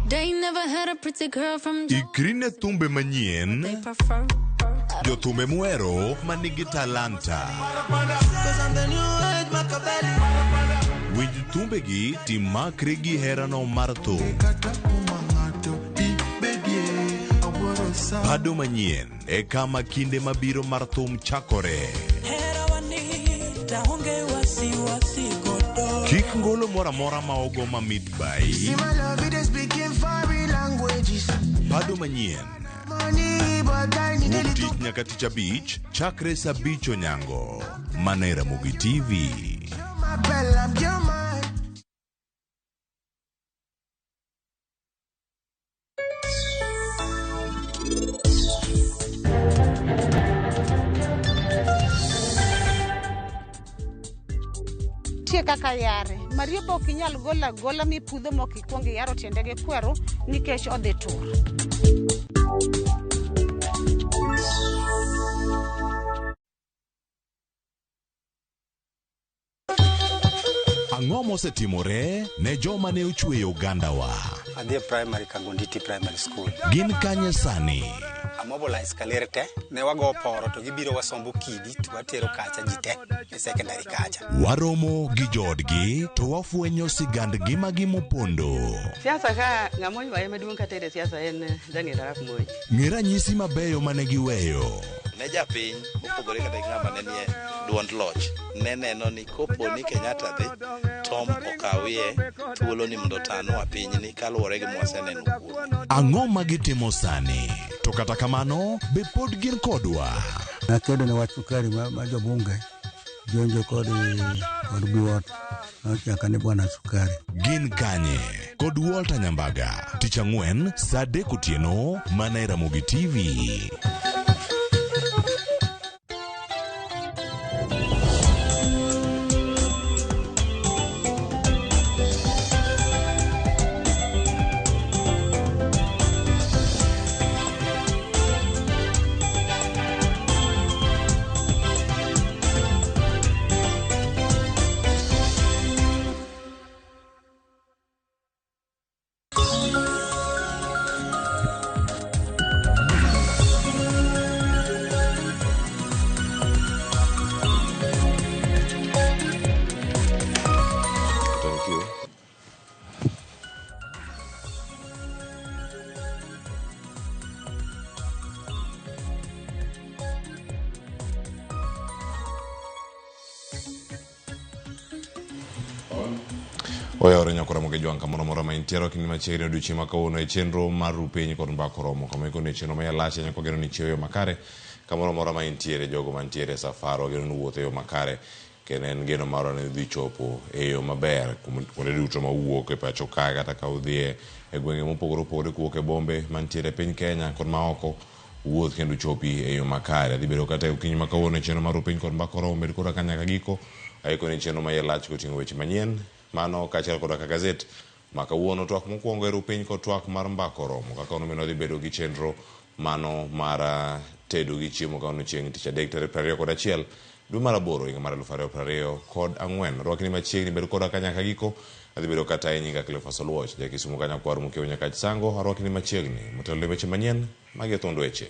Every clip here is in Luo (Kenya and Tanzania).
They never had a pretty girl from Ikri ne thumbe manyien, They prefer. jothumbe muhero ma nigi talanta. Winj thumbegi timakri gi herano mar thum. Bado manyien e kama kinde mabiro mar thum chakore. Kik ngolo moro amora ma ogo mamit bai. Bado manyien. Wuok tich nyaka tich abich chakre saa abich onyango. Mana e Ramogi TV. Nitie kaka yare. Marieba ok inyal golo agola mipudho mok ikwongo iyaro tiende gi kweru nikech odhi tur. Ang'o mosetimore ne joma ne ochweyo ogandawa? Adhi e primary Kangonditi Primary School. Gin kanye sani? Amobilize kaler te, ne wago poro to gibiro wasombo kidi to watero kacha ji te e secondary kacha. Waromo gi joodgi to wafwenyo sigand ngimagi mopondo. Siasa ka ng'ama oywaye maduong' katere siasa en Daniel Arap Moi. Ng'e ranyisi mabeyo mane giweyo. Ne japiny mopogore kata gi ng'ama ne nie duond loch ne neno ni kopo ni Kenyatta dhi Tom okawie thuolo ni mondo otanwa pinyni kaluwore gi mwaseneno kuome. Ang'o ma gitimo sani? To kata kamano, be pod gin kodwa? Nakedo ne wach sukari ma jobunge jonjo kod Biwott nochaka ni bwana sukari. Gin kanye? Kod Walter Nyambaga. Tich ang'wen saa adek otieno mana e Ramogi TV. Thank you. Oyawore nyakora moge jwang' kamoro amora ma intiere ok ni machiegni odiochieng' ma kawuono e chenro mar ru piny kod mbaka oromo kama ikone chenro ma yalach nyaka wageno ni chiewo e yo makare kamoro amora ma intiere jogo mantiere e safar wageno ni wuotho e yo makare kendo en geno marwa ni udhi chopo e yo maber kuonde duto ma uwuok e pacho ka kata ka udhiye e gwenge mopogore opogore kuwuok e bombe mantiere e piny Kenya kod maoko wuoth kendo uchopi e yo makare. Adhi bedo kata e okinyi ma kawuono e chenro mar Rupiny kod Mbaka Oromo bed koda ka nyaka giko. Aikoni chenro ma iye lach koting'o weche manyien. Mano kaachiel koda ka gazet ma kawuono twak mokwongo e Rupiny kod twak mar Mbaka Oromo. Kaka onomeno wadhi bedo gi chenro mano mar tedo gi chiemo kawuono chieng' tich adek tarik 21 dwe mar aboro higa mar 2024. Rwakni machiegni bed koda ka nyaka giko. Adhi bedo kata e nyinga Cleophas Oluoch, ja Kisumu ka nyakwar Mokiewo Nyakach Sango. Arwakni machiegni. Motelo ne weche manyien magi e thuond weche.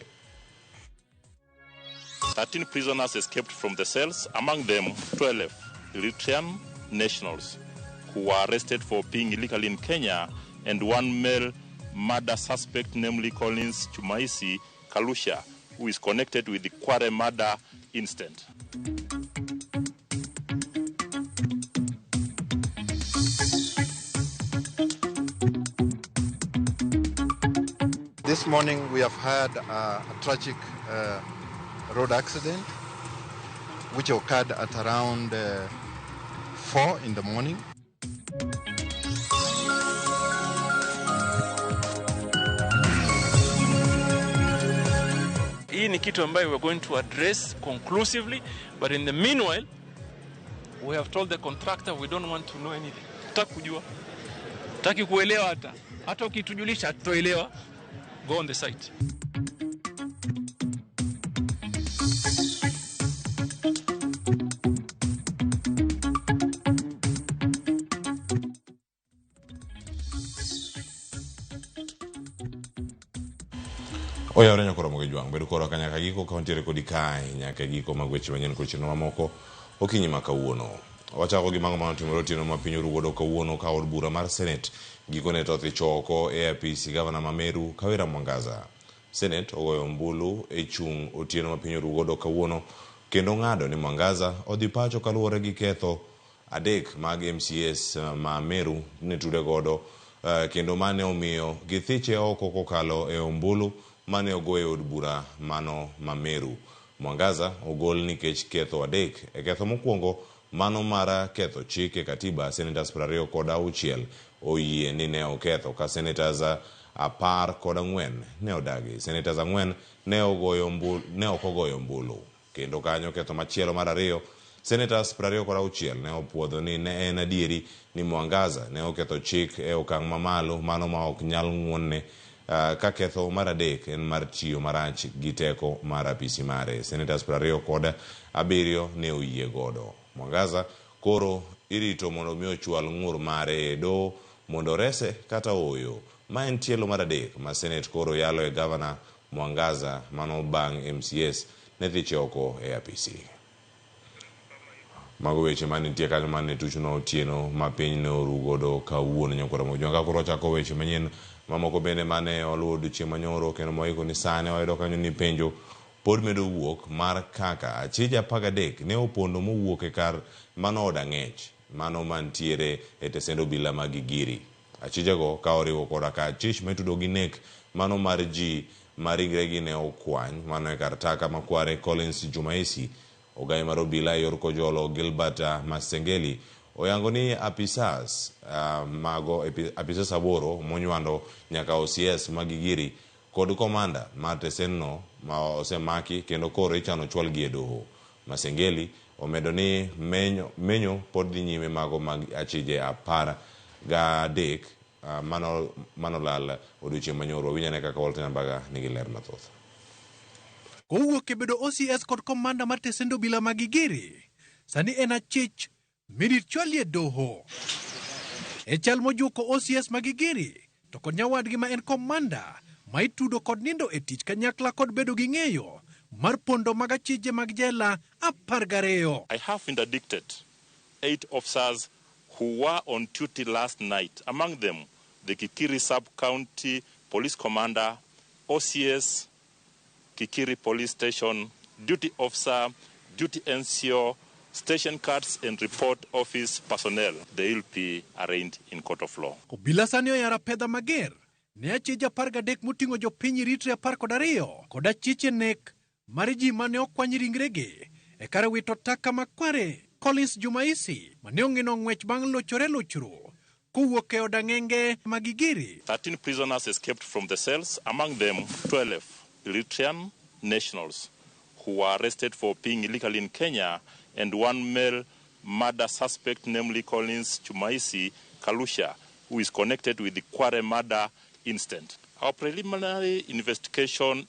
13 prisoners escaped from the cells, among them 12 Eritrean nationals who were arrested for being illegally in Kenya, and one male murder suspect, namely Collins Chumaisi Kalusha, who is connected with the Kware murder incident. This morning we have had a tragic road accident which occurred at around 4 in the morning. Hii ni kitu ambayo we are going to address conclusively, but in the meanwhile we have told the contractor we don't want to know anything. Tutaki kujua, tutaki kuelewa, hata ukitujulisha hatutoelewa. Go on the site. Oyawore nyakoro Ramogi Jwang', bed korwa ka nyaka giko ka wantiere kodi kae nyaka e giko mag weche manyien kod chenro mamoko okinyi ma kawuono. Wachako gi mago manotimore otieno ma piny oru godo kawuono ka od bura mar Senate gikone to othicho oko e apisi gavana ma Meru Kawira Mwangaza. Senate ogoyo ombulu e chung' otieno ma piny oru godo kawuono kendo ng'ado ni Mwangaza odhi pacho kaluwore gi ketho adek mag MCAs ma Meru ne tude godo kendo mane omiyo githiche oko kokalo e ombulu mane ogo e od bura mano ma Meru. Mwangaza ogol nikech ketho adek. E ketho mokwongo mano mar ketho chik e katiba, senators 26 oyie ni ne oketho ka senators 14 ne odagi. Senators 4 ne ok ogoyo ombulu. Kendo kanyo ketho machielo mar ariyo, senators 26 ne opuodho ni ne en adieri ni Mwangaza ne oketho chik e okang' mamalo mano ma ok nyal ng'wonne ka ketho mar adek en mar tiyo marach gi teko mar apisi mare. Senators 27 ne oyie godo. Mwangaza koro irito mondo mi ochwal ng'ur mare e doho mondo orese kata ooyo. Ma en tielo mar adek ma Senate koro yalo e gavana Mwangaza mano bang' MCAs ne thiche oko e apisi. Mago weche manitie kanyo mane tuchno otieno ma piny ne oru godo kawuono nyakwar Ramogi Jwang'. Ka koro wachako weche manyien mamoko bende mane oluwo odiochieng' manyoro kendo mwaiko ni sani wayudo kanyo ni penjo pod medo wuok mar kaka achije 13 ne opondo mowuok e kar mano od ang'ech mano mantiere e tesend obila ma Gigiri. Achijego ka oriwo koda ka achich maitudo gi nek mano mar ji ma ringregi ne okwany mano e kar taka makware Collins Jumaisi. Ogai mar obila e yor Kojolo Gilbert Masengeli oyango ni apisas mago apisas 8 monywando nyaka OCS ma Gigiri kod komanda mar tesenno ma osemaki kendo koro ichano chwalgi e doho. Masengeli omedo ni menyo pod dhi nyime mago mag achije 13 manolal odiochieng' manyoro. Winjane kaka Walter Nyambaga nigi ler mathoth. Kowuok e bedo OCS kod komanda mar tesend obila ma Gigiri, sani en achich mirit chwalie doho. E chal mojuko OCS ma Gigiri to kod nyawadgi ma en komanda ma itudo kod nindo e tich kanyakla kod bedo gi ng'eyo mar pondo mag achije mag jela 12. I have interdicted 8 officers who were on duty last night, among them the Kikiri Sub-County Police Commander, OCS, Kikiri Police Station, Duty Officer, Duty NCO, Station Cards and Report Office personnel. They will be arraigned in court of law. Obila sani oyaro apedha mager ne achije 13 moting'o jopiny Eritrea 12 kod achiche nek mar ji mane okwany ringregi e kar wito taka makware Collins Jumaisi mane ong'ino ng'wech bang' lochore lochro kowuok e od ang'enge ma Gigiri. 13 prisoners escaped from the cells, among them 12 Eritrean nationals who were arrested for being illegally in Kenya, and one male murder suspect, namely Collins Jumaisi Kalusha, who is connected with the Kware murder incident. Our preliminary investigation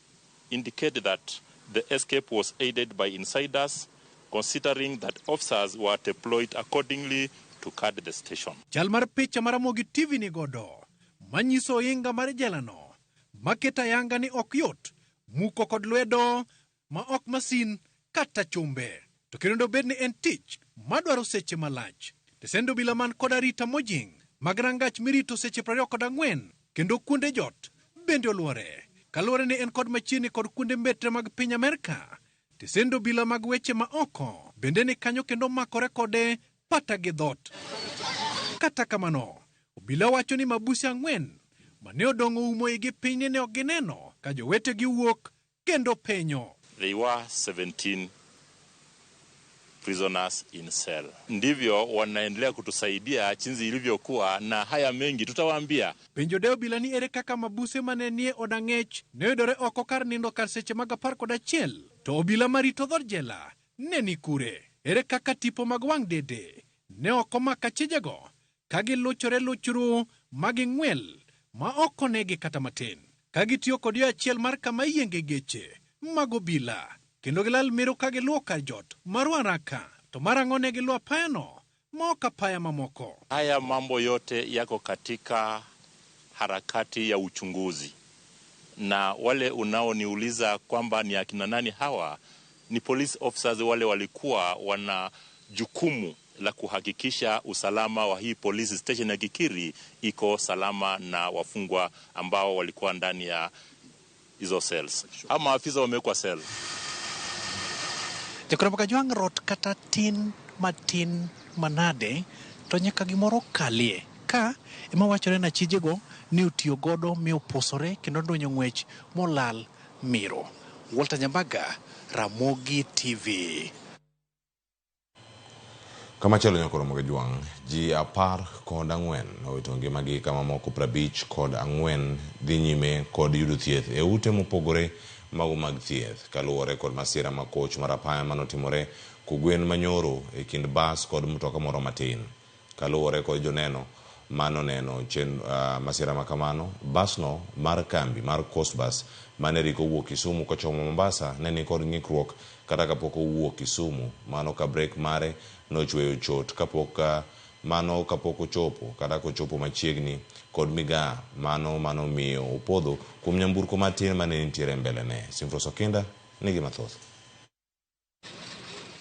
indicated that the escape was aided by insiders, considering that officers were deployed accordingly to guard the station. Chal mar picha mar Ramogi TV ni godo manyiso ohinga mar jelano maketo ayanga ni ok yot muko kod lwedo ma ok masin kata chumbe, to kendo bed ni en tich madwaro seche malach. Tesend obila man kod arita mojing mag rangach mirito seche 24 kendo kuonde jot bende oluore kaluwore ni en kod machiegni kod kuonde mbetre mag piny Amerka. Tesend obila mag weche ma oko bende ni kanyo kendo makore kode pata gi dhot. Kata kamano, obila wacho ni mabuse 4 mane odong'o umo igi piny ne ok gineno ka jowetegi wuok kendo penyo. They were 17 prisoners in cell. Ndivyo wanaendelea kutusaidia jinsi ilivyokuwa, na haya mengi tutawaambia. Penjo de obila ni ere kaka mabuse mane nie od ang'ech ne oyudore oko kar nindo kar seche mag 11, to obila marito dhood jela ne ni kure? Ere kaka tipo mag wang' dede ne ok omako achijego ka giluchore luchru ma ging'wel ma ok onegi kata matin, ka gitiyo kod yo achiel mar kama iyienge geche mag obila kendo gilal miro ka giluwo kar jot mar waraka, to mar ang'o ne giluwo apayano ma ok apaya mamoko? Haya mambo yote yako katika harakati ya uchunguzi. Na wale unaoniuliza kwamba ni akina nani hawa, ni police officers wale walikuwa wana jukumu la kuhakikisha usalama wa hii police station ya Gigiri iko salama na wafungwa ambao walikuwa ndani ya hizo cells. Ama maafisa wamewekwa cell. Jokoro Kajwang' rot kata tin matin manade to nyaka gimoro kalie ka ema wachore na chijego ni otiyo godo mi opusore kendo donyo ng'wech molal miro. Walter Nyambaga, Ramogi TV. Kamachielo nyakoro Kajwang', ji 14 owito ngimagi kama moko 54 dhi nyime kod yudo thieth e ute mopogore mago mag thieth kaluwore kod masira ma koch mar apaya manotimore kogwen manyoro e kind bas kod mtoka moro matin. Kaluwore kod joneno manoneno masira makamano, basno mar kambi mar Coast Bus mane riko owuok Kisumu kochomo Mombasa ne ni kod ng'ikruok kata kapok owuok Kisumu, mano ka brek mare nochweyo chot kapok mano kapok ochopo kata kochopo machiegni kod migaa mano miyo opodho kuom nyamburko matin mane nitiere mbelene. Simfros Okinda nigi mathoth.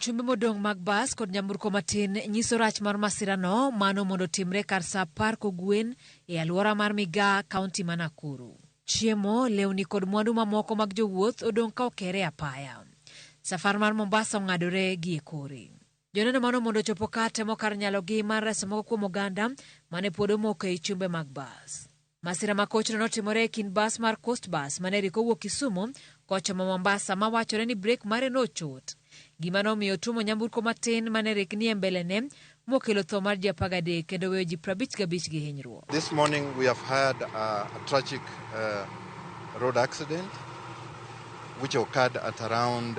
Chumbe modong' mag bas kod nyamburko matin nyiso rach mar masirano mano mondo timre kar saa 10 kogwen e alwora mar Migaa, kaunti ma Nakuru. Chiemo, lewni kod mwandu mamoko mag jowuoth odong' ka okere apaya. Safar mar Mombasa ong'adore gi e kore. Joneno mano mondo ochopo ka temo kar nyalogi mar reso moko kuom oganda mane pod omoko ei chumbe mag bas. Masira ma kochno notimore e kind bas mar Coast Bus mane riko owuok Kisumu kochomo Mombasa ma wachore ni brek mare nochot. Gima nomiyo tuomo nyamburko matin mane rikni e mbelene mokelo tho mar ji 13 kendo weyo ji 55 gi hinyruok. This morning we have had a tragic road accident which occurred at around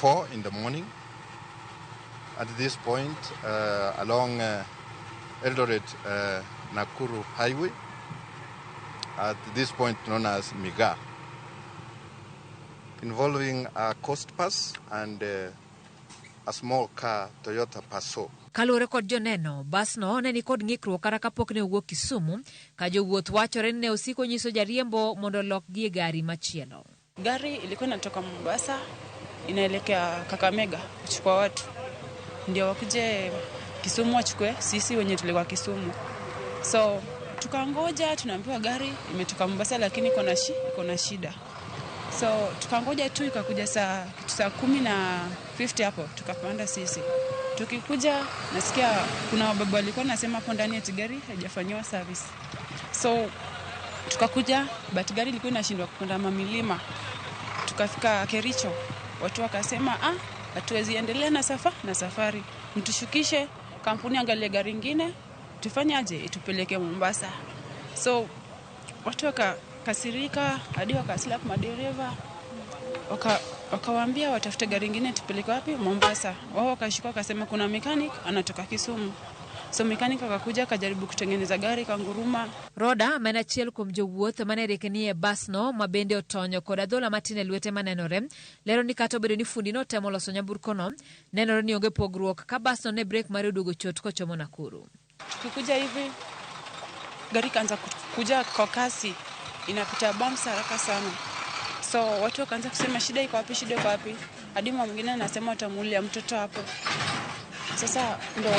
4 in the morning. At this point along Eldoret Nakuru Highway, at this point known as Migaa, involving a Coast Bus and a small car, Toyota Passo. Kaluwore kod joneno, basno ne ni kod ng'ikruok kata kapok ne owuok Kisumu, ka jowuoth wachore ni ne osiko nyiso jariembo mondo olokgi e gari machielo. Gari ilikuwa inatoka Mombasa inaelekea Kakamega kuchukua watu, ndio wakuje Kisumu wachukue sisi wenye tulikuwa Kisumu. So tukangoja, tunaambiwa gari imetoka Mombasa lakini iko na shida. So tukangoja tu ikakuja saa 10:50 hapo tukapanda sisi. Tukikuja nasikia kuna wababa walikuwa nasema hapo ndani eti gari haijafanyiwa service. So tukakuja, but gari ilikuwa inashindwa kupanda mamilima. Tukafika Kericho, watu wakasema hatuwezi endelea na safari. Mtushukishe, kampuni angalie gari nyingine, tufanyaje itupeleke Mombasa. So watu wakakasirika hadi wakaslap madereva. Wakawaambia watafute gari nyingine tupeleke wapi Mombasa. Wao wakashuka wakasema kuna mechanic anatoka Kisumu. So mechanic akakuja akajaribu kutengeneza gari kanguruma. Roda ma en achiel kuom jowuoth mane rikni e basno ma bende otonyo kod adhola matin e lwete manenore, lero ni kata obedo ni fundi notemo loso nyamburkono, nenore ni onge pogruok ka basno ne brek mare oduogo chot kochomo Nakuru. Tukikuja hivi gari kaanza kuja kwa kasi, inapita bumps haraka sana. So watu wakaanza kusema shida iko wapi, shida iko wapi. Hadi mama mwingine anasema watamuulia mtoto hapo. Sasa ndo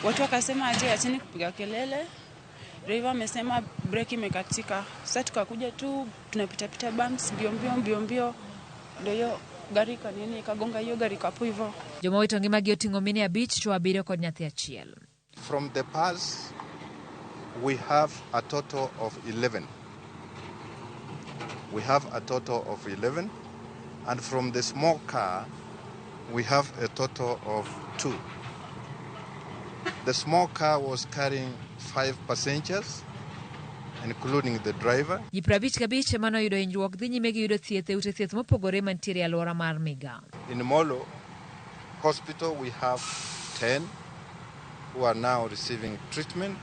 watu wakasema aje acheni kupiga kelele. Driver amesema breki imekatika. Sasa tukakuja tu tunapita pita bumps mbio mbio mbio mbio. Ndio hiyo gari kanini ikagonga hiyo gari hapo hivyo. Joma owito ngimagi oting'o mine 5, chwo 7 kod nyathi achiel. From the past we have a total of 11. We have a total of 11, and from the small car we have a total of 2. The small car was carrying 5 passengers, including the driver. Ji 55 mane oyudo hinyruok dhi nyime gi yudo thieth e ute thieth mopogore mantiere e alwora mar Migaa. In Molo Hospital we have 10 who are now receiving treatment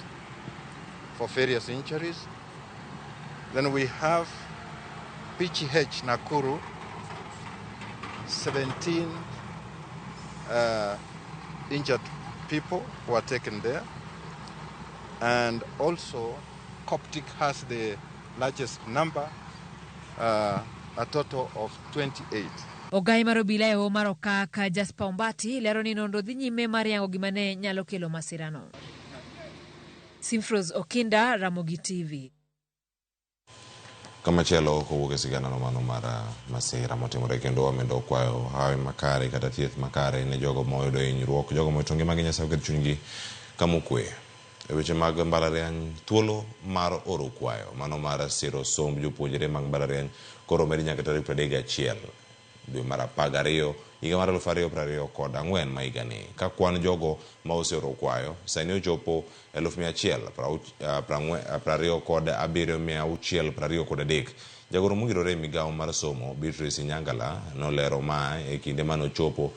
for various injuries. Then we have PGH Nakuru, 17 injured people who are taken there. And also Coptic has the largest number a total of 28. Ogai mar obila e hoho mar Okak, Jasper Ombati, lero ni nonro dhi nyime mar yango gima ne nyalo kelo masirano. Simfros Okinda, Ramogi TV. Kamachielo kowuok e siganano mano mar masira motimore kendo wamedo kwayo hawi makare kata thieth makare ne jogo moyudo hinyruok, jogo mowito ngimagi Nyasaye oket chunygi kamokwe. E weche mag mbalariany, thuolo mar oro kwayo mano mar siro somb jopuonjre mag mbalariany koro omed nyaka tarik 31 dwe mar 12 higa mar 2024 ma higani. Ka kwan jogo ma oseoro kwayo sani ochopo 127,623. Jagoro mongirore e migawo mar somo Beatrice Inyangala nolero ma e kinde mane ochopo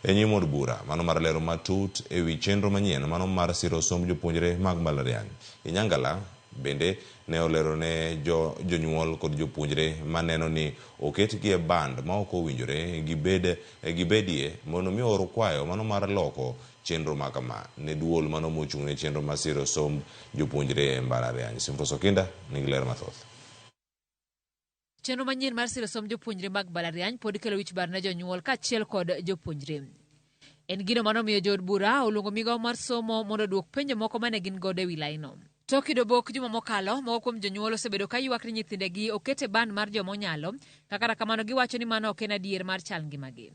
e nyim od bura mano mar lero matut e wi chenro manyien mano mar siro somb jopuonjre mag mbalariany. Inyangala bende ne olero ne jonyuol kod jopuonjre maneno ni oketgi e band ma ok owinjore gibedie mondo mi oor kwayo mano mar loko chenro ma kama ne duol mano mochung' ne chenro mar siro somb jopuonjre e mbalariany. Simfros Okinda nigi ler mathoth. Chenro manyien mar siro somb jopuonjre mag mbalariany pod kelo wich bar ne jonyuol kaachiel kod jopuonjre. En gino manomiyo jood bura oluongo migawo mar somo mondo oduok penjo moko mane gin godo e wi laino. Tok yudo bok juma mokalo, moko kuom jonyuol osebedo ka ywak ni nyithindegi oket e band mar joma onyalo, ka kata kamano giwacho ni mano ok en adier mar chal ngimagi.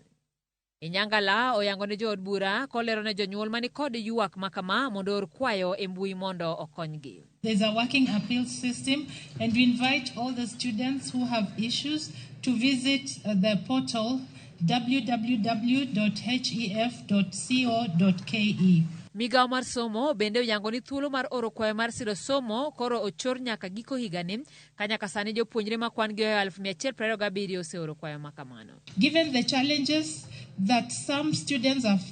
Inyangala oyango ne jood bura kolero ne jonyuol mani kod ywak ma kama mondo oor kwayo e mbui mondo okonygi. There's a working appeal system, and we invite all the students who have issues to visit the portal www.hef.co.ke. Migawo mar somo bende oyango ni thuolo mar oro kwayo mar siro somo koro ochor nyaka giko higani, ka nyaka sani jopuonjre ma kwan gi ohewo 127 oseoro kwayo ma kamano. Given the challenges that some students have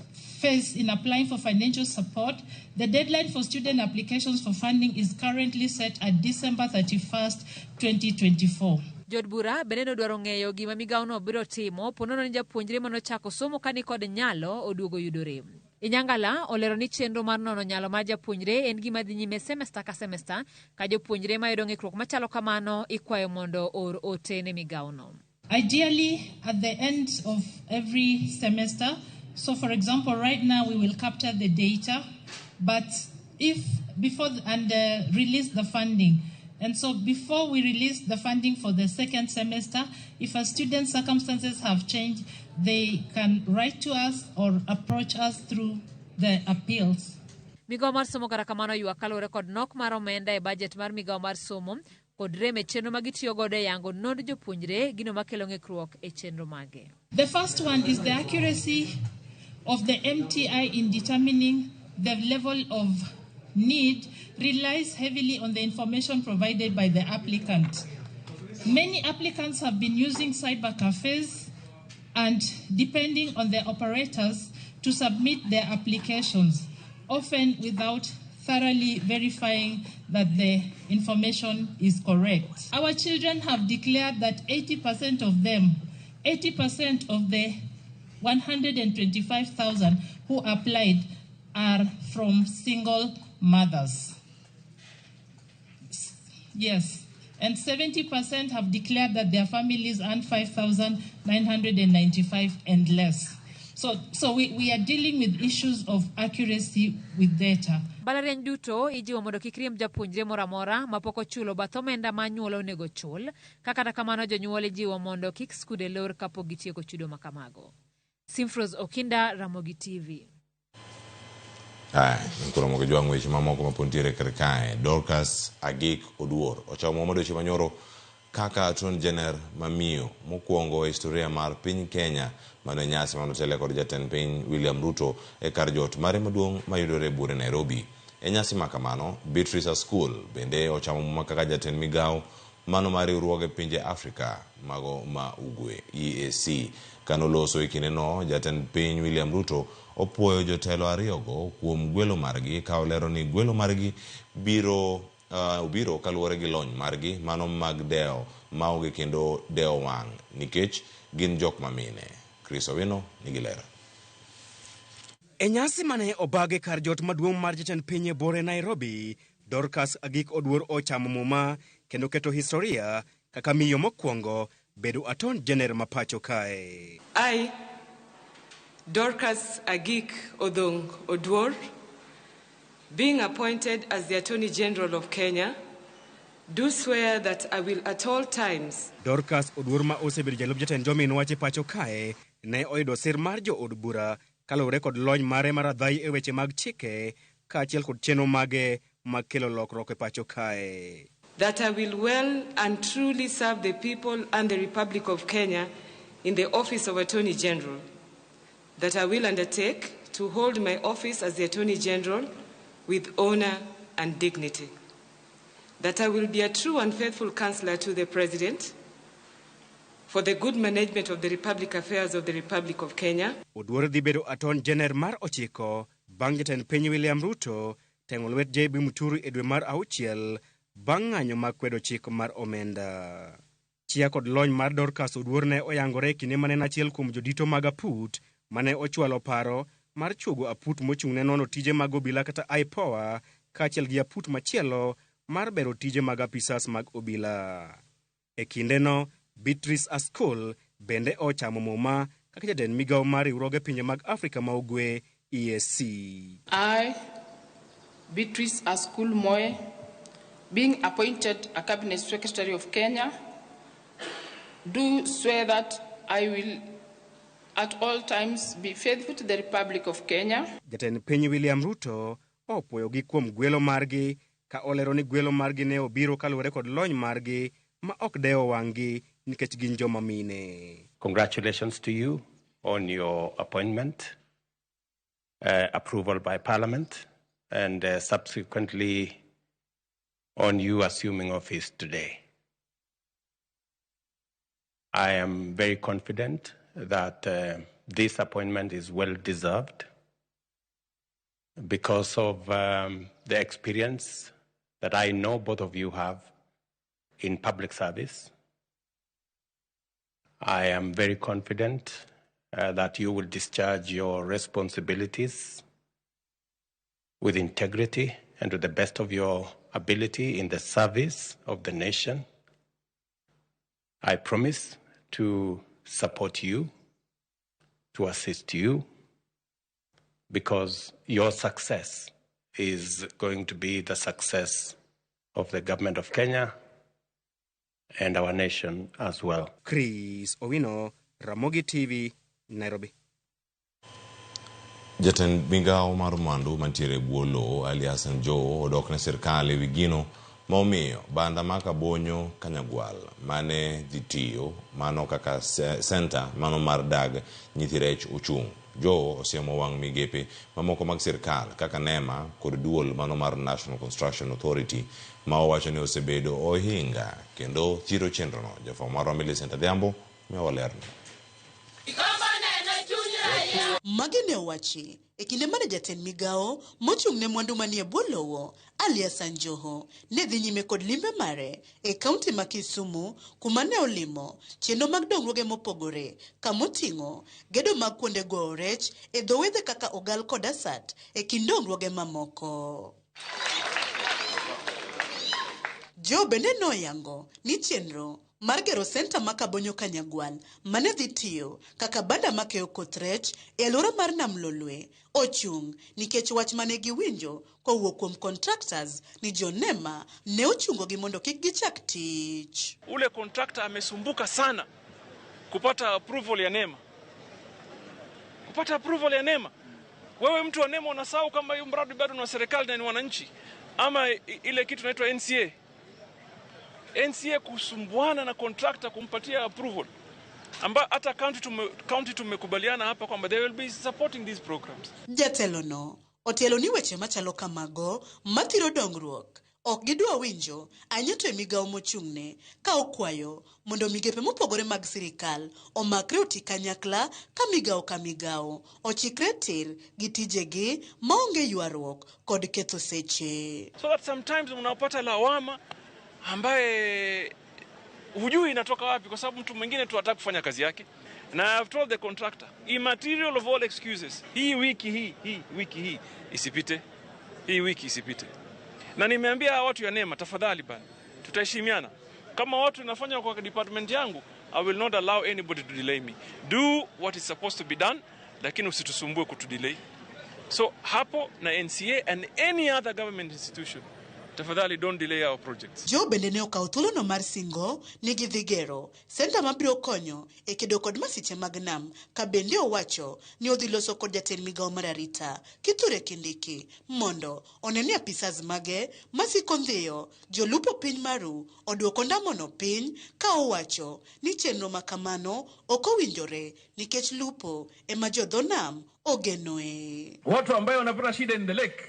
faced in applying for financial support, the deadline for student applications for funding is currently set at December 31st, 2024. Jood bura bende nodwaro ng'eyo gima migawono biro timo ponono ni japuonjre manochako somo ka nikod nyalo oduogo yudo rem. Inyangala olero ni chenro mar nono nyalo mar japuonjre en gima dhi nyime semesta ka semesta, ka jopuonjre mayudo ng'ikruok machalo kamano ikwayo mondo or ote ne migawono. Ideally, at the end of every semester, so for example, right now we will capture the data, but if before and release the funding. And so before we release the funding for the second semester, if a student's circumstances have changed, they can write to us or approach us through the appeals. Migawo mar somo kata kamano ywak kaluwore kod nok mar omenda e bajet mar migawo mar somo kod rem e chenro ma gitiyo godo e yango nond jopuonjre gino makelo ng'ikruok e chenro mage. The first one is the accuracy of the MTI in determining the level of need relies heavily on the information provided by the applicant. Many applicants have been using cyber cafes and depending on the operators to submit their applications, often without thoroughly verifying that the information is correct. Our children have declared that 80% of them, 80% of the 125,000 who applied are from single mothers. Yes, and 70% have declared that their families earn 5,995 and less. So we are dealing with issues of accuracy with data. Mbalariany duto ijiwo mondo kik riemb japuonjre moro amora mapok ochulo bath omenda ma anyuola onego chul. Ka kata kamano jonyuol ijiwo mondo kik skunde lor kapok gitieko chudo ma kamago. Simfros Okinda, Ramogi TV. Aya, koro mogo jwang' weche mamoko ma pod nitiere kar kae. Dorcas Agik Oduor ochamo mama odiochieng' manyoro kaka Attorney General mamiyo mokwongo e historia mar piny Kenya. Mano e nyasi mane otele kod jatend piny William Ruto e kar jot mare maduong' mayudore e buore Nairobi. E nyasi ma kamano, Beatrice Askul bende ochamo muma kaka jatend migawo mano mar riwruoge pinje Afrika mago ma Ugwe EAC. Kanoloso e kindeno, jatend piny William Ruto opuoyo jotelo ariyogo kuom gwelo margi ka olero ni gwelo margi biro obiro kaluwore gi lony margi mano mag dewo maonge kendo dewo wang' nikech gin jok mamine. Chris Owino nigi ler. E nyasi mane obag e kar jot maduong' mar jatend piny e buore Nairobi, Dorcas Agik Oduor ochamo muma kendo keto historia kaka miyo mokwongo bedo Attorney General ma pacho kae. I, Dorcas Agik Odong Oduor, being appointed as the Attorney General of Kenya, do swear that I will at all times Dorcas Oduor ma osebedo jalup jatend jomin wach e pacho kae ne oyudo sir mar jo od bura kaluwore kod lony mare mar adhai e weche mag chike kaachiel kod chenro mage mag kelo lokruok e pacho kae. That I will well and truly serve the people and the Republic of Kenya in the office of Attorney General, that I will undertake to hold my office as the Attorney General with honor and dignity, that I will be a true and faithful counselor to the President for the good management of the Republic affairs of the Republic of Kenya. Oduor dhi bedo Attorney General mar 9 bang' jatend piny William Ruto teng'o lwet JB Muturi e dwe mar 6 bang' ng'anyo mag kwedo chik mar omenda. Chia kod lony mar Dorcas Oduor ne oyangore e kinde mane en achiel kuom jodito mag aput mane ochwalo paro mar chuogo aput mochung' ne nono tije mag obila kata IPOA kaachiel gi aput machielo mar bero tije mag apisas mag obila. E kindeno, Beatrice Askul bende ochamo muma kaka jatend migawo mar riwruoge pinje mag Afrika ma Ugwe EAC. I, Beatrice Askul Moe, being appointed a Cabinet Secretary of Kenya, do swear that I will at all times be faithful to the Republic of Kenya. Jatend piny William Ruto opuoyogi kuom gwelo margi ka olero ni gwelo margi ne obiro kaluwore kod lony margi ma ok dewo wang'gi nikech gin joma mine. Congratulations to you on your appointment, approval by Parliament, and subsequently on you assuming office today. I am very confident that this appointment is well deserved because of the experience that I know both of you have in public service. I am very confident that you will discharge your responsibilities with integrity and to the best of your ability in the service of the nation. I promise to support you, to assist you, because your success is going to be the success of the government of Kenya and our nation as well. Chris Owino, Ramogi TV, Nairobi. Jatend migawo mar mwandu mantiere e bwo lowo Ali Hassan Joho odok ne sirkal ewi gino ma omiyo banda ma Kabonyo Kanyagwal mane dhi tiyo mano kaka senta mano mar dag nyithi rech ochung'. Joho osiemo wang' migepe mamoko mag sirkal kaka NEMA kod duol mano mar National Construction Authority ma owacho ni osebedo ohinga kendo thiro chenrono. Jafwambo marwa Millicent Adhiambo miyowa lerno. Magi ne owachi e kinde mane jatend migawo mochung' ne mwandu manie bwo lowo Ali Hassan Joho ne dhi nyime kod limbe mare e kaunti ma Kisumu kuma ne olimo chenro mag dongruoge mopogore kamoting'o gedo mag kuonde goyo rech e dho wedhe kaka Ogal kod Asat e kind dongruoge mamoko. Joho bende noyango ni chenro mar gero senta ma Kabonyo Kanyagwal mane dhi tiyo kaka banda makeyo koth rech e alwora mar Nam Lolwe ochung' nikech wach mane giwinjo kowuok kuom contractors ni jo NEMA ne ochungogi mondo kik gichak tich. Ule contractor amesumbuka sana kupata approval ya NEMA. Kupata approval ya NEMA. Wewe mtu wa NEMA unasahau kama hiyo mradi bado ni wa serikali na ni wananchi, ama ile kitu inaitwa NCA. NCA kusumbuana na contractor kumpatia approval, amba hata county tumekubaliana hapa kwamba they will be supporting these programs. Jatelono otielo ni weche machalo kamago mathiro dongruok ok gidwa winjo ahinya to e migawo mochung'ne ka okwayo mondo migepe mopogore mag sirikal omakre oti kanyakla ka migawo ka migawo ochikre tir gi tijegi maonge ywaruok kod ketho seche. So that sometimes unapata lawama ambaye hujui inatoka wapi, kwa sababu mtu mwingine tu hataki kufanya kazi yake. Na I've told the contractor, immaterial of all excuses, hii wiki hii wiki hii isipite, hii wiki isipite. Na nimeambia watu ya NEMA, tafadhali bana, tutaheshimiana. Kama watu nafanya kwa department yangu, I will not allow anybody to delay me. Do what is supposed to be done, lakini usitusumbue kutudelay. So hapo na NCA and any other government institution, tafadhali don't delay our projects. Joho bende ne okawo thuolono mar singo ni gidhi gero senta mabiro konyo e kedo kod masiche mag nam ka bende owacho ni odhi loso kod jatend migawo mar arita Kithure Kindiki mondo one ni apisas mage masiko ndhiyo jolupo piny maru oduoko ndamono piny ka owacho ni chenro ma kamano ok owinjore nikech lupo ema jodho nam ogenoe. Watu ambayo wanapata shida in the lake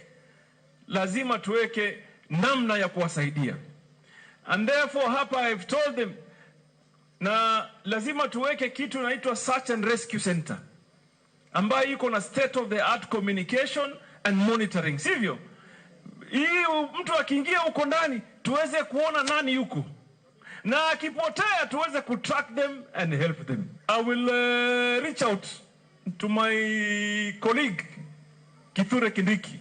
lazima tuweke namna ya kuwasaidia, and therefore hapa I've told them, na lazima tuweke kitu inaitwa search and rescue center ambayo iko na state of the art communication and monitoring, sivyo? Hii mtu akiingia huko ndani tuweze kuona nani yuko, na akipotea tuweze kutrack them and help them. I will reach out to my colleague Kithure Kindiki,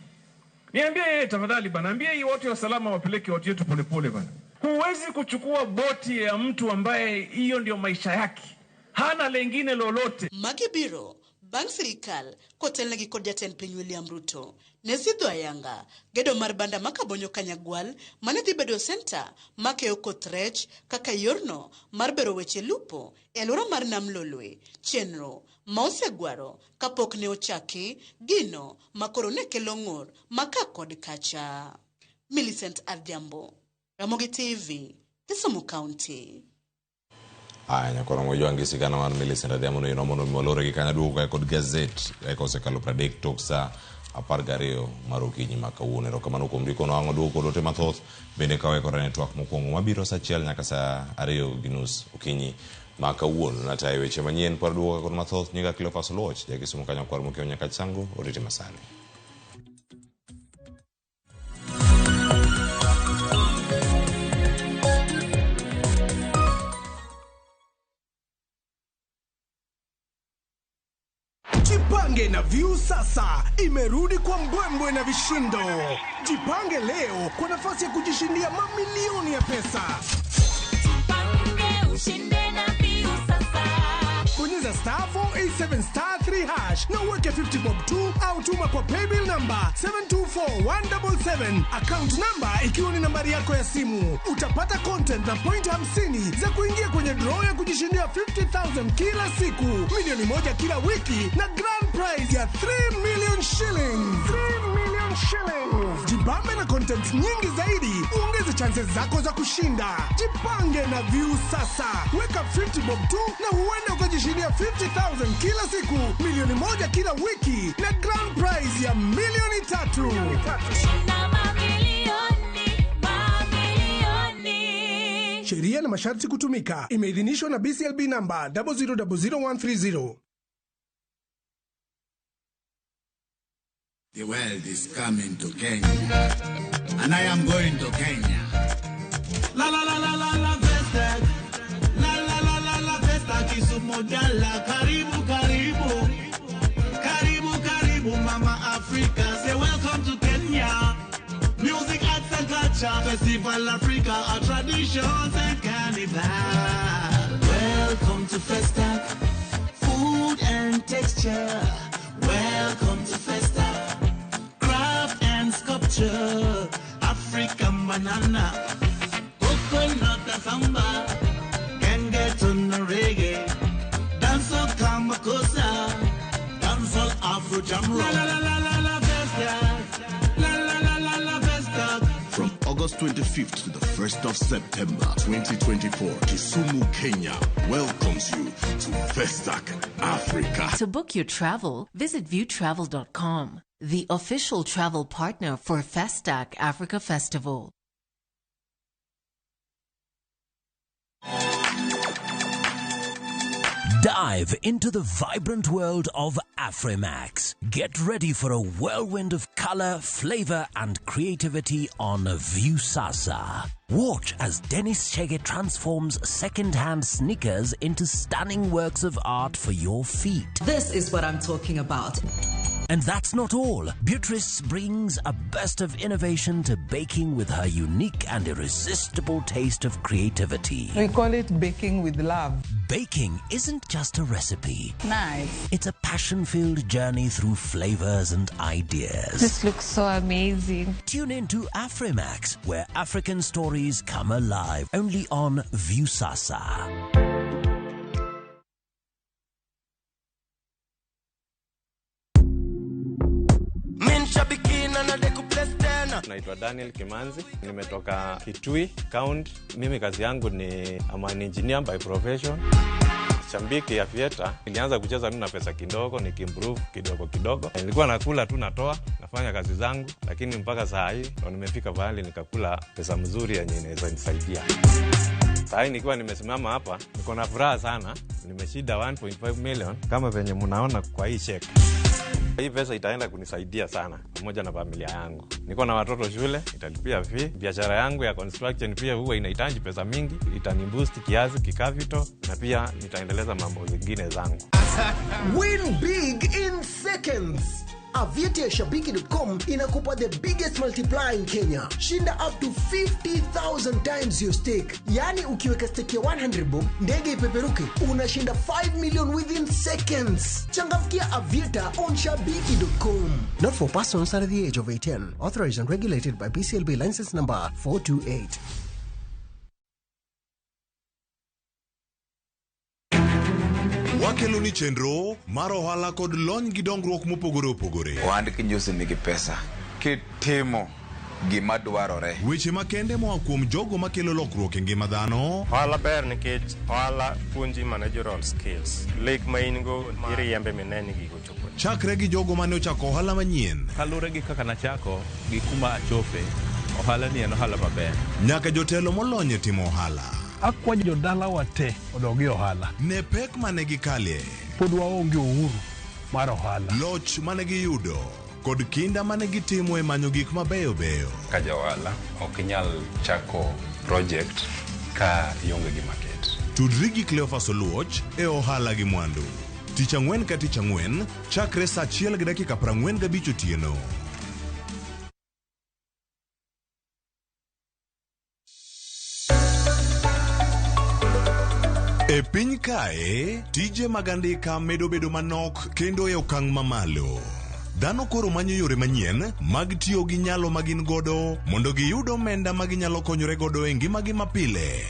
niambie yeye tafadhali bana, ambie hii watu wa salama wapeleke watu wetu polepole bana. Huwezi kuchukua boti ya mtu ambaye hiyo ndio maisha yake, hana lengine lolote. Magi biro bang' sirikal kotelnegi kod jatend piny William Ruto ne sidho ayanga gedo mar banda ma Kabonyo Kanyagwal mane dhi bedo senta makeyo koth rech kaka yorno mar bero weche lupo e alwora mar Nam Lolwe, chenro ma osegwaro kapok ne ochaki gino ma koro ne kelo ng'ur ma ka kod kacha. Millicent Adhiambo, Ramogi TV, Kisumu County. Aya, nyakoro mojwangi sigana mar Millicent Adhiambo no inomono molore gi kanya duogo kae kod gazet eka osekalo 30 tok sa 12 mar okinyi ma kawuono. Erokamano kuom ndiko no ang' oduogo kod ote mathoth bende ka waikore ne twak mokwongo mabiro sa 1 nyaka sa 2:30 okinyi ma kawuono. Natayo weche manyien par duogo kod mathoth nyinga Cleophas Oluoch, ja Kisumu kanyo kwar mokiewo nyaka Chango, orite masani. Jipange na Viusasa imerudi kwa mbwembwe na vishindo. Jipange leo kwa nafasi ya kujishindia mamilioni ya pesa. Jipange ushinde na Viusasa. Bonyeza star 487 star 3 hash na uweke 50 bob 2 au tuma kwa paybill number 724177, account number ikiwa ni nambari yako ya simu. Utapata content na point 50 za kuingia kwenye draw ya kujishindia 50,000 kila siku, milioni 1 kila wiki na grand prize ya 3 million shillings. 3 million shillings. Jibambe na content nyingi zaidi, uongeze chances zako za kushinda. Jipange na Viusasa. Weka 50 bob 2 na huenda ukajishindia 50,000 kila siku, milioni 1 kila wiki na grand prize ya milioni 3. Shinda mamilioni, mamilioni. Sheria na masharti kutumika. Imeidhinishwa na BCLB number 0000130. The world is coming to Kenya, and I am going to Kenya. La la la la la la Festac, la la la la la Festac Kisumu Dala, karibu karibu, karibu karibu Mama Africa. Say welcome to Kenya. Music, arts and culture, Festival Africa, our traditions and carnival. Welcome to Festac, food and texture. Welcome to Festac. Sculpture, African banana, coconut and samba, can get on the reggae, dancehall Kamakosa, dancehall Afro Jam Rock. La la la la la la Festac, la la la la la Festac. From August 25th to the 1st of September 2024, Kisumu, Kenya welcomes you to Festac Africa. To book your travel, visit viewtravel.com, the official travel partner for Festac Africa Festival. Dive into the vibrant world of Afrimax. Get ready for a whirlwind of color, flavor, and creativity on Viusasa. Watch as Dennis Chege transforms second-hand sneakers into stunning works of art for your feet. This is what I'm talking about. And that's not all. Beatrice brings a burst of innovation to baking with her unique and irresistible taste of creativity. We call it baking with love. Baking isn't just a recipe. Nice. It's a passion-filled journey through flavors and ideas. This looks so amazing. Tune in to Afrimax, where African stories come alive, only on Viusasa. Naitwa Daniel Kimanzi, nimetoka Kitui County. Mimi kazi yangu ni I'm an engineer by profession. Shabiki Aviator, nilianza kucheza tu na pesa kidogo, nikiimprove kidogo kidogo. Nilikuwa nakula tu natoa, nafanya kazi zangu, lakini mpaka saa hii ndo nimefika pahali nikakula pesa mzuri yenye inaweza nisaidia. Saa hii nikiwa nimesimama hapa, niko na furaha sana. Nimeshinda 1.5 million kama venye mnaona kwa hii check. Hii pesa itaenda kunisaidia sana pamoja na familia yangu. Niko na watoto shule, italipia fee. Biashara yangu ya construction pia huwa inahitaji pesa mingi, itaniboost kiasi kicapital na pia nitaendeleza mambo zingine zangu. Win big in seconds. Aviator ya Shabiki.com inakupa the biggest multiplier in Kenya. Shinda up to 50,000 times your stake. Yaani ukiweka stake ya 100 bob, ndege ipeperuke, unashinda 5 million within seconds. Changamkia Aviator on Shabiki.com. Not for persons under the age of 18. Authorized and regulated by BCLB license number 428. Wakelo ni chenro mar ohala kod lony gi dongruok mopogore opogore. Ohand kinjusi nigi pesa kitimo gima dwarore. Weche makende moa kuom jogo makelo lokruok e ngima dhano. Ohala ber nikech ohala puonji managerial skills. Lek ma in go iriembe mineni gigo chopo. Chakre gi jogo mane ochako ohala manyien. Kaluwore gi kaka nachako gi kuma achope, ohala ni en ohala maber. Nyaka jotelo molony e timo ohala. Akwayo jodalawa te odog e ohala. Ne pek mane gikale. Pod waonge uhuru mar ohala. Loch mane giyudo kod kinda mane gitimo e manyo gik mabeyo beyo. Ka ja ohala ok inyal chako project ka ionge gi market. Tudri gi Cleophas Oluoch e ohala gi mwandu. Tich ang'wen ka tich ang'wen chakre saa 1:45 otieno. E piny kae, tije mag andika medo bedo manok kendo e okang' mamalo. Dhano koro manyo yore manyien mag tiyo gi nyalo ma gin godo mondo giyud omenda ma ginyalo konyore godo e ngimagi mapile.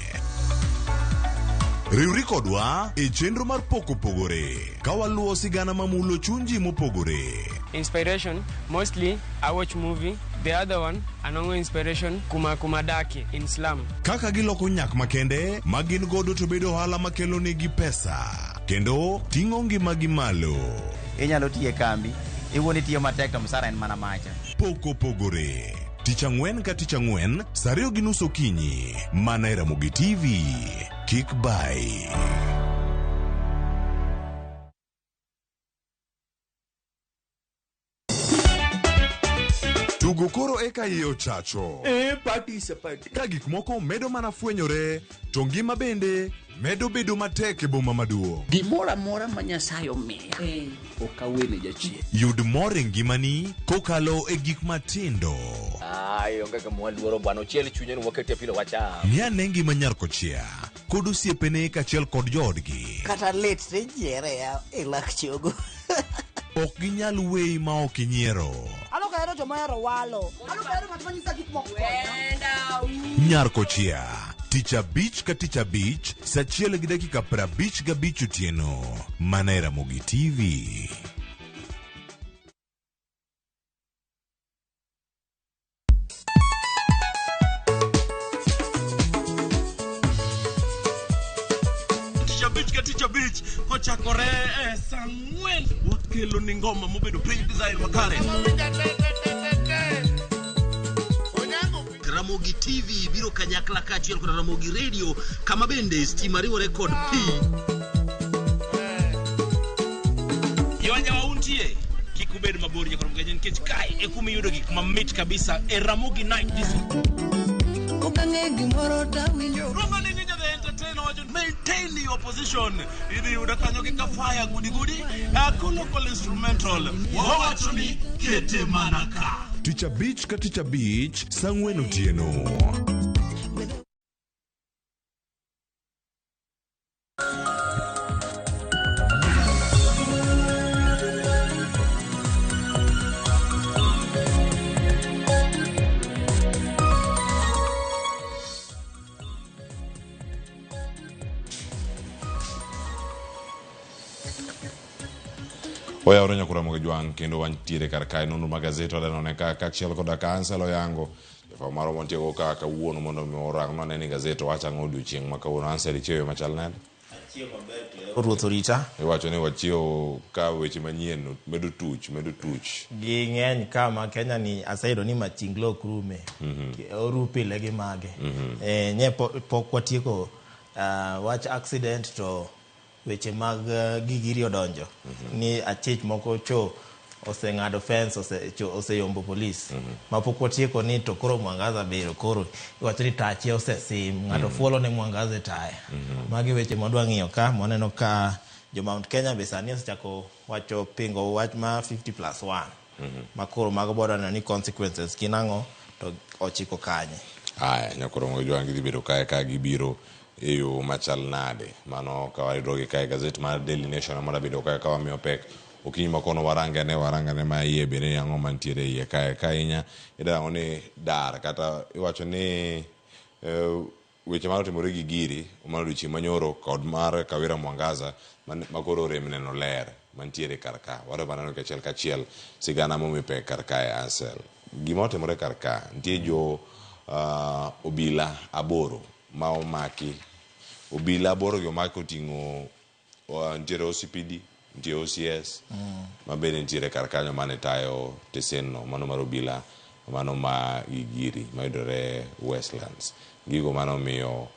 Riwri kodwa e chenro mar Pok Opogore ka waluwo sigana mamulo chuny ji mopogore. Inspiration, mostly I watch movie. The other one, anongo inspiration, kuma kumadaki in slum. Kaka giloko nyak makende ma gin godo to bedo ohala makelo negi pesa kendo ting'o ngimagi malo. Inyalo tiyo e kambi, iwuon itiyo matek to msara en mana macha. Pok Opogore. Tich ang'wen ka tich ang'wen, saa 2:30 okinyi, mana e Ramogi TV. Kik bai. Tugo koro eka iye ochacho. Party is a party. Ka gik moko medo mana fwenyore, to ngima bende medo bedo matek e boma maduong'. Gimoro amora ma Nyasaye omiya, ok awene jachien. Yud mor e ngimani kokalo e gik matindo. Ai, onge gima waluoro bwana, ochiel chunye ni wakete pilo wacham. Ng'i ane ngima nyar kochia kod osiepene kaachiel kod joodgi. Kata lit tijiere ya e lak chogo. Ok ginyal weyi ma ok inyiero. Ano kahero joma ohero walo. Ano kahero ng'at manyisa gik moko. Nyar kochia tich abich ka tich abich saa 1:55 otieno mana e Ramogi TV. Tich abich ka tich abich kochakore e saa 4 wakelo ni ngoma mobedo piny design makare. Ramogi TV biro kanyakla kaachiel kod Ramogi Radio kama bende stima riwore kod pi. Yonya wauntie kik ubed mabor nyakoro mgenye nikech kae e kuma iyudo gik mamit kabisa e Ramogi Night Disco. Okang'e gimoro tawinjo. Roma ni nyinyo the entertainer wacho Wawacho maintain your position. Idhi yudo kanyo gi Kafaya gudi gudi. Local instrumental. Wawacho ni kete mana ka. Tich abich ka tich abich saa ang'wen otieno. Oyawore nyakura moge jwang' kendo wantiere kar kae nonro mag gazet wadanone ka kaachiel koda ka Ansel Oyango jafwambo marwa mantiego ka kawuono mondo mi orang wane ni gazet wacho ang'o odiochieng' ma kawuono. Ansel ichiewo machal nade? Ruoth orita. Iwacho ni wachiewo ka weche manyien medo tuch medo tuch. Ging'eny ka ma Kenya ni aseyudo ni machinglo ok rume. Oru pile gi mage. Nye pok watieko wach accident to weche mag gigiri odonjo. Ni achich moko cho oseng'ado fence oseyombo polis. Ma pok watieko ni to koro Mwangaza biro koro iwacho ni tache osesim. Ng'ato fuolo ne Mwangaza e taya. Magi weche mwadwa ng'iyo ka mwaneno ka jo Mount Kenya be sani osechako wacho pingo wach ma 50+1. Ma koro mago biro neno ni consequences gin ang'o to ochiko kanye. Aya, nyakoro moge jwang' gidhi bedo kae ka gibiro e yo machal nade. Mano ka wayudo gi kae gazet mar Daily Nation ema bedo kae ka wamiyo pek. Okinyi ma kono warangane ma iye bende ni ang'o mantiere iye kae ka ahinya idango ni dar kata iwacho ni weche mane otimore gi Giri mano odiochieng' manyoro kod mar Kawira Mwangaza ma koro rem neno ler mantiere kar ka. Wadwa maneno kachiel kachiel sigana momi pek kar kae Ansel. Gima otimore kar ka nitie jo obila aboro ma omaki. Obila aboro gi omaki oting'o nitiere OCPD, nitie OCS, ma bende nitiere kar kanyo mane tayo tesenno mano mar obila mano ma Gigiri mayudore Westlands. Gigo mane omiyo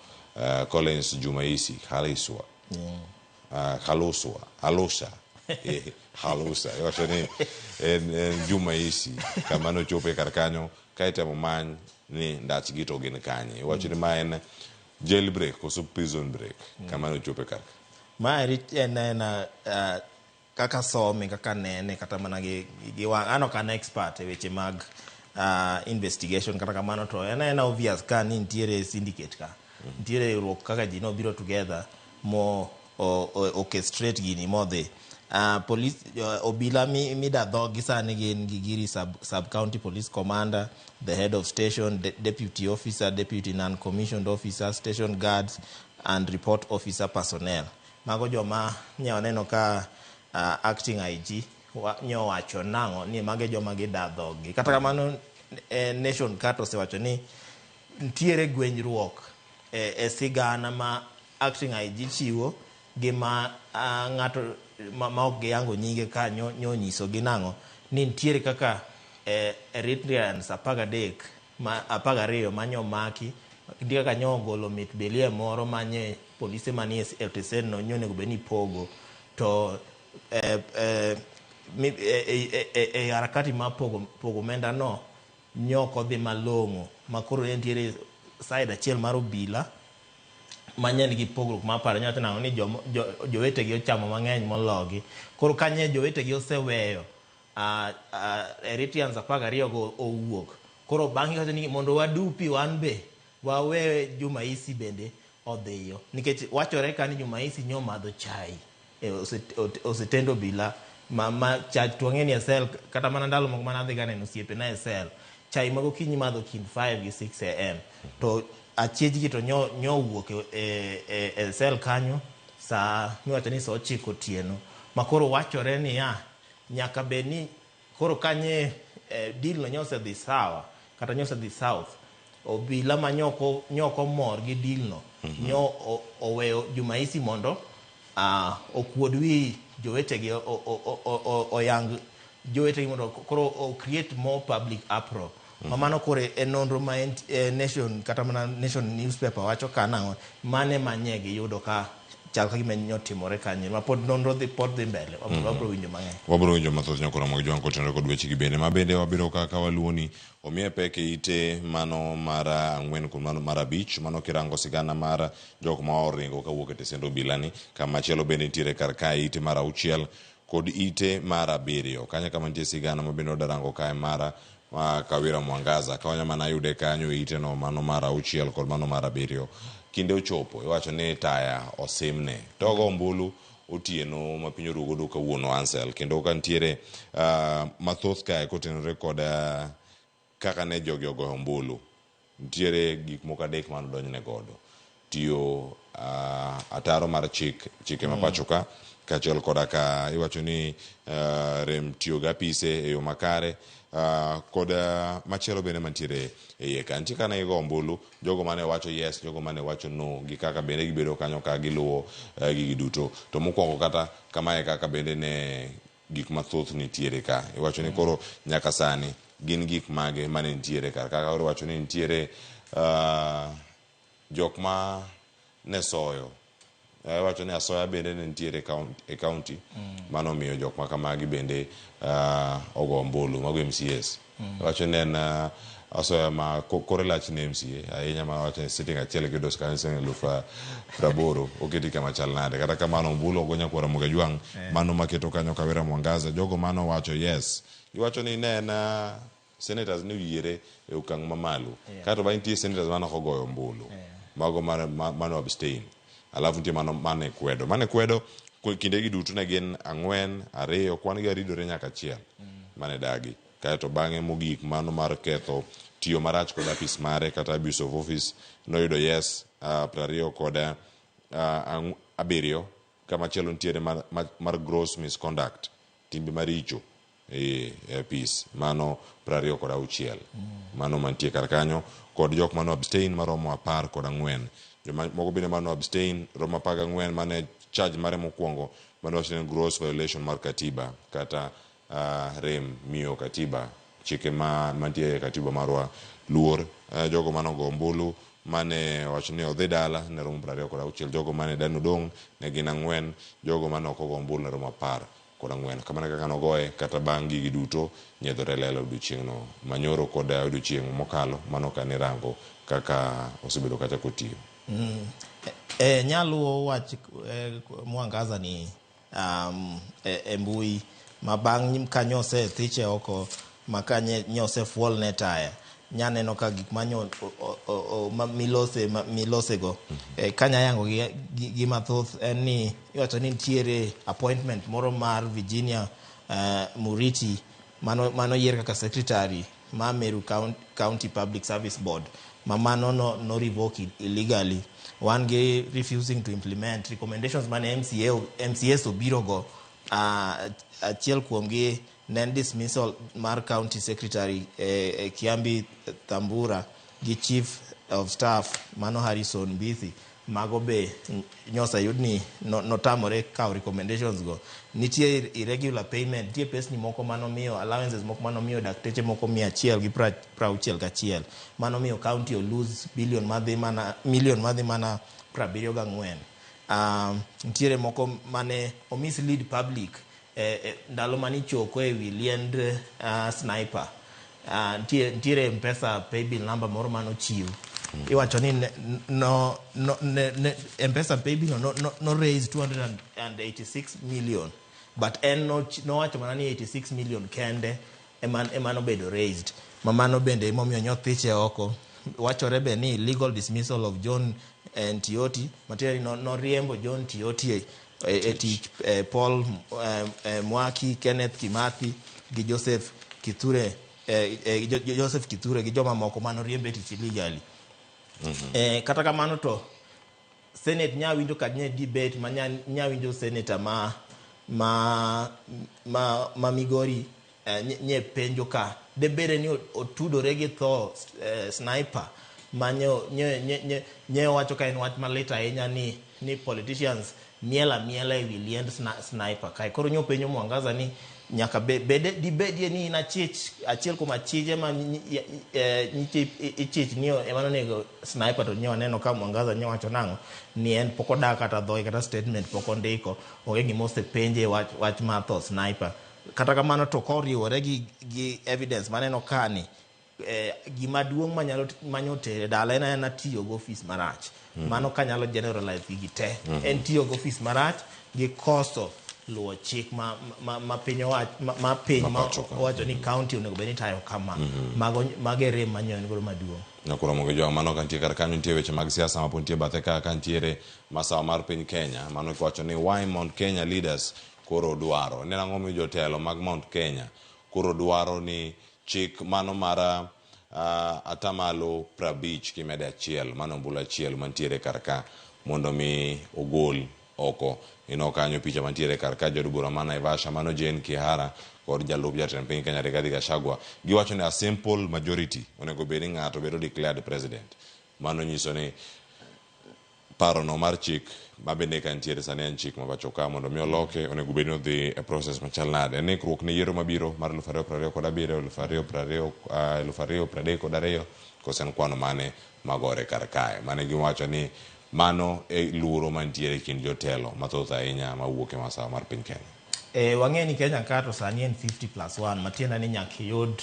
Collins Jumaisi Khaliswa Halusa iwacho ni en Jumaisi kama nochopo kar kanyo ka itemo many ni ndachgi to gin kanye. Iwacho ni ma en jailbreak koso prison break kama nochopo kar ka. Ma en kaka some kaka nene kata mana gi an ok an expert e weche mag investigation kata kamano to en obvious ka ni nitiere syndicate ka. Nitiere riwruok kaka ji nobiro together mo orchestrate gini modhi. Police obila mida dhogi sani gin Gigiri sub county police commander, the head of station, deputy officer, deputy non-commissioned officer, station guards and report officer personnel. Mago joma nye waneno ka acting IG nye owacho nang'o ni mage joma gida dhogi. Kata kamano Nation kat osewacho ni nitiere gwenyruok e sigana ma acting IG chiwo gi ma ng'ato ma ok giyango nyinge ka nyo nyiso gi nang'o ni nitiere kaka Eritreans 13 ma 12 manyo maki nitie kaka nyo ogolo mit belie moro manye polise manie e otesen no nyo onego bed ni pogo to e harakati mar pogo omenda no nyo ok odhi malong'o ma koro ne nitiere side achiel mar obila manye nigi pogruok mar paro nyawacho nang'o ni jowetegi ochamo mang'eny mologi. Koro kanye jowetegi oseweyo Eritreans 12 go owuok. Koro bang'e wacho ni mondo wadupi wan be wawe Jumaisi bende odhiyo. Nikech wachore ka ni Jumaisi nyomadho chai osetendo obila ma chach to wang'e ni e sel kata mana ndalo moko mana adhi ga neno osiepena e sel chai ma gokinyi madho kind 5 gi 6 am to achiechgi to nyo owuok e sel kanyo saa miwacho ni saa 9 otieno ma koro wachore niya nyaka bed ni koro kanye deal no nyosedhi sawa kata nyosedhi south obila ma nyoko mor gi deal no nyo oweyo Jumaisi mondo okuod wi jowetegi oyang jowetegi mondo koro o create more public uproar. Ma mano koro e nonro ma Nation kata mana Nation newspaper wacho ka nang'o mane manye giyudo ka chal ka gima nyotimore kanyo ma pod nonro dhi pod dhi mbele. Wabro winjo mang'eny. Wabiro winjo mathoth nyakora mag jwang' kotenore kod wechegi bende ma bende wabiro kaka waluoni omiye pek e ite mano mar 4 kod mano mar 5 mano kirango sigana mar jok ma oringo kawuok e tesend obila ni kama chielo bende nitiere kar kae ite mar 6 kod ite mar 7 kanyo kama nitie sigana ma bende wadarango kae mar Kawira Mwangaza kawanya mana yude kanyo e ite no mano mar 6 kod mano mar 7 kinde ochopo iwacho ni taya osimne to go ombulu otieno ma piny orugo godo kawuono Ansel kendo ka nitiere mathoth kae kotenore kod kaka ne jogi ogoyo ombulu nitiere gik moko 3 mane odonjne godo tiyo ataro mar chike ma pacho ka kaachiel koda ka iwacho ni rem tiyo gi apise e yo makare kod machielo bende mantiere e iye ka nitie kana gigo ombulu jogo mane wacho yes jogo mane wacho no gi kaka bende gibedo kanyo ka giluwo gigi duto to mokwongo kata kamae kaka bende ne gik mathoth nitiere ka iwacho ni koro nyaka sani gin gik mage mane nitiere kar kaka koro iwacho ni nitiere jok ma ne soyo iwacho ni asoya bende ne nitiere e county mano omiyo jok ma kamagi bende ogo ombulu mago MCAs iwacho ni en asoya ma kore lach ne MCA ahinya ma wacho ni sitting achiel kiyudo siling 80,000 oketi kama chal nade kata kamano ombulu ogo nyakwara Ramogi Ajwang' mano maketo kanyo Kawira Mwangaza jogo mano wacho yes iwacho ni ne en senators ne oyiere e okang' mamalo kato ba nitie senators mane ok ogoyo ombulu mago mano abstain alafu nitie mano mane kwedo kinde gi duto ne gin 4 2 kwan gi aridore nyaka 1 mane dagi kaeto bang'e mogik mano mar ketho tiyo marach kod apis mare kata abuse of office noyudo yes 27 kod 7 kamachielo nitiere mar gross misconduct timbe maricho e apis mano 26 mano mantie kar kanyo kod jok mano abstain maromo 14 joma moko bende mano abstain romo 14 mane charge mare mokwongo mano wacho ni gross violation mar katiba kata rem miyo katiba chike ma mantie e katiba marwa luor jogo manogo ombulu mane wacho ni odhi dala ne romo 26 jogo mane dani odong' ne gin 4 jogo mane ok ogo ombulu ne romo 14 kamano kaka nogoye kata bang' gigi duto nyiedhore lelo odiochieng'no manyoro kod odiochieng' mokalo mano kane rango kaka osebedo kacha kotiyo. Nyaluwo wach Mwangaza ni e mbui ma bang' kanyo osethiche oko ma kanyo osefuol ne taya nyaneno ka gik manyo milose go kanya yango gi mathoth en ni iwacho ni nitiere appointment moro mar Virginia Muriti mano yier kaka secretary ma Meru County Public Service Board ma mano no revoke illegally wan gi refusing to implement recommendations mane MCAs obiro go achiel kuomgi ne en dismissal mar county secretary Kiambi Thambura gi chief of staff mano Harrison Mbithi mago be nyoseyud ni notamore kawo recommendations go. Nitie irregular payment, nitie pesni moko manomiyo allowances moko manomiyo dakteche moko 161 manomiyo county o lose billion madhi mana million madhi mana 74. Nitiere moko mane o mislead public ndalo manichoko e wi liend sniper. Nitiere M-Pesa paybill number moro manochiw. Iwacho ni M-Pesa paybill no raise 286 million but en nowacho mana ni 86 million kende ema nobedo raised. Ma mano bende emomiyo nyothiche oko. Wachore be ni legal dismissal of John Ntioti, matiende ni noriembo John Ntioti e tich, Paul Mwaki, Kenneth Kimathi gi Joseph Kithure, Joseph Kithure gi joma moko manoriembe e tich illegally. Kata kamano to Senate nya winjo ka nye debate ma nya winjo senator ma Migori nye penjo ka debere ni otudore gi tho sniper ma nye wacho ka en wach malit ahinya ni politicians miela miela e wi liend sniper kae. Koro nyo penjo Mwangaza ni Nyaka bede dibedie ni in achich achiel kuom achije ma nyiche ichich ni ema nonego Sniper, to nyo waneno ka Mwangaza nyo wacho nang'o ni en pok odak kata dhoge kata statement pok ondiko, onge gima osepenje wach mar tho Sniper. Kata kamano to koriwore gi evidence maneno kani, gima duong' manyalo manyo tere dala en aena tiyo gi ofis marach. Mano kanyalo generalize gigi te. En tiyo gi ofis marach gi koso luwo chik ma piny owach ma piny ma owacho ni county onego bed ni tayo kama. Mago e rem manyo en godo maduong'. Nyakoro gi jwang' mano kantie kar kanyo nitie weche mag siasa ma pod nitie bathe ka kantiere masawa mar piny Kenya. Mano kiwacho ni why Mount Kenya leaders koro dwaro ni ang'o miyo jotelo mag Mount Kenya koro dwaro ni chik mano mar atamalo 50 kimede 1 mano ombulu 1 mantiere kar ka mondo mi ogol oko. Ineno kanyo picha mantiere kar ka jaod bura ma Naivasha mano Jane Kihara kod jalup jatend piny Kenya Rigathi Gachagua giwacho ni a simple majority onego bed ni ng'ato bedo declared president. Mano nyiso ni parono mar chik ma bende ka nitiere sani en chik ma pacho ka mondo mi oloke onego bed ni odhi e process machal nade. En ikruok ne yiero mabiro mar 2027, 2020, 2032 koso en kwano mane magore kar kae. Mane giwacho ni mano e luoro mantiere e kind jotelo mathoth ahinya mawuok e masawa mar piny Kenya. Wang'e ni Kenya ka to sani en 50+1, matiende ni nyaka iyud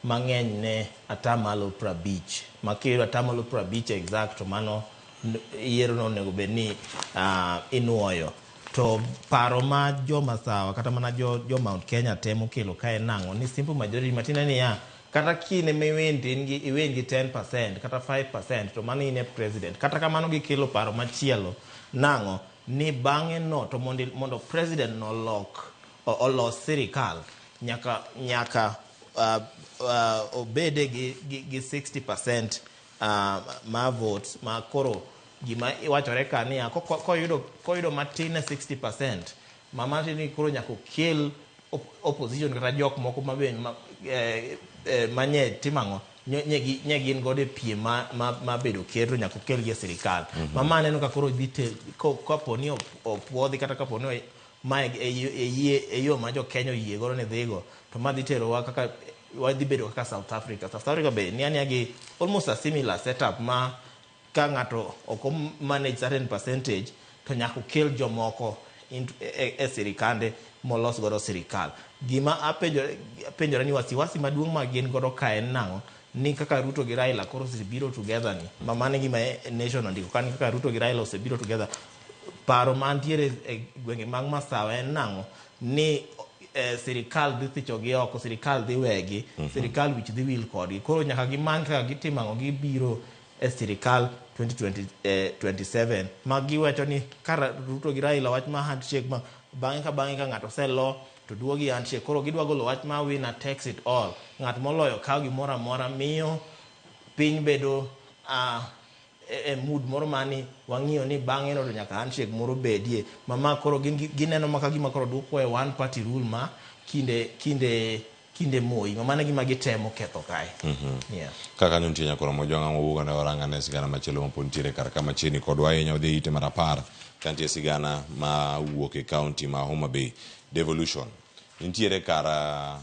mang'eny ne atamalo 50. Ma kiyudo atamalo 50 exact to mano yiero no onego bed ni inuoyo. To paro ma jomasawa kata mana jo Mount Kenya temo kelo ka en nang'o ni simple majority matiende niya kata kine miwin to in gi 10% kata 5% to mano in e president. Kata kamano gikelo paro machielo nang'o ni bang'e no to mondo president no olos sirikal nyaka obede gi 60% ma votes ma koro gima iwachore ka niya koyudo matin ne 60% mama ni koro nyaka okel opposition kata jok moko mabe manye timang'o nye gin godo e piem ma bedo ker to nyaka okel gi e sirikal. Mama aneno ka koro dhi kapo ni opuodhi kata kapo ni mae e yo ma jo Kenya oyie godo ni dhigo to ma dhi terowa kaka wadhi bedo kaka South Africa. South Africa be ni ania gi almost a similar setup ma ka ng'ato ok manage certain percentage to nyaka okel jomoko e sirikande molos godo sirikal. Gima apenjore ni wasiwasi maduong' ma gin godo ka en nang'o ni kaka Ruto gi Raila koro osebiro together ni ma mano e gima Nation ondiko ka ni kaka Ruto gi Raila osebiro together. Paro mantiere e gwenge mag masawa en nang'o ni sirikal dhi thicho gi oko, sirikal dhi wegi, sirikal wich dhi wil kodgi. Koro nyaka gimany kaka gitimo ang'o gibiro e sirikal 2027 ma giwacho ni ka Ruto gi Raila wach ma handshake ma bang'e ka ng'ato oselo to duogi handshake. Koro gidwa golo wach ma winner takes it all. Ng'at moloyo kawo gimoro amora miyo piny bedo e mood moro mani wang'iyo ni bang'e no to nyaka handshake moro bedie. Mama koro gineno maka gima koro duoko e one party rule ma kinde Moi. Mano e gima gitemo ketho kae. Yeah. Kaka kanyo nitie nyakoro Mojwang' mawuok ne waranga ne sigana machielo mapod nitiere kar ka machiegni kodwa ahinya wadhi e ite mar 10 ka nitie sigana ma wuok e kaunti ma Homa Bay. Devolution. Nitiere kar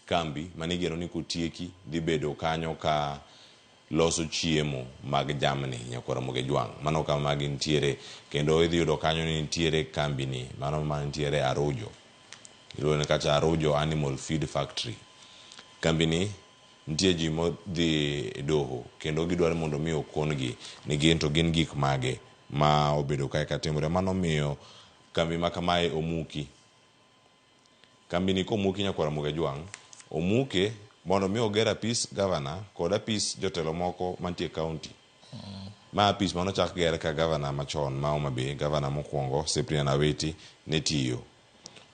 kambi manigeno ni kotieki dhi bedo kanyo ka loso chiemo mag jamni nyakwar Ramogi Jwang'. Mano kama gintiere kendo idhi yudo kanyo ni nitiere kambini mano mantiere Arujo. Iluongo ni kacha Arujo Animal Feed Factory. Kambini nitie ji modhi e doho kendo gidwaro mondo mi okon-gi ni gin to gin gik mage ma obedo kae katimore. Mano miyo kambi ma kamae omuki. Kambini komuki nyakwar Ramogi Jwang', omuke mondo mi oger apis gavana kod apis jotelo moko mantie e kaunti. Ma apis manochak ger ka gavana machon ma Homa Bay, gavana mokwongo Cyprian Awiti ne tiyo.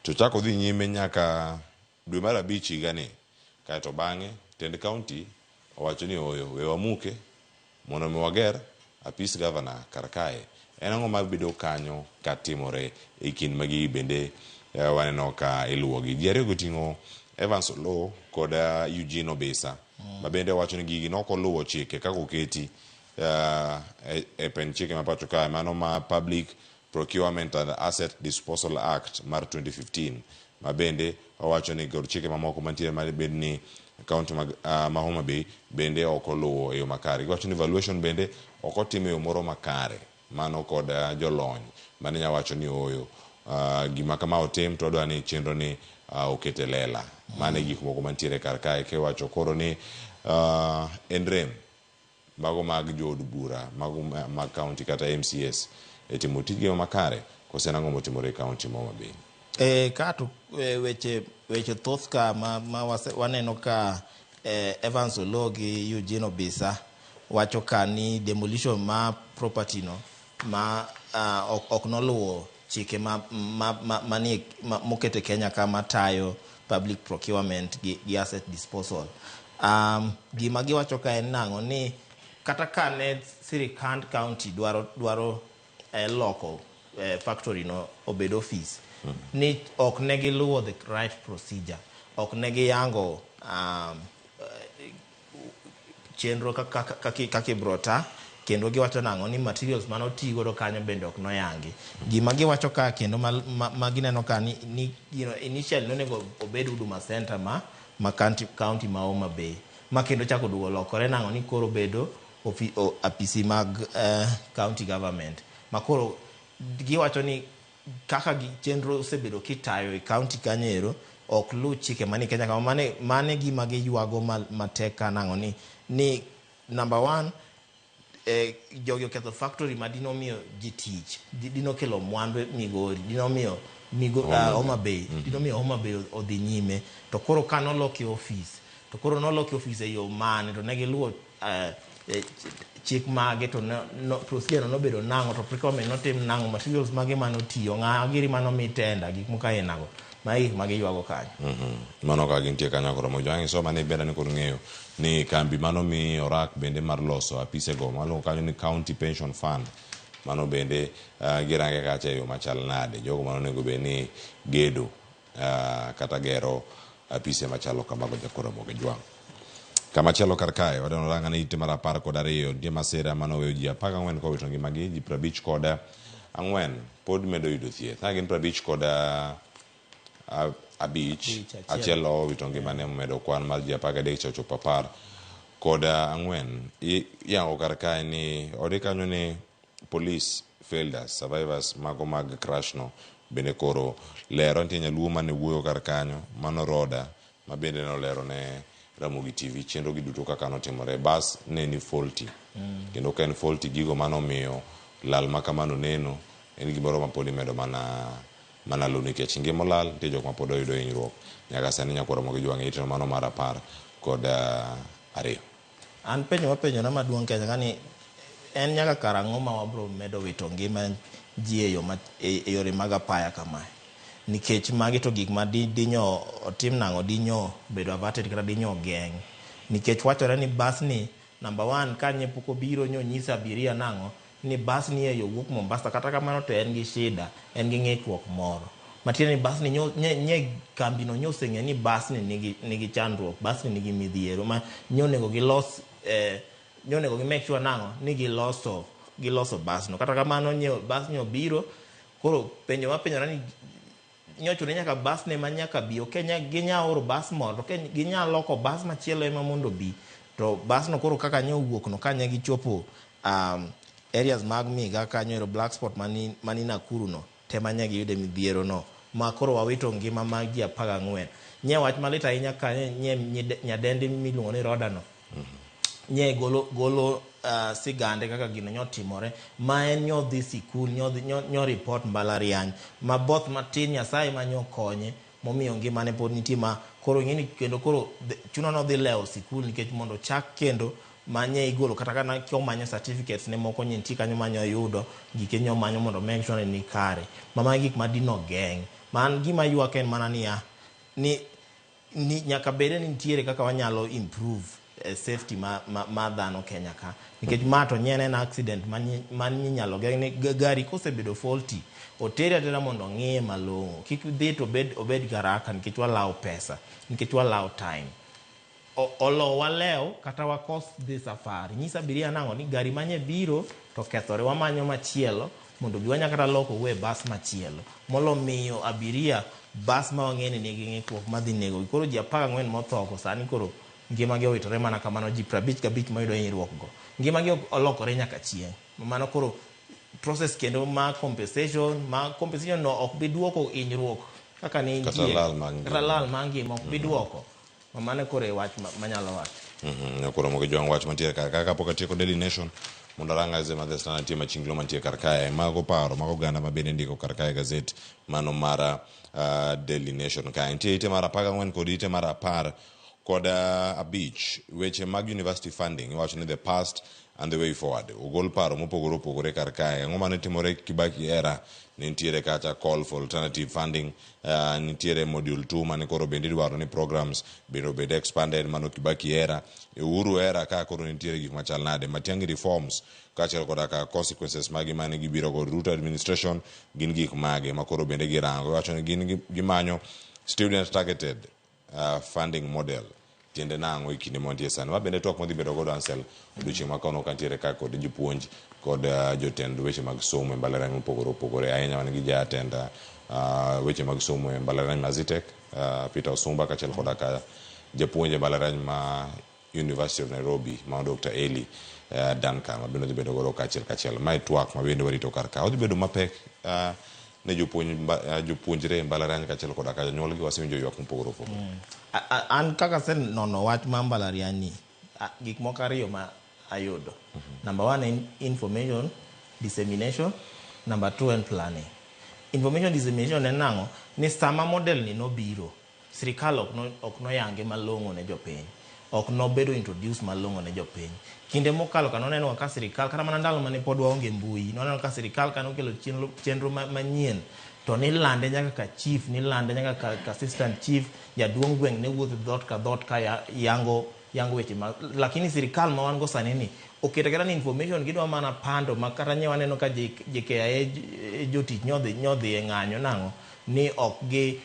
To chako dhi nyime nyaka dwe mar 5 higani. Kaeto bang'e tend kaunti owacho ni oyo we wamuke mondo mi wager apis gavana kar kae. En ang'o mabedo kanyo katimore e kind ma gigi bende waneno ka iluwogi. Ji ariyo go oting'o Evans Oloo kod Eugene Obisa ma bende wacho ni gigi nok oluwo chike kaka oketi e pend chike ma pacho kae mano ma Public Procurement and Asset Disposal Act mar 2015 ma bende Owacho ni kod chike mamoko mantiere ma bed ni kaunti mag ma Homa Bay bende ok oluwo e yo makare. Giwacho ni valuation bende ok otim e yo moro makare. Mano kod jolony mane nya wacho ni ooyo gima kama otim to wadwa ni chenro ni oket e lela. Mano e gik moko mantiere kar kae kiwacho koro ni en rem mago mag jood bura mago mag kaunti kata MCAs e timo tijgi makare kose en ang'o motimore e kaunti ma Homa Bay. E, ka to weche weche thoth ka ma, ma wase, waneno ka Evans Oloo gi Eugene Obisa wacho ka ni demolition ma property no ma ok noluwo chike ma, ma, ma, manie, ma, moket e Kenya ka matayo public procurement gi asset disposal. Gima giwacho ka en nang'o ni kata ka ne sirikand county dwaro loko factory no obed office, ni ok ne giluwo the right procedure, ok ne giyango chenro kaka ibro ta, kendo giwacho nang'o ni materials mane oti godo kanyo bende ok noyangi. Gima giwacho ka kendo ma gineno ka ni initially nonego obed Huduma Center ma county ma Homa Bay, ma kendo chako duogo lokore nang'o ni koro bedo apisi mag county government, ma koro giwacho ni kaka chenro osebedo kitayo e county kanyo ero ok luw chike manie Kenya kama. Mane gima giywago matek ka nang'o ni number one, jogi oketho factory ma dino miyo ji tich, dino kelo mwandu Migori, dino miyo Homa Bay, dino miyo Homa Bay odhi nyime. To koro ka noloki office, to koro noloki office e yo mane, to ne giluwo chik mage, to no, procedure no nobedo nang'o, to procurement notim nang'o, materials mage manotiyo, ng'a giri manomi tender, gik moko ainago. Magi gik ma giywago kanyo. Mano ka gintie kanyo koro mojo ang' isoma ni benda ni kod ng'eyo ni kambi mano mi orak bende mar loso apise go maluongo kanyo ni County Pension Fund, mano bende girange kacha e yo machal nade, jogo mano onego bed ni gedo kata gero apise machalo kamago. Jakoro Ramogi Jwang'. Kamachielo kar kae wadwaro ranga ni ite mar 12 nitie masira manoweyo ji 14 kowito ngimagi, ji 54 pod medo yudo thieth. Ka gin 55, achiel owito ngimane omedo kwan mar ji 13 cha ochopo 14. Iyango kar kae ni odi kanyo ni police failed us, survivors mago mag crash no bende koro lero. Nitie nyaluo mane wuoyo kar kanyo, mano Roda ma bende nolero ne Ramogi TV chenro gi duto kaka notimore. Bas ne ni faulty, kendo ka en faulty gigo manomiyo lal ma kamano neno en gimoro ma pod imedo mana lo nikech ngima olal. Nitie jok ma pod oyudo hinyruok nyaka sani. Nyakwar Ramogi Jwang' iteno mano mar 12. An penjo mapenjona maduong' Kenya ka ni en nyaka karang'o ma wabro medo wito ngima ji e yo e yore mag apaya kamae, nikech magi to gik ma dinyo otim nang'o, dinyo bedo averted kata dinyo geng', nikech wachore ni bas ni number one kanye pok obiro nyonyis abiria nang'o ni bas ni e yo wuok Mombasa, kata kamano to en gi shida, en gi ng'ikruok moro matiende ni bas ni nye kambi no nyoseng'e ni bas ni nigi chandruok, bas ni nigi midhiero ma nyonego gilos, nyonego gi make sure nang'o ni giloso bas no. Kata kamano nye bas ni obiro koro penjo mapenjora ni nyochuno ni nyaka bas ne ma nyaka bi, ok ginya oro bas moro, to ginya loko bas machielo ema mondo obi to bas no koro kaka nye owuok no kanye gichopo areas mag Miga kanyo ero, black spot mani Nakuru no tema nye giyude midhiero no ma koro wawito ngima mag ji 14. Nye wach malit ahinya ka nye nyadendi miluongo ni Roda no nye golo sigande kaka gino nyotimore, ma en nyodhi sikul nyo report mbalariany ma both matin Nyasaye ma nyokonye momiyo ngimane pod nitie, ma koro ing'eni kendo koro chuno nodhi lewo sikul nikech mondo ochak kendo manye igolo kata kana komanyo certificates ne moko nye nitie kanyo manyo yudo gike nyomanyo mondo make sure ni kare ma magi gik ma dino geng'. Man gima ywak en mana niya ni nyaka bede ni nitiere kaka wanyalo improve safety ma dhano Kenya ka, nikech ma to nye en accident ma inyalo geng' ni gari kosebedo faulty otere atera mondo ong'iye malong'o, kik dhi to obed garaka nikech walawo pesa, nikech walawo time olo walew kata wakos dhi safari. Nyis abiria nang'o ni gari manye biro to kethore, wamanyo machielo. mondo bi wanya kata loko e bas machielo molo miyo abiria bas ma wang'e ni nigi ng'ikruok madhi negogi. Koro ji 14 motho sani koro ngimagi owitore mana kamano, ji 55 moyudo hinyruok go ngimagi olokore nyaka chieng'. Mano koro process kendo ma compensation no ok bi duoko hinyruok kaka ne Kata nitie. lal mar ngima. Kata lal mar ngima ok bi duoko. Mano koro e wach manyalo wacho. Koro mogi jwang' wach mantiere kar ka kapok atieko Daily Nation mondo arang gaset mar The Standard nitie machinglo mantie kar kae. Mago paro mag oganda ma bende ndiko kar kae gaset mano mar Daily Nation kae. Nitie ite mar 14 kod ite mar 15 weche mag university funding iwacho ni the past and the way forward. Ogol paro mopogore opogore kar kae. Ang'o mane timore Kibaki era? Nitiere kacha call for alternative funding, nitiere module 2 mane koro bende idwaro ni programs bende obed expanded, mano Kibaki era. Uhuru era ka koro nitiere gik machal nade? Matiang'i reforms kaachiel koda ka consequences magi mane gibiro go. Ruto administration gin gik mage ma koro bende girango. Iwacho ni gin gimanyo student targeted funding model. Tiende nang'o e kinde mantie sani. Ma bende twak madhi bedo godo Ansel odiochieng' ma kawuono kantiere ka kod jopuonj kod jotend weche mag somo e mbalariany mopogore opogore. Ahinya wan gi jatend weche mag somo e mbalariany ma Zetech, Peter Osumba, kaachiel koda ka japuonj e mbalariany ma University of Nairobi ma Dr. Eli Duncan ma bende odhi bedo godo kaachiel kachiel. Mae twak ma bende warito kar ka. Odhi bedo mapek ne jopuonjre e mbalariany kaachiel koda ka jonyuolgi. Wasewinjo ywak mopogore opogore. An kaka asenono wach mar mbalariany ni, gik moko ariyo ma ayudo. Number one en information dissemination, number two en planning. Information dissemination en nang'o? Ni sama model ni nobiro, sirikal ok noyange malong'o ne jopiny. Ok nobedo introduce malong'o ne jopiny. Kinde mokalo ka noneno ka sirikal, kata mana ndalo mane pod waonge mbui, noneno ka sirikal ka nokelo chenro manyien, to nilande nyaka ka chief, nilande nyaka ka assistant chief, jaduong' gweng' ne wuotho dhoot ka dhoot ka yango weche ma, lakini sirikal ma wan go sani ni oketo kata ni information gidwa mana pando ma kata nye waneno ka JKIA jotich nyodhi e ng'anyo nang'o ni ok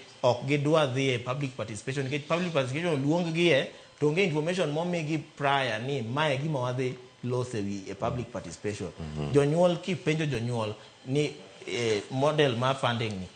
gidwa dhi e public participation, nikech public participation oluong gi e to onge information momigi prior ni mae gima wadhi lose wi e public participation. Jonyuol kipenjo jonyuol ni model mar funding ni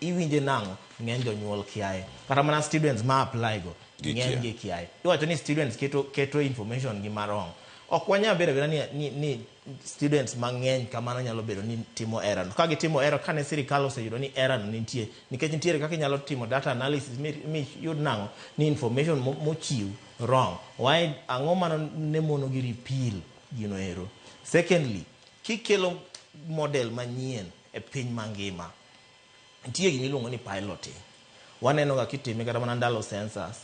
iwinje nang'o, ng'eny jonyuol kiaye. Kata mana students ma apply go ng'eny gi kiaye. Iwacho ni students keto information gi marong. Ok wanyal bedo abeda ni students mang'eny kamano nyalo bedo ni timo error. Ka gitimo error, kane sirikal oseyudo ni error no nitie, nikech nitiere kaka inyalo timo data analysis mi yud nang'o ni information mochiw wrong. Why ang'o mano ne mono gi repeal gino ero? Secondly, kikelo model manyien e piny mangima, nitie gima iluongo ni piloting. Waneno ga kitime kata mana ndalo census,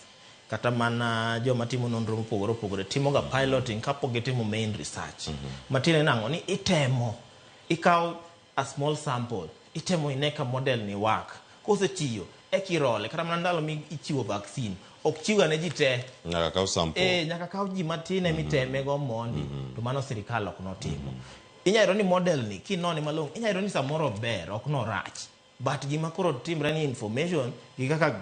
kata mana joma timo nonro mopogore opogore timo ga piloting kapok gitimo main research. Matiende nang'o? Ni itemo, ikawo a small sample, itemo ine ka model ni work. Kosetiyo, ekirole, kata mana ndalo mi ichiwo vaccine, ok chiw ga ne ji te. Nyaka kaw sample. Nyaka kaw ji matin emiteme go mondi, to mano sirikal ok notimo. Inyalo yudo ni model ni, kinone malong'o, inyalo yudo ni samoro ber, ok norach. But gima koro timre ni information gi kaka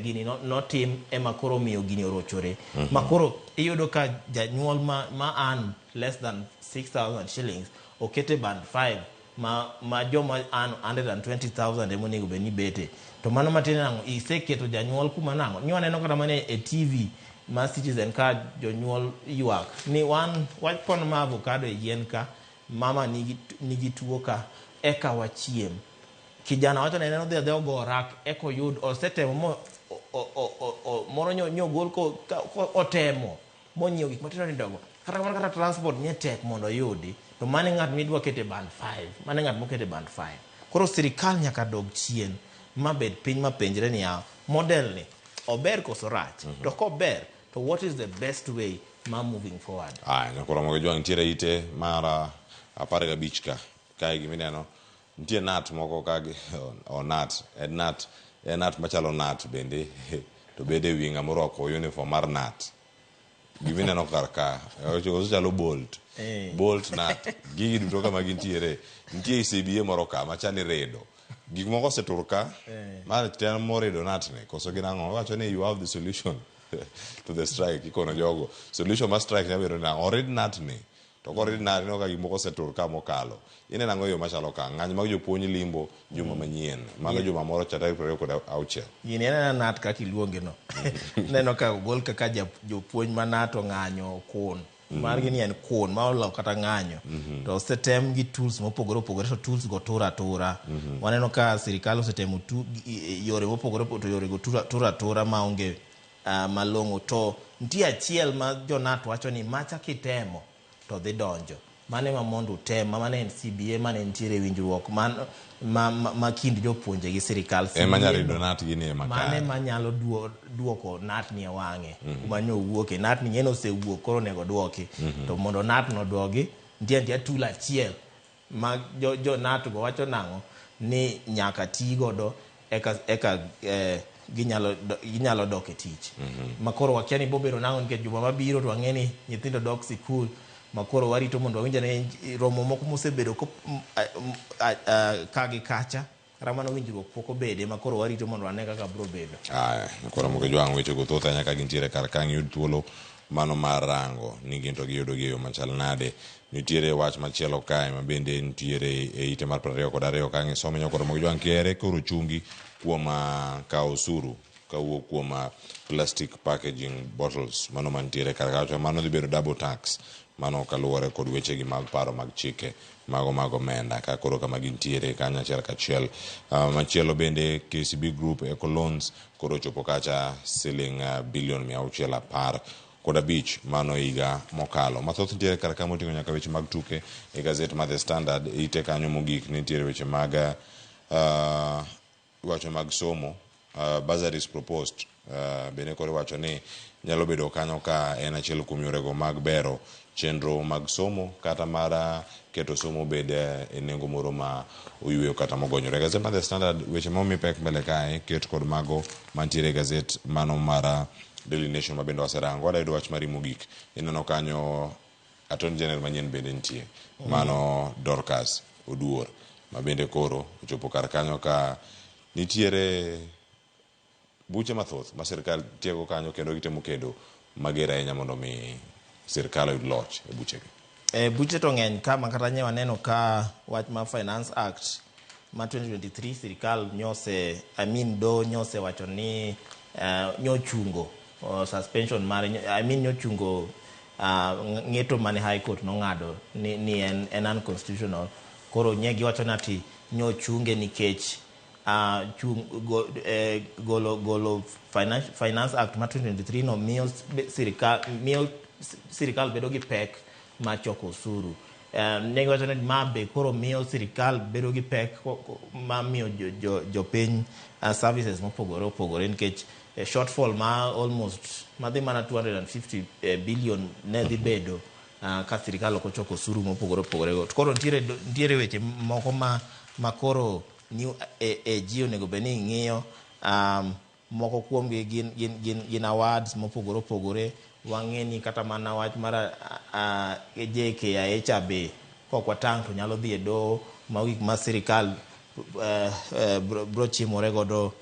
gini notim ema koro miyo gini orochore. Ma koro iyudo ka janyuol ma earn less than 6,000 shillings okete band 5 ma joma earn 120,000 ema onego bed ni bete. To mano matiende nang'o? Iseketo janyuol kuma nang'o? Ni waneno kata mana e TV ma Citizen ka jonyuol ywak ni wan wapon ma avocado e yien ka, mama nigi tuo ka, eka wachiem. Kijana wacho ni en odhi adhiya ogo rak eka oyud, osetemo mo, moro nyogol ko, ka, ko, otemo monyiewo gik matindo tindo go. Kata kamano kata transport nye tek mondo oyudi, to mano e ng'at midwa keto e band 5, mano e ng'at moketo e band 5. Koro sirikal nyaka dog chien ma bed piny ma penjre niya, model ni ober koso rach? To kober, to what is the best way ma moving forward? Aya, nyakoro mogo jwang' nitiere ite mar 15 ka. Kae gimineno nitie nut moko ka gi, o nut, en nut, en nut machalo nut bende, to bende wi ng'ama orwako uniform mar nut. Gimineno kar ka, ochalo bolt. Bolt nut. Gigi duto kama gintiere, nitie CBA moro ka machal ni redo. Gik moko osetur ka, mar tem moredo nut ni, koso gin ang'o? Owacho ni you have the solution to the strike, ikono jogo. Solution mar strike nyalo bedo ni orid nut ni. To koro ineno ineno ka gik moko osetur ka mokalo. Ineno ang'o e yo machalo ka? Ng'anyo mag jopuonj limbo juma manyien. Mano juma moro cha tarik 26. Gini en anena nat kaka iluonge no. Neno ka ogol kaka jopuonj ma nat ong'anyo kun. Margi ni en kun ma olo kata ng'anyo. To osetem gi tools mopogore opogore to tools go tur atura. Waneno ka sirikal osetemo yore mopogore opogore to yore go tur atura maonge malong'o. To nitie achiel ma jonat wacho ni macha kitemo to dhi donjo. Mano ema mondo utem, mano en CBA mane nitiere winjruok man, ma, ma, ma kind jopuonje gi sirikal. Ema nyalo CBA yudo nat gini ema mano kare. ema nyalo duoko nat ni e wang'e. Kuma nyo owuoke, nat ni ng'eno osewuok koro onego duoki. To mondo nat no duogi, nitie nitie tool achiel ma jo nat go wacho nang'o ni nyaka ti godo eka ginyalo dok e tich. Ma koro wakia ni bobedo nang'o nikech juma mabiro to wang'e ni nyithindo dok sikul. Ma koro warito mondo wawinj ane romo moko mosebedo ka gi kacha. Kata mano winjruok pok obede ma koro warito mondo wane kaka biro bedo. Aya, koro Ramogi Jwang' weche go thoth ahinya ka gintiere kar ka ng'iyud thuolo mano mar rango ni gin to giyudo gi e yo machal nade. Nitiere wach machielo kae ma bende nitiere e ite mar 22 ka ng'isomo nyako Ramogi Jwang' kere koro chungi kuom kawo osuru kawuok kuom plastic packaging bottles mano mantiere kar kacha mano dhi bedo double tax mano kaluwore kod wechegi mag paro mag chike mago mag omenda ka koro kama gintiere kanyo achiel kachiel. Machielo bende KCB Group Eco Loans koro ochopo kacha siling bilion 615 mano higa mokalo. Mathoth nitiere kar ka moting'o nyaka weche mag tuke e gazet mar The Standard ite kanyo mogik nitiere weche mag wacho mag somo bursaries proposed bende koro iwacho ni nyalo bedo kanyo ka en achiel kuom yorego mag bero chenro mag somo kata mar keto somo obed e nengo moro ma oyweyo kata mogonyore. Gazet mar The Standard weche ma omi pek mbele kae ket kod mago mantiere e gazet mano mar Daily Nation ma bende waserango. Wadwa yudo wach mari mogik. Ineno kanyo Attorney General manyien bende nitie. Mano Dorcas Oduor ma bende koro ochopo kar kanyo ka nitiere buche mathoth ma sirkal tiego kanyo kendo gitemo kedo mager ahinya mondo mi sirkal oyud loch e buchegi. Buche to ng'eny ka ma kata nye waneno ka wach mar Finance Act ma 2023 sirikal nyose, I mean do nyose wacho ni nyochungo suspension mar, I mean nyochungo ng'eto mane High Court nong'ado ni en unconstitutional. Koro nye giwacho ni ati nyochunge nikech golo Finance Act ma 2023 no miyo sirikal bedo gi pek mar choko osuru. Ne giwacho ni ma be koro miyo sirikal bedo gi pek ma miyo jopiny services mopogore opogore nikech shortfall ma almost madhi mana 250 billion ne dhi bedo ka sirikal ok ochoko osuru mopogore opogore go. Koro nitiere weche moko ma koro new AG onego bed ni ng'iyo. Moko kuomgi gin awards mopogore opogore. Wang'e ni kata mana wach mar JKIA cha be kok watang' to nyalo dhi e doho ma gik ma sirikal bro chimore godo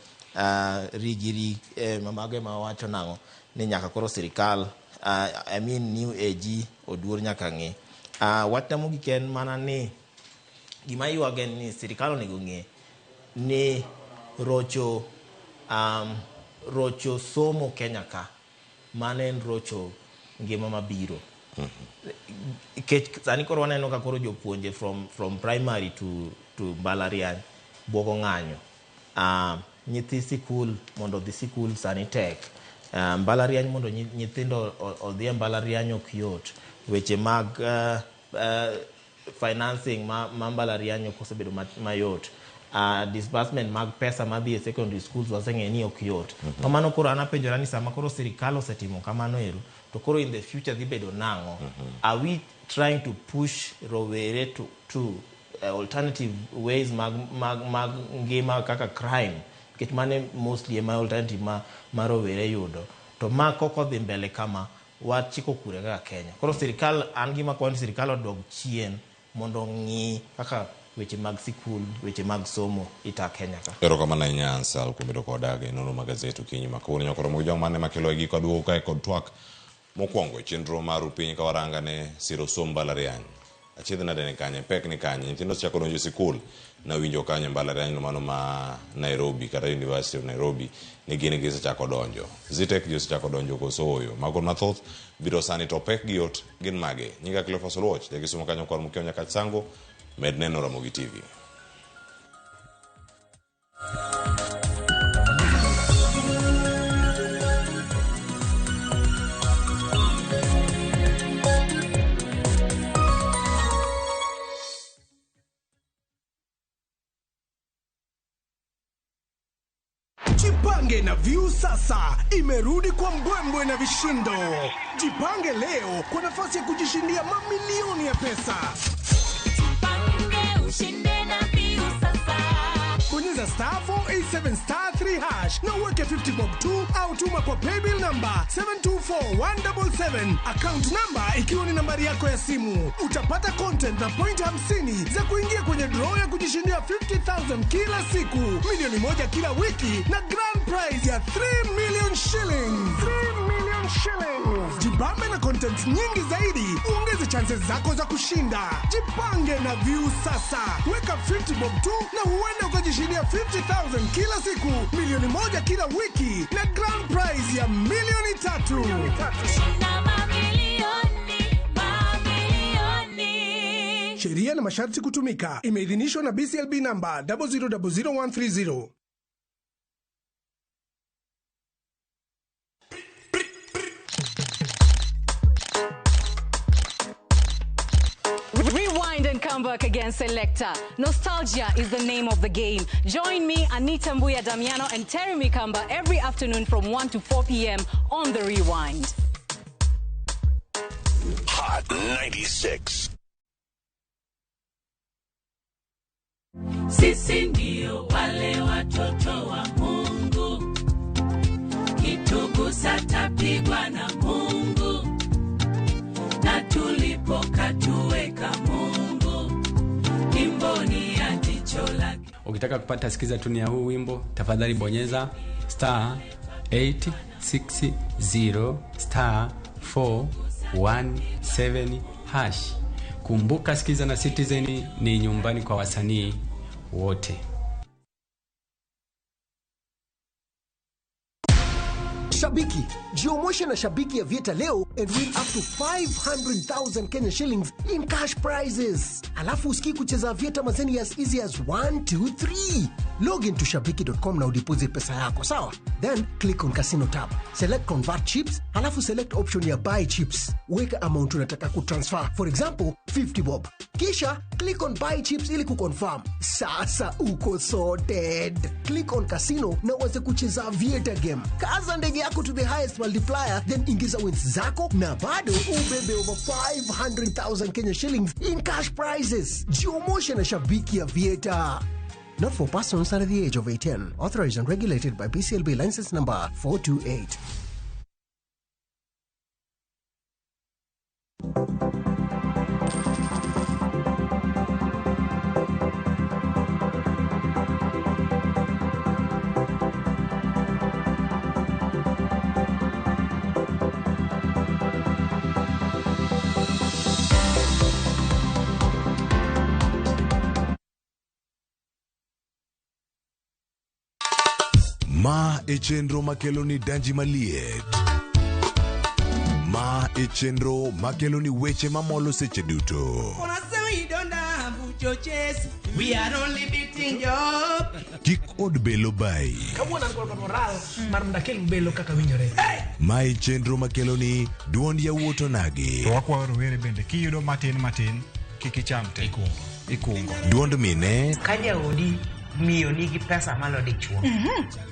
rigiri mago ema wacho nang'o ni nyaka koro sirikal I mean new AG Oduor nyaka ng'i. Wachna mogik en mana ni gima ywak en ni sirikal onego ng'e ni rocho somo Kenya ka mano en rocho ngima mabiro. Nikech sani koro waneno ka koro jopuonje from primary to mbalariany buogo ng'anyo. Nyithi sikul mondo odhi sikul sani tek. Mbalariany mondo nyithindo odhi e mbalariany ok yot. Weche mag financing ma mbalariany ok osebedo mayot. Disbursement mag pesa madhi e secondary schools waseng'eyo ni ok yot. Kamano koro an apenjora ni sama koro sirikal osetimo kamano ero, to koro in the future dhi bedo nang'o? Are we trying to push rowere to alternative ways mag ngima kaka crime? Nikech mano mostly ema alternative ma rowere yudo. To ma kok odhi mbele kama, wachiko kure kaka Kenya. Koro sirikal, an gima kwayo ni sirikal odog chien mondo ng'i kaka weche mag sikul, weche mag somo ita Kenya ka. Erokamano ahinya Ansel kuom bedo koda e nonro mag gazet okinyi ma kawuono. Nyakoro Ramogi Jwang' mane makelo e giko aduogo kae kod twak Mokwongo, chenro mar piny ka waranga ne siro somb mbalariany. Achiedh nade ni kanye, pek ni kanye, nyithindo osechako donjo e sikul. Nawinjo kanyo e mbalariany no mano ma Nairobi kata University of Nairobi ni gin gisechako donjo. Zetech ji osechako donjo koso ooyo? Mago mathoth biro sani to pek gi yot gin mage? Nyinga Cleophas Oluoch, ja Kisumo kanyo kwar Mukeo Nyakach Sango, med neno Ramogi TV. Jipange na View sasa imerudi kwa mbwembwe na vishindo. Jipange leo kwa nafasi ya kujishindia mamilioni ya pesa. Ushinde na View sasa. Bonyeza star 487 star 3 hash na uweke 50 bob 2 au tuma kwa paybill number 724177 account number ikiwa ni nambari yako ya simu. Utapata content na point 50 za kuingia kwenye draw ya kujishindia 50,000 kila siku, milioni moja kila wiki na grand prize ya 3 million shillings. 3 million shillings. Jibambe na content nyingi zaidi, uongeze chances zako za kushinda. Jipange na View sasa, weka 50 bob tu na huenda ukajishindia 50,000 kila siku, milioni moja kila wiki na grand prize ya milioni tatu. Shinda mamilioni, mamilioni. Sheria na masharti kutumika. Imeidhinishwa na BCLB namba 0000130. Rewind and come back again, Selector. Nostalgia is the name of the game. Join me, Anita Mbuya Damiano, and Terry Mikamba every afternoon from 1 to 4 p.m. on The Rewind. Hot 96. Sisi ndio wale watoto wa Mungu, kitugusa tapigwa na Mungu, na tulipokatuweka Mungu kimboni ya jicho lake. Ukitaka kupata sikiza tuni ya huu wimbo, tafadhali bonyeza star 860 star 417 hash. Kumbuka, Sikiza na Citizen ni nyumbani kwa wasanii wote. Shabiki, jiomoshe na Shabiki ya Vieta leo and win up to 500,000 Kenya shillings in cash prizes. Alafu usikii kucheza Vieta mazeni as easy as 1, 2, 3. Log into shabiki.com na udeposit pesa yako, sawa? Then click on casino tab. Select convert chips, alafu select option ya buy chips. Weka amount unataka kutransfer, for example 50 bob. Kisha click on buy chips ili kuconfirm. Sasa uko sorted. Click on casino na uanze kucheza Aviator game. Kaza ndege yako to the highest multiplier, then ingiza wins zako na bado ubebe over 500,000 Kenya shillings in cash prizes. Jiomoshe na Shabiki Aviator. Not for persons under the age of 18. Authorized and regulated by BCLB license number 428. Ma e chenro makelo ni danji maliet. Ma e chenro makelo ni weche mamolo seche duto. We are only beating job. Kik od belo bayi. Kawuono an kod moral mar mondo akel belo kaka winjore. Ma e chenro makelo ni duond yawuot onagi. To wakwayo rowere bende kiyudo matin matin kik icham te. Ikungo. Duond mine Ka jaodi miyo nigi pesa malo dichuo.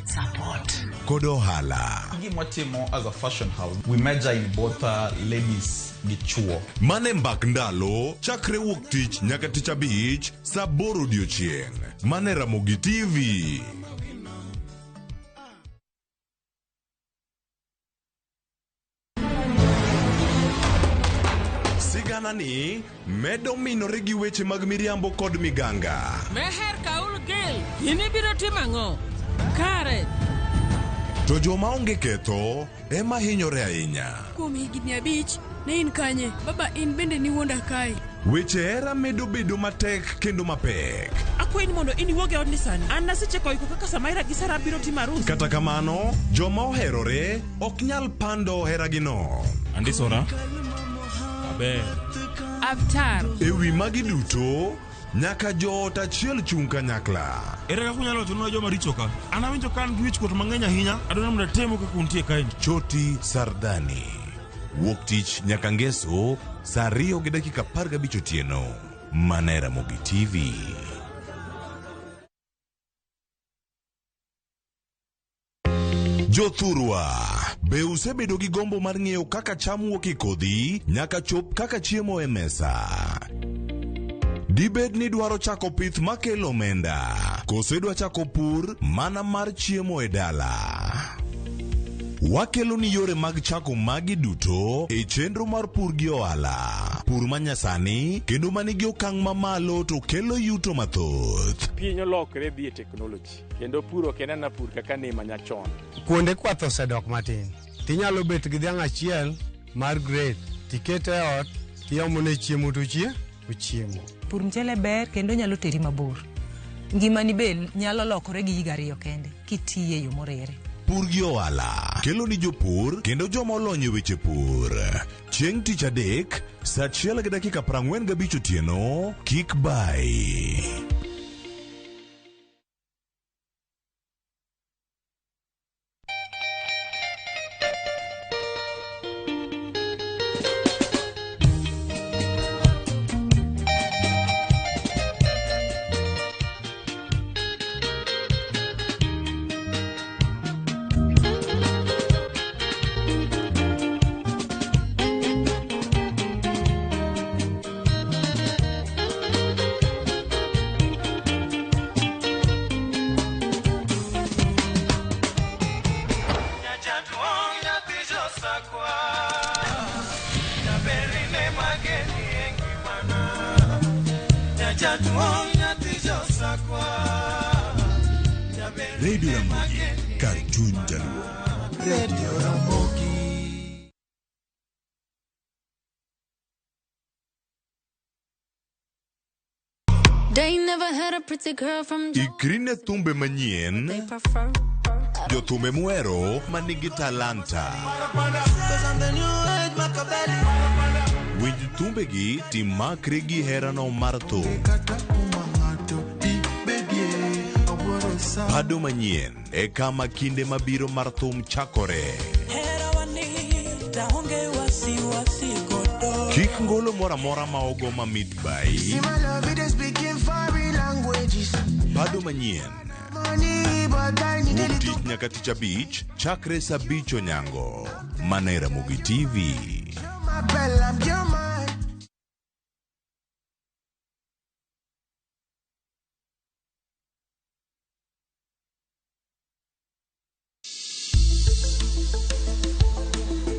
Support. kod ohala. Gima watimo as a fashion house, we major in both ladies gi chuo. Mane mbak ndalo chakre wuok tich nyaka tich abich saa aboro odiochieng'. Mane Ramogi TV. Sigana ni medo minore gi weche mag miriambo kod miganga. Meher Kaul Gil, in ibiro timo ang'o? Kare. To joma onge ketho ema hinyore ahinya. Kuom higni 5 ne in kanye? Baba in bende niwuonda kae. Weche hera medo bedo matek kendo mapek. Akwayi ni mondo in iwuog e odni sani. An nasechako iko kaka Samaira gi Sara biro timo arus. Kata kamano, joma oherore ok nyal pando heragino. Andisora. Aber. Avtar. E wi magi duto, nyaka joot achiel chung' kanyakla. Ere kaka unyalo wachonwa joma richo ka? An awinjo ka an gi wichkuot mang'eny ahinya. Adwaro mondo atemu kaka untie kaeni. Choti Sardani. Wuok tich nyaka ngeso saa 2:15 otieno. Mana e Ramogi TV. Jothurwa, be usebedo gi gombo mar ng'eyo kaka cham wuok e kodhi nyaka chop kaka chiemo e mesa? Dibed ni dwaro chako pith makelo omenda, koso idwa chako pur mana mar chiemo e dala? Wakelo ni yore mag chako magi duto e chenro mar pur gi ohala. Pur manyasani kendo manigi okang' mamalo to kelo yuto mathoth. Piny olokre dhi e teknoloji kendo pur ok en ana pur kaka ne manyachon. Kuonde kwath osedok matin. Tinyalo bet gi dhiang' achiel mar grade tikete e ot tiomone chiemo to ochiemo. Pur mchele ber kendo nyalo teri mabor. Ngimani be nyalo lokore gi higa 2 kende kitiye yo moriere. Pur gi ohala kelo ni jopur kendo joma olony e weche pur. Chieng' tich adek saa 1:45 otieno kik bai. Radio Ramogi, kar chuny Jaluo. Radio Ramogi. They never had a pretty girl from Ikri ne thumbe manyien, jothumbe muhero manigi talanta. Winj thumbegi timakri gi herano mar thum. Pado manyien e kama kinde mabiro mar thum chakore. Kik ngolo moro amora ma ogo mamit bai. Pado manyien. Wuok tich nyaka tich abich chakre saa 5 onyango. Mana e Ramogi TV.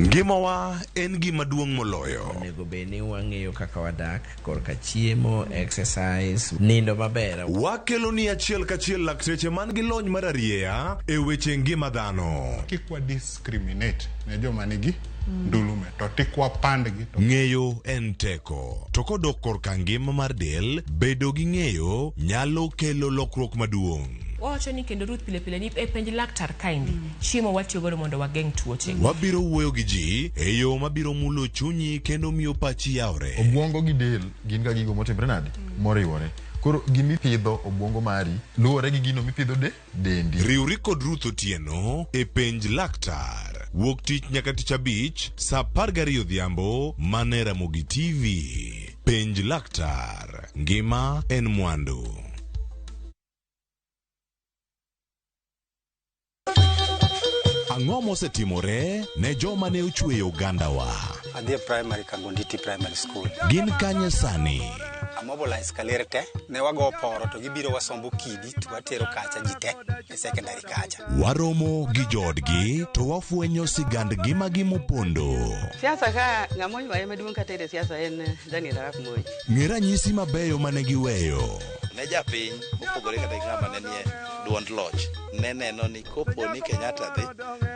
Ngimawa en gima duong' moloyo. Onego bed ni wang'eyo kaka wadak korka chiemo, exercise, nindo maber. Wakelo ni achiel kachiel lakteche man gi lony mar arieya e weche ngima dhano. Kik wa discriminate ne joma nigi ndulume to tik wapandgi. Ng'eyo en teko. To kodok korka ngima mar del, bedo gi ng'eyo nyalo kelo lokruok maduong'. Wawacho ni kendo Ruth pile pile ni e penj laktar kaendi chiemo watiyo godo mondo wageng' tuoche. Wabiro wuoyo gi ji e yo mabiro mulo chunyi kendo miyo pachi yawre. Obwongo gi del gin ga gigo motimre nade? Moriwore. Koro gimipidho obwongo mari luwore gi gino mipidho dendi. Riwri kod Ruth Otieno e penj laktar. Wuok tich nyaka tich abich saa 12 odhiambo mana e Ramogi TV. Penj laktar. Ngima en mwandu. Ang'o mosetimore ne joma ne ochweyo ogandawa? Adhi e primary Kangonditi Primary School. Gin kanye sani? Amobilize kaler te, ne wago poro to gibiro wasombo kidi to watero kacha ji te e secondary kacha. Waromo gi joodgi to wafwenyo sigand ngimagi mopondo. Siasa ka ng'ama oywaye maduong' kata e siasa en Daniel Arap Moi. Ng'e ranyisi mabeyo mane giweyo. Ne japiny mopogore kata gi ng'ama ne nie duond loch ne neno ni kopo ni Kenyatta dhi,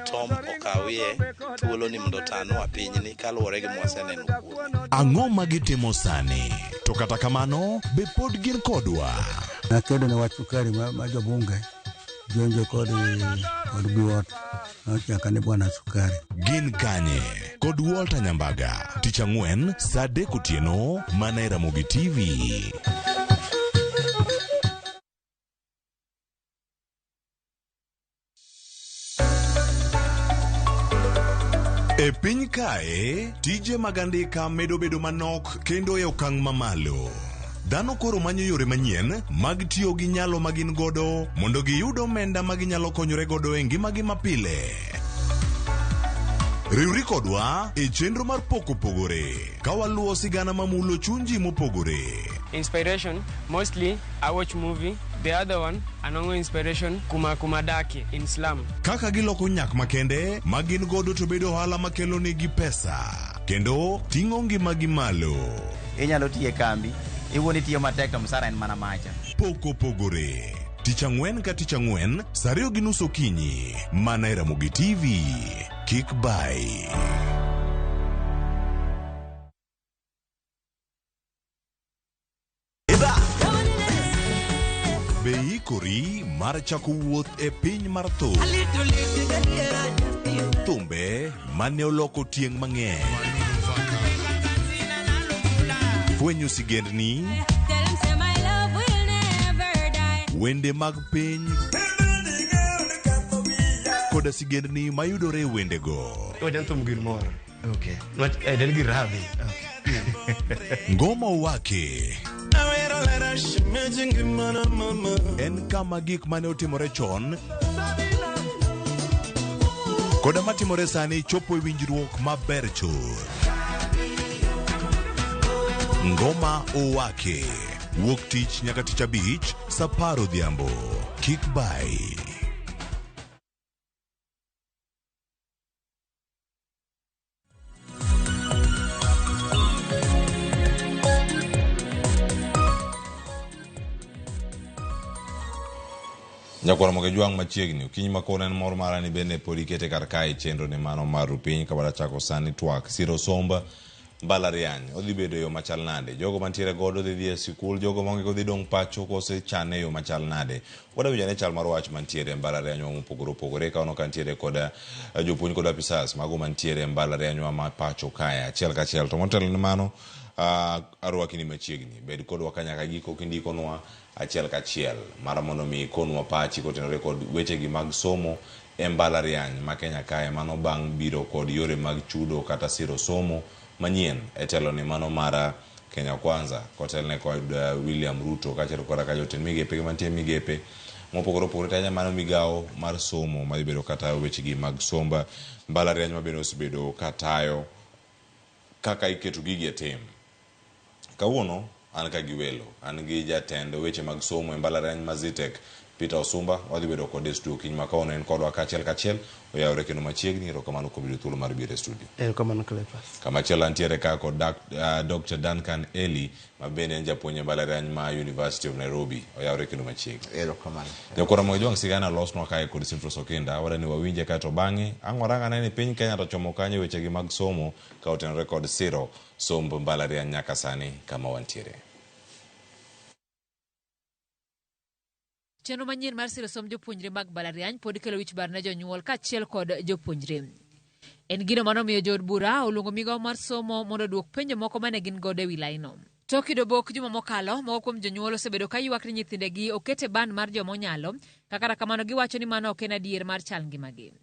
Tom okawie thuolo ni mondo otanwa pinyni kaluwore gi mwaseneno kuome. Ang'o ma gitimo sani? To kata kamano, be pod gin kodwa? Nakedo ne wach sukari ma, ma jobunge jonjo kod kod biwot nochaka ni bwana sukari. Gin kanye? Kod Walter Nyambaga, tich ang'wen saa 3 otieno mana e Ramogi TV. E piny kae, tije mag andika medo bedo manok kendo e okang' mamalo. Dhano koro manyo yore manyien mag tiyo gi nyalo ma gin godo mondo giyud omenda ma ginyalo konyore godo e ngimagi mapile. Riwri kodwa e chenro mar Pok Opogore ka waluwo sigana mamulo chuny ji mopogore. Inspiration, mostly I watch movie. The other one, anongo inspiration kuma kuma dake in slum. Kaka giloko nyak makende ma gin godo to bedo ohala makelo negi pesa kendo ting'o ngimagi malo. Inyalo tiyo e kambi, iwuon itiyo matek to msara en mana macha. Pok Opogore. Tich ang'wen ka tich ang'wen, saa 2:30 okinyi, mana e Ramogi TV. Kik bai. Be iikori mar chako wuoth e piny mar thum? Thumbe mane oloko tieng' mang'eny. Fwenyo sigendni, wende mag piny koda sigendni mayudore e wendego. Wajan thum gir mor. Okay. Nwach en gir rabi. Ngoma Owake en kama gik mane otimore chon koda matimore sani chopo e winjruok maber chuth. Ngoma Owake wuok tich nyaka tich abich saa 10 odhiambo. Kik bai. Nyakwar Moge Jwang' machiegni, okinyi ma kawuono en mor mara ni bende pod ikete kar kae chenro ni mano mar rupiny ka wachako sani twak siro somb mbalariany odhi bedo e yo machal nade? Jogo mantiere godo dhi dhi e sikul, jogo maonge go dhi dong' pacho kose chane e yo machal nade? Wadwa winjo ane chal mar wach mantiere e mbalarianywa mopogore opogore ka waneno ka nitiere koda jopuonj kod apisas mago mantiere e mbalarianywa ma pacho kae achiel kachiel. To motelo ne mano, arwaki ni machiegni. Bed kodwa ka nyaka giko kindikonwa achiel kachiel mar mondo mi ikonwa pachi kotenore kod wechegi mag somo e mbalariany ma Kenya kae mano bang' biro kod yore mag chudo kata siro somo manyien e telo ni mano mar Kenya Kwanza kotelne kod William Ruto kaachiel koda ka jotend migepe mantie migepe mopogore opogore to ahinya mano migawo mar somo madhi bedo kata wechegi mag somb mbalariany ma bende osebedo katayo kaka iketo gigi e tim. Kawuono an ka gi welo, an gi jatend weche mag somo e mbalariany ma Zetech Peter Osumba, wadhi bedo kode e studio okinyi ma kawuono en kodwa kaachiel kachiel, oyawore kendo machiegni, erokamano kuom yudo thuolo mar biro e studio. Erokamano Cleophas. Kamachielo antiere ka kod Dr. Duncan Eli ma bende en japuonj e mbalariany ma University of Nairobi, oyawore kendo machiegni. Erokamano. Jokoro Ramogi Jwang' sigana losnwa kae kod Simfros Okinda, wadwa ni wawinje kae to bang'e ang' warang ane ni piny Kenya to chomo kanye wechegi mag somo ka otenore kod siro somb mbalariany nyaka sani kama wantiere. Chenro manyien mar siro somb jopuonjre mag mbalariany pod kelo wich bar ne jonyuol kaachiel kod jopuonjre. En gino manomiyo jood bura oluongo migawo mar somo mondo oduok penjo moko mane gin godo e wi laino. Tok yudo bok juma mokalo, moko kuom jonyuol osebedo ka ywak ni nyithindegi oket e ban mar joma onyalo, kata kamano giwacho ni mano ok en adier mar chal ngimagi.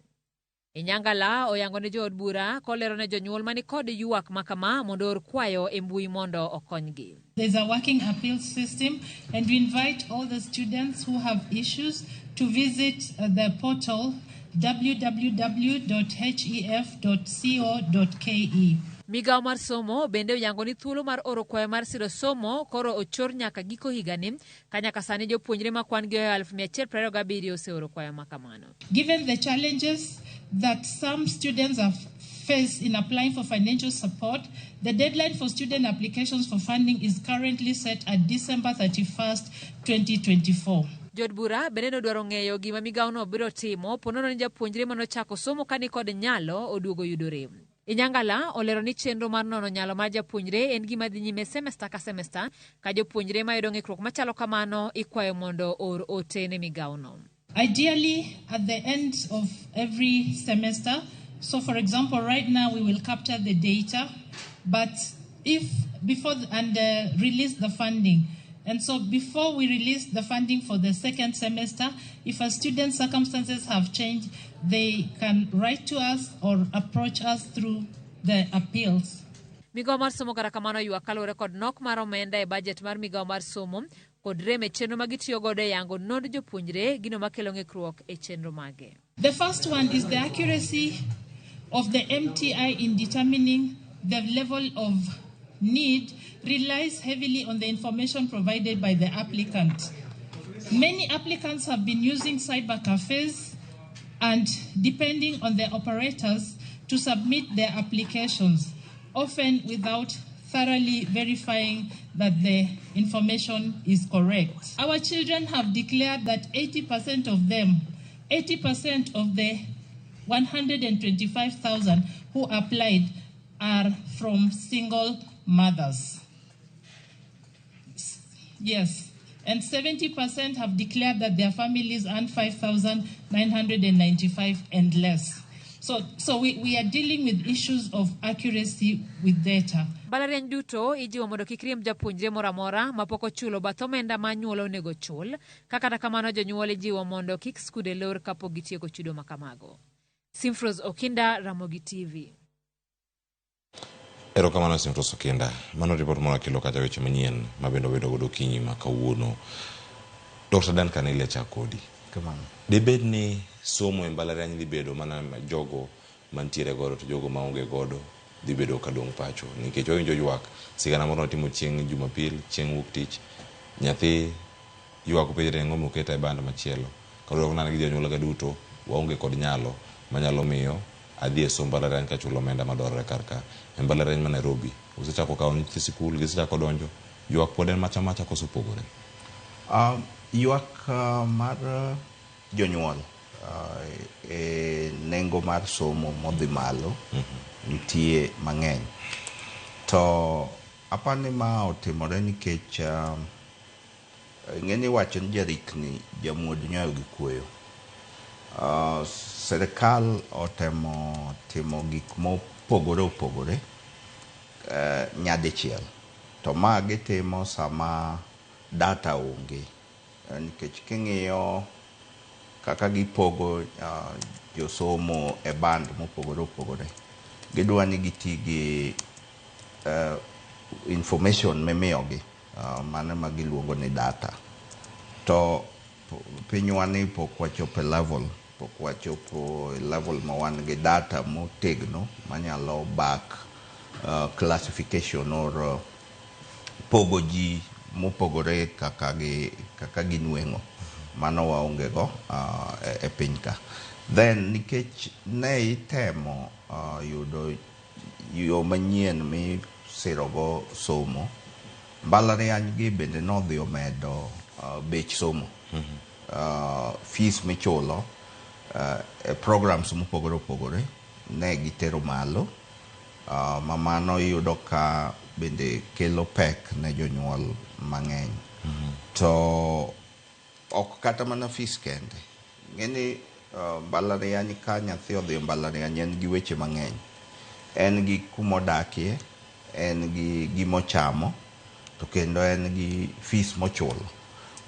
Inyangala oyango ne jood bura kolero ne jonyuol mani kod ywak ma kama mondo oor kwayo e mbui mondo okonygi. There's a working appeal system, and we invite all the students who have issues to visit the portal www.hef.co.ke. Migawo mar somo bende oyango ni thuolo mar oro kwayo mar siro somo koro ochor nyaka giko higani, ka nyaka sani jopuonjre ma kwan gi ohewo 127 oseoro kwayo ma kamano. Given the challenges that some students have faced in applying for financial support, the deadline for student applications for funding is currently set at December 31st, 2024. Jood bura bende nodwaro ng'eyo gima migawono biro timo ponono ni japuonjre manochako somo ka ni kod nyalo oduogo yudo rem. Inyangala olero ni chenro mar nono nyalo mar japuonjre en gima dhi nyime semesta ka semesta ka jopuonjre mayudo ng'ikruok machalo kamano ikwayo mondo oor ote ne migawono. Ideally, at the end of every semester, so for example, right now we will capture the data, but if before and release the funding. And so before we release the funding for the second semester, if a student's circumstances have changed, they can write to us or approach us through the appeals. Migawo mar somo kata kamano ywak kaluwore kod nok mar omenda e bajet mar migawo mar somo kod rem e chenro ma gitiyo godo e yango nond jopuonjre gino makelo ng'ikruok e chenro mage. The first one is the accuracy of the MTI in determining the level of need relies heavily on the information provided by the applicant. Many applicants have been using cyber cafes and depending on the operators to submit their applications, often without thoroughly verifying that the information is correct. Our children have declared that 80% of them, 80% of the 125,000 who applied are from single mothers. Yes, and 70% have declared that their families earn 5,995 and less. So we are dealing with issues of accuracy with data. Mbalariany duto ijiwo mondo kik riemb japuonjre moro amora mapok ochulo bath omenda ma anyuola onego chul. Ka kata kamano jonyuol ijiwo mondo kik skunde lor kapok gitieko chudo ma kamago. Simfros Okinda, Ramogi TV. Erokamano Simfros Okinda. Mano ripot moro akelo kacha weche manyien ma bende wabedo godo okinyi ma kawuono. Dr. Duncan Elia chak kodi. Kamano. Dibed ni somo e mbalariany dhi bedo mana jogo mantiere godo to jogo maonge godo dhi bedo ka dong' pacho nikech wawinjo ywak sigana moro notimo chieng' Jumapil chieng' wuok tich nyathi ywak openjre ang'o moketa e band machielo kaluwore nane gi jonyuol ga duto waonge kod nyalo manyalo miyo adhi e somb mbalariany kachulo omenda madwarore kar ka e mbalariany ma Nairobi osechako kawo nyithi sikul gisechako donjo ywak pod en macha macha koso opogore? Ywak mar jonyuol e nengo mar somo modhi malo nitie mang'eny. To apani ma otimore nikech ing'e ni iwacho ni jarikni jamuod nyoyo gi kuoyo. Sirikal otemo timo gik mopogore opogore nyadichiel. To ma gitimo sama data onge. Nikech king'iyo kaka gipogo josomo e band mopogore opogore, gidwa ni giti gi information mimiyogi, mano ma giluongo ni data. To pinywa ni pok wachopo e level, pok wachopo e level ma wan gi data motegno manyalo back classification or pogo ji mopogore kaka ginweng'o. Mano waonge go e piny ka. Then nikech ne itemo yudo yo manyien misirogo somo, mbalariany gi bende nodhi omedo bech somo. Fees michulo e programs mopogore opogore ne gitero malo, ma mano iyudo ka bende kelo pek ne jonyuol mang'eny. To ok kata mana fees kende. Ng'eni mbalariany ka nyathi odhi e mbalariany en gi weche mang'eny. En gi kumodakie, en gi gimochamo, to kendo en gi fees mochulo.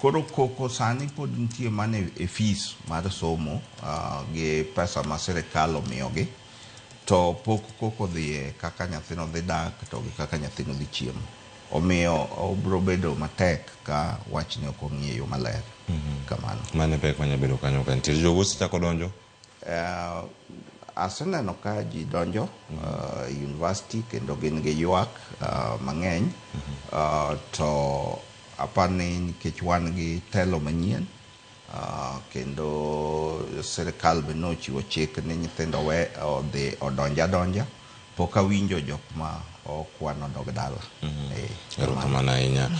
Koro koko sani pod nitie mana e fees mar somo gi pesa ma sirikal omiyogi, to pok koko dhiye kaka nyathino dhi dak to gi kaka nyathino dhi chiemo. Omiyo obiro bedo matek ka wachni ok ong'i e yo maler. Kamano. Mano e pek manyalo bedo kanyo ka nitie. Jogo osechako donjo? Aseneno ka ji donjo university kendo gin gi ywak mang'eny. To apani nikech wan gi telo manyien, kendo sirikal be nochiwo chik ni nyithindo we odhi odonj adonja, pok awinjo jok ma okwa nodog dala. Erokamano ahinya.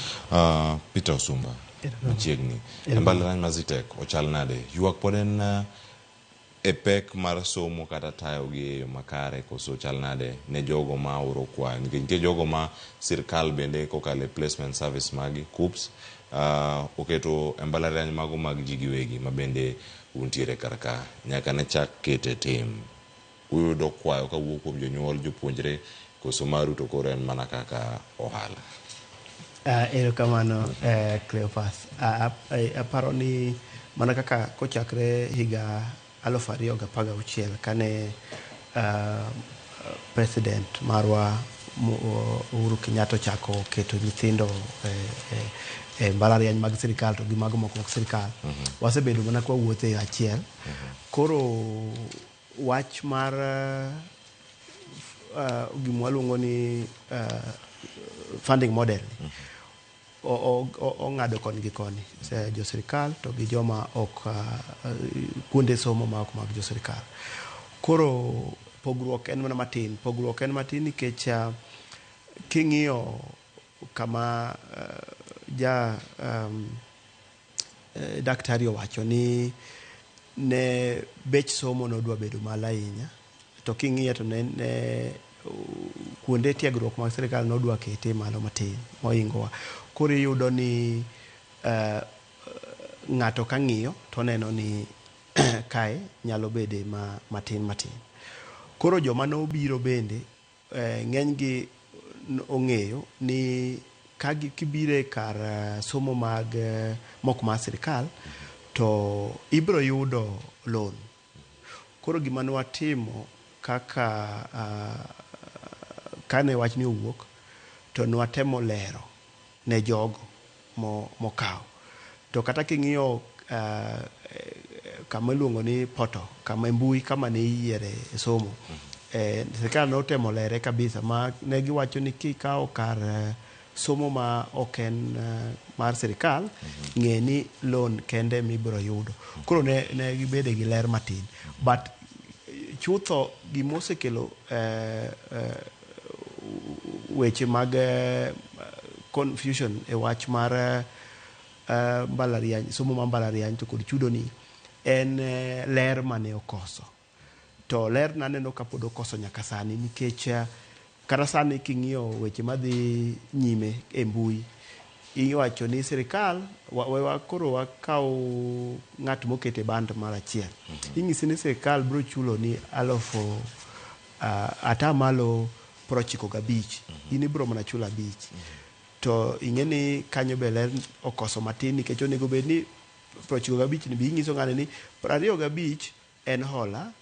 Peter Osumba, Machiegni. E mbalariany ma Zetech ochal nade? Ywak pod en e pek mar somo kata tayogi e yo makare koso chal nade ne jogo ma oro kwayo? Nikech nitie jogo ma sirkal bende kokalo e placement service magi, KUCCPS, oketo e mbalariany mago mag ji giwegi ma bende untiere kar ka nyaka ne chak kete tim. Uyudo kwayo kawuok kuom jonyuol, jopuonjre koso maru to koro en mana kaka ohala? Erokamano Cleophas. Aparo ni mana kaka kochakre higa 2016 kane president marwa Uhuru Kenyatta ochako keto nyithindo e mbalariany mag sirikal to gi mago moko mag sirikal, wasebedo mana kwa wuotho e achiel. Koro wach mar gima waluongo ni funding model ong'ado koni gi koni, jo sirikal to gi joma ok kuonde somo ma ok mag jo sirikal. Koro pogruok en mana matin. Pogruok en matin nikech king'iyo kama ja daktari owacho ni ne bech somo nodwa bedo malo ahinya, to king'iye to ne kuonde tiegruok mag sirikal nodwa kete malo matin mohingowa. Koro iyudo ni ng'ato ka ng'iyo to oneno ni kae nyalo bede matin matin. Koro joma nobiro bende ng'enygi ong'eyo ni ka kibire kar somo mag mok mar sirikal to ibiro yudo loan. Koro gima nwatimo kaka kane wachni owuok to nwatemo lero ne jogo mokawo. To kata king'iyo kama iluongo ni portal, kama mbui kama ne iyiere somo, sirikal notemo lere kabisa ma ne giwacho ni kikawo kar somo ma ok en mar sirikal, ng'e ni loan kende mibiro yudo. Koro ne gibede gi ler matin. But chutho gimosekelo weche mag confusion e wach mar mbalariany, somo mar mbalariany to kod chudo ni en ler mane okoso. To ler naneno ka pod okoso nyaka sani nikech kata sani king'iyo weche madhi nyime e mbui, iwacho ni sirikal wewa koro wakaw ng'at mokete band mar achiel. Inyisi ni sirikal biro chulo ni alufu 95%. In ibiro mana chulo 5. To ing'e ni kanyo be ler okoso matin nikech onego bed ni 95 ni be inyiso ng'ani ni 25 en hola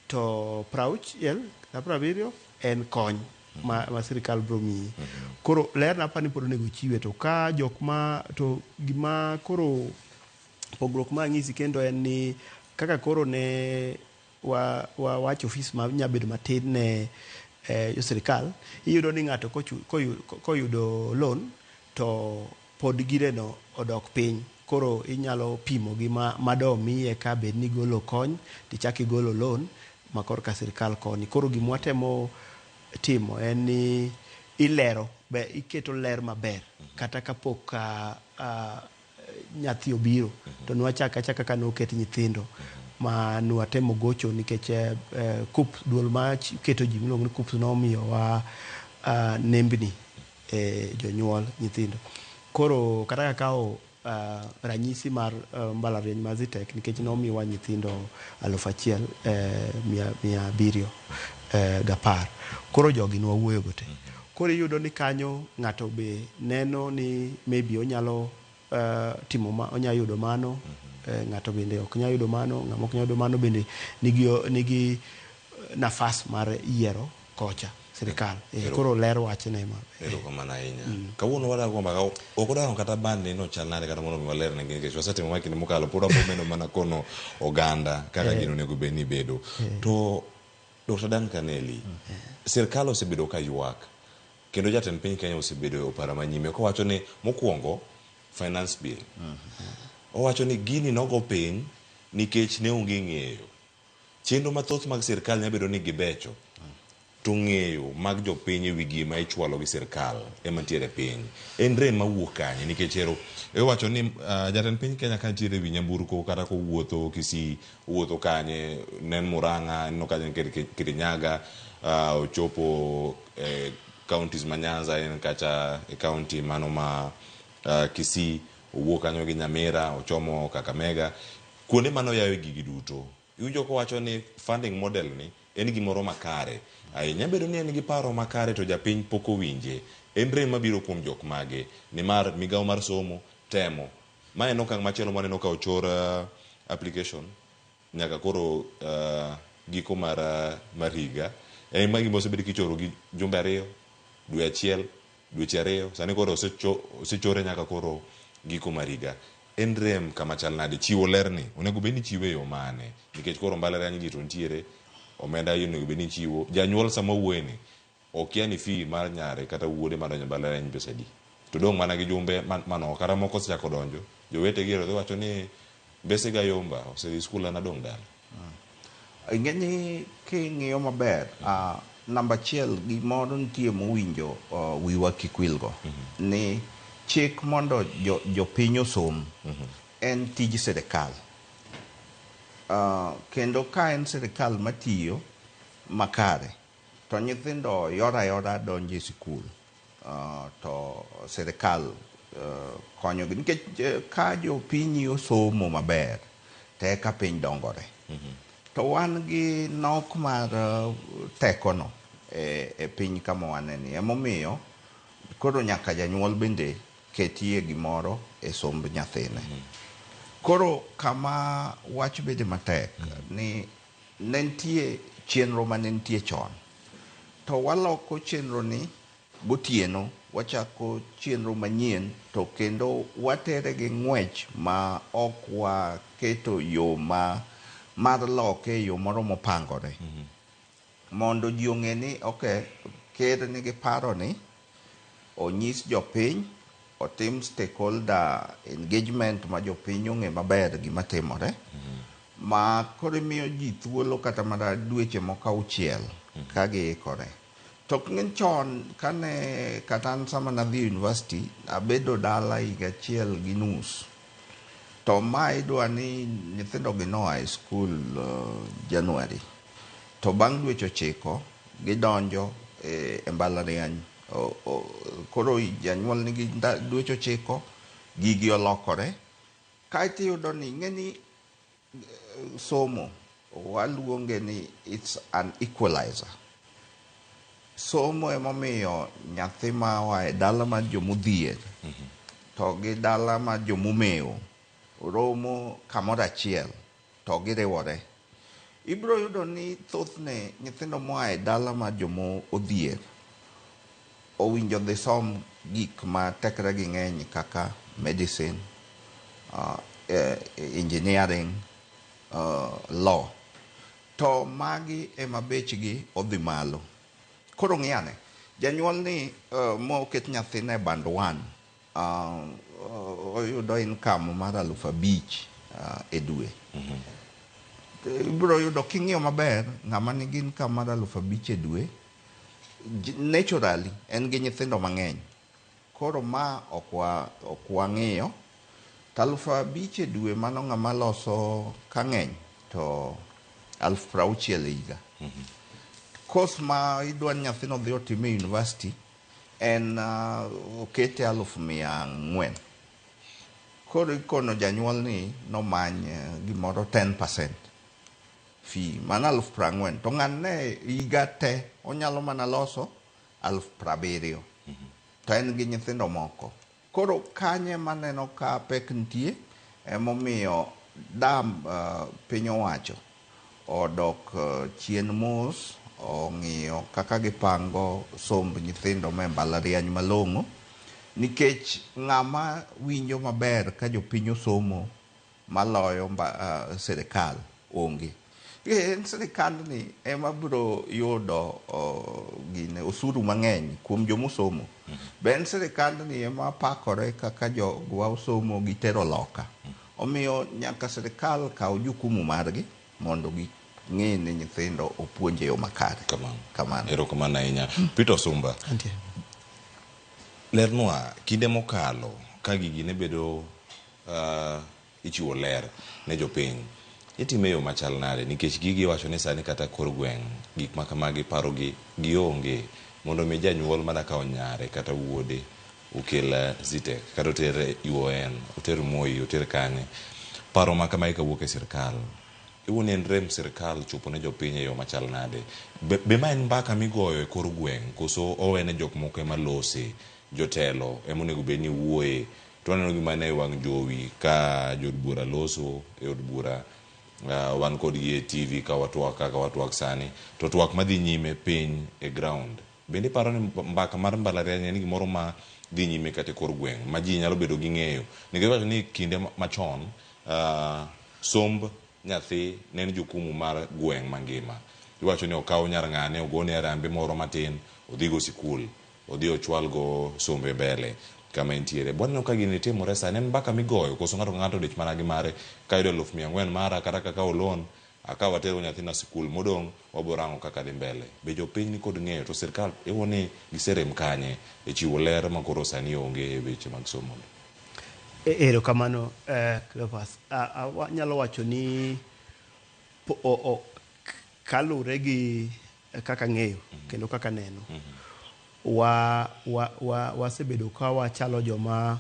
to 60 kata 70 en kony ma sirikal biro miyi. Koro ler na apani pod onego chiwe to ka jok ma to gima koro pogruok ma anyisi kendo en ni kaka koro ne wawacho fees ma nya bedo matin ne jo sirikal, iyudo ni ng'ato koyudo loan to pod gireno odok piny. Koro inyalo pimo gi ma miye ka bed ni igolo kony tichak igolo loan ma korka sirikal koni. Koro gima watemo timo en ni ilero, be iketo ler maber kata kapok nyathi obiro to nwachako achaka ka noket nyithindo ma nwatemo gocho nikech KUCCPS duol ma keto ji miluongo ni KUCCPS nomiyowa nembni e jonyuol nyithindo. Koro kata kakawo ranyisi mar mbalariany mar Zetech nikech nomiwa nyithindo 1710. Koro jogi nwawuoyo go te. Koro iyudo ni kanyo ng'ato be neno ni maybe onyalo timo ma, onyalo yudo mano, ng'ato bende ok nyal yudo mano, ng'ama ok nyal yudo mano bende nigi nafas mar yiero kocha sirikal. Koro ler wachne ma. Erokamano ahinya. Kawuono wadago mbaka, ok odago kata band ni ochal nade kata mondo mi waler ne nikech wasetimo ma kinde mokalo pod wabo meno mana kono oganda kaka gino onego bed ni bedo. To Dr. Duncan Eli, sirkal osebedo ka ywak kendo jatend piny Kenya osebedo e opara manyime kowacho ni mokwongo finance bill. Owacho ni gini nogo piny nikech ne onge ng'eyo. Chenro mathoth mag sirkal nyalo bedo ni gibecho. To ng'eyo mag jopiny ewi gima ichwalo gi sirkal ema nitiere piny. En rem mawuok kanye? Nikech ero iwacho ni jatend piny Kenya ka nitiere ewi nyamburko kata kowuotho Kisii, owuotho kanye, ne en Murang'a, ineno ka en Kirinyaga, ochopo e counties ma Nyanza, en kacha e county mano ma Kisii, owuok kanyo gi Nyamira, ochomo Kakamega. Kuonde mane oyawe gigi duto, iwinjo kowacho ni funding model ni en gimoro makare ahinya. Bedo ni en gi paro makare to japiny pok owinje. En rem mabiro kuom jok mage, nimar migawo mar somo temo. Ma en okang' machielo mwaneno ka ochor application nyaka koro giko mar higa. En ma gima osebed kichoro gi jumbe 2, dwe 1, dweche 2, sani koro osechore nyaka koro giko mar higa. En rem kama chal nade? Chiwo ler ni onego bed ni chiwe e yo mane? Nikech koro mbalariany gi to nitiere, omenda onego bed ni ichiwo. Janyuol sama wuoye ni, okia ni fee mar nyare kata wuode madonjo e mbalariany pesa adi. To dong' mana gi jumbe manok, kata moko osechako donjo. Jowetegi ero dhi wacho ni mbesega yomba, osedhi skul an adong' dala. Ing'e ni king'iyo maber, namba achiel gimoro nitie mowinjo wiwa kik wilgo. Ni chik mondo jopiny osom en tij sirikal. Kendo ka en sirikal matiyo makare, to nyithindo yora yora donjo e sikul, to sirikal konyogi. Nikech ka jopiny osomo maber, to eka piny dongore. To wan gi nok mar tekono e piny kama waneni. Emomiyo koro nyaka janyuol bende ketie gimoro e somb nyathine. Koro kama wach bede matek ni ne nitie chenro mane nitie chon. To waloko chenro ni gotieno, wachako chenro manyien to kendo watere gi ng'wech ma ok waketo yo ma mar loke e yo moro mopangore. Mondo ji ong'e ni okay, ker nigi paro ni onyis jopiny, otim stakeholder engagement ma jopiny ong'e maber gima timore. Ma koro imiyo ji thuolo kata mana dweche moko 6 ka giikore. To ng'eny chon kane kata an sama nadhi e university, abedo dala higa 1.5. To ma idwa ni nyithindo gi noa e skul January. To bang' dweche 9 gidonjo e mbalariany. Koro janyuol nigi dweche 9, gigi olokore. Kaeto iyudo ni ing'e ni somo waluonge ni it's an equalizer. Somo emomiyo nyathi ma oa e dala mar jomodhier to gi dala mar jomomewo romo kamoro achiel to giriwore. Ibiro yudo ni thothne nyithindo moa e dala mar jomodhier owinjo dhi som gik ma tekre gi ng'eny kaka medicine, engineering, law. To magi ema bechgi odhi malo. Koro ng'iyane, janyuol ni moket nyathine e band 1, oyudo income mar 5,000 e dwe. Ibiro yudo king'iyo maber, ng'ama nigi income mar 5,000 e dwe, naturally en gi nyithindo mang'eny. Koro ma ok wang'iyo, to 5,000 e dwe mano ng'ama loso ka ng'eny to 60,000 e higa. Course ma idwa ni nyathino dhi otim e university en okete 400,000. Koro ikono janyuol ni nomany gimoro 10% fee, mano 40,000. To ng'ane higa te onyalo mana loso 70,000. To en gi nyithindo moko. Koro kanye maneno ka pek nitie, emomiyo dam piny owacho odok chien mos, ong'iyo kaka gipango somb nyithindo ma e mbalariany malong'o, nikech ng'ama winjo maber ka jopiny osomo maloyo sirikal onge. En sirikal ni ema biro yudo gine osuru mang'eny kuom jomosomo. Be en sirikal ni ema pakore kaka jogwa osomo gitero loka. Omiyo nyaka sirikal kaw jukumu margi mondo ng'i ni nyithindo opuonj e yo makare. Kamano. Erokamano ahinya. Peter Osumba. Antie. Lernwa kinde mokalo ka gigi ne bedo ichiwo ler ne jopiny. Itime e yo machal nade nikech gigi iwacho ni sani kata kor gweng' gik ma kamagi paro gi gionge mondo mi janyuol mana kawo nyare kata wuode okel Zetech kata oter UON, oter Moi, oter kanye. Paro ma kamagi kawuok e sirkal. Iwuon en rem sirkal chopo ne jopiny e yo machal nade? Be ma en mbaka migoyo e kor gweng' koso owene jok moko ema lose, jotelo ema onego bed ni wuoye. To waneno gima ne e wang' jowi ka jood bura loso e od bura wan kodgi e TV ka watwak kaka watwak sani to twak madhi nyime piny e ground. Bende iparo ni mbaka mar mbalariany en gimoro ma dhi nyime kata e kor gweng' ma ji nyalo bedo gi ng'eyo? Nikech iwacho ni kinde machon somb nyathi ne en jukumu mar gweng' mangima. Iwacho ni okaw nyar ng'ane ogone arambe moro matin odhigo sikul, odhi ochwalgo sombe mbele kama entiere. Waneno ka gini timore sani en mbaka migoyo koso ng'ato ka ng'ato odich mana gi mare kayudo 400,000 mara kata kakawo loan akaw atergo nyathina sikul modong' waborango kaka dhi mbele. Be jopiny nikod ng'eyo to sirkal iwo ni giserem kanye e chiwo ler ma koro sani onge e weche mag somo? Erokamano Cleophas. Anyalo wacho ni kalure gi kaka ng'eyo kendo kaka neno wasebedo ka wachalo joma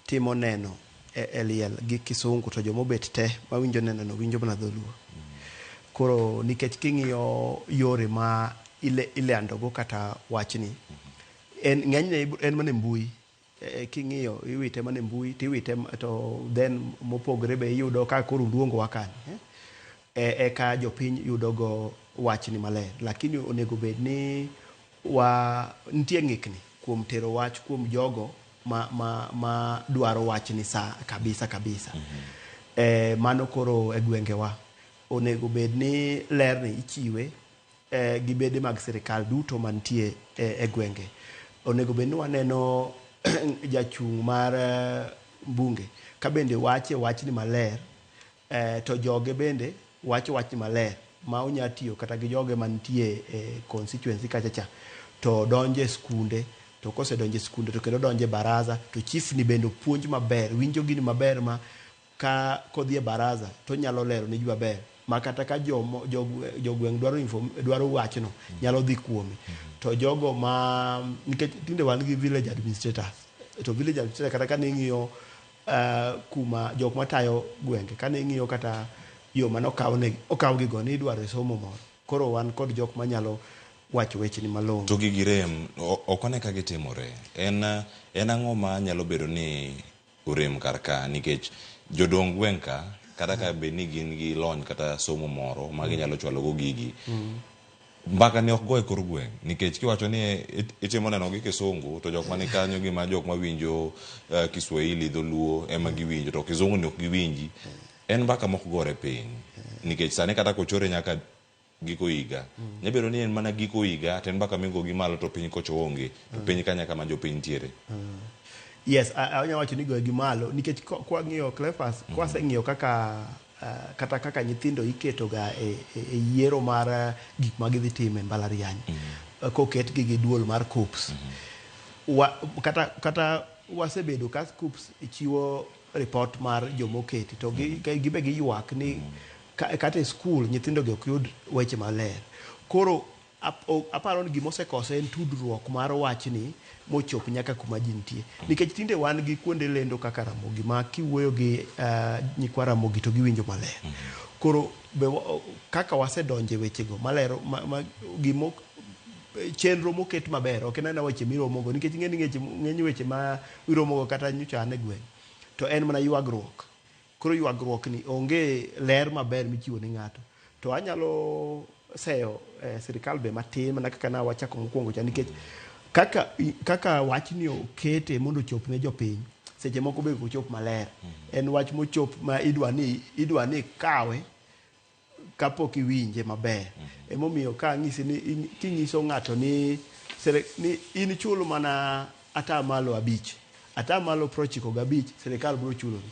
timo neno e liel gi kisungu to joma obet te mawinjo neno no winjo mana dholuo. Koro nikech king'iyo yore ma ilandogo kata wachni en ng'enyne en mana e mbui. King'iyo iwite mana e mbui tiwite to then mopogre be iyudo ka koro uluongowa kani eka jopiny yudogo wachni maler. Lakini onego bed ni nitie ng'ikni kuom tero wach kuom jogo ma dwaro wachni sa kabisa kabisa. Mano koro e gwengewa onego bed ni lerni ichiwe gi bede mag sirikal duto mantie e gwenge. Onego bed ni waneno jachung' mar bunge ka bende wache wachni maler to joge bende wacho wachni maler ma onya tiyo kata gi joge mantie e constituency kacha cha to donje skunde to kosedonje skunde to kendo donje baraza to chief ni bende opuonj maber winjo gini maber ma ka kodhi e baraza to nyalo lero ne ji maber ma kata ka jogweng' dwaro wachno nyalo dhi kuome. To jogo ma nikech tinde wan gi village administrators to village administrator kata ka ning'iyo kuma jok matayo gwenge ka ning'iyo kata yo mane okawgi go ni idwaro e somo moro koro wan kod jok manyalo wacho wechni malong'o. To gigi rem ok wane ka gitimore. En ang'o ma nyalo bedo ni orem kar ka nikech jodong gweng' ka kata ka bed ni gin gi lony kata somo moro ma ginyalo chwalo go gigi mbaka ni ok go e kor gweng' nikech kiwacho ni itimo neno gi kisungu to jok mani kanyo gima jok mawinjo Kiswahili dholuo ema giwinjo to kizungu ni ok giwinji. En mbaka mok gore piny nikech sani kata kochore nyaka giko higa nyabedo ni en mana giko higa to en mbaka migo gi malo to piny kocho onge to piny ka nyaka ma jopiny ntiere. Yes, anyalo wacho ni goye gi malo nikech kwang'iyo Cleophas kwaseng'iyo kaka kata kaka nyithindo iketo ga e yiero mar gik ma gidhi timo e mbalariany koketgi gi duol mar KUCCPS. Kata wasebedo ka KUCCPS chiwo report mar jomoketi to gibe giywak ni kata e skul nyithindo gi ok yud weche maler. Koro aparo ni gimosekose en tudruok mar wachni mochop nyaka kuma ji nitie. Nikech tinde wan gi kuonde lendo kaka Ramogi ma kiwuoyo gi nyikwa Ramogi to giwinjo maler. Koro kaka wasedonje wechego malero chenro moket maber ok en aena weche miromogo nikech ng'eny weche ma iromogo kata nyocha an e gweng' to en mana ywagruok. Koro ywagruok ni onge ler maber michiwo ne ng'ato. To anyalo seyo sirikal be matin mana kaka nawachako mokwongo cha nikech kaka wachni okete mondo ochop ne jopiny seche moko be ok ochop maler. En wach mochop ma idwa ni kawe kapok iwinje maber. Emomiyo ka ang'isi ni kinyiso ng'ato ni in chul mana 5%, 95% sirikal biro chuloni.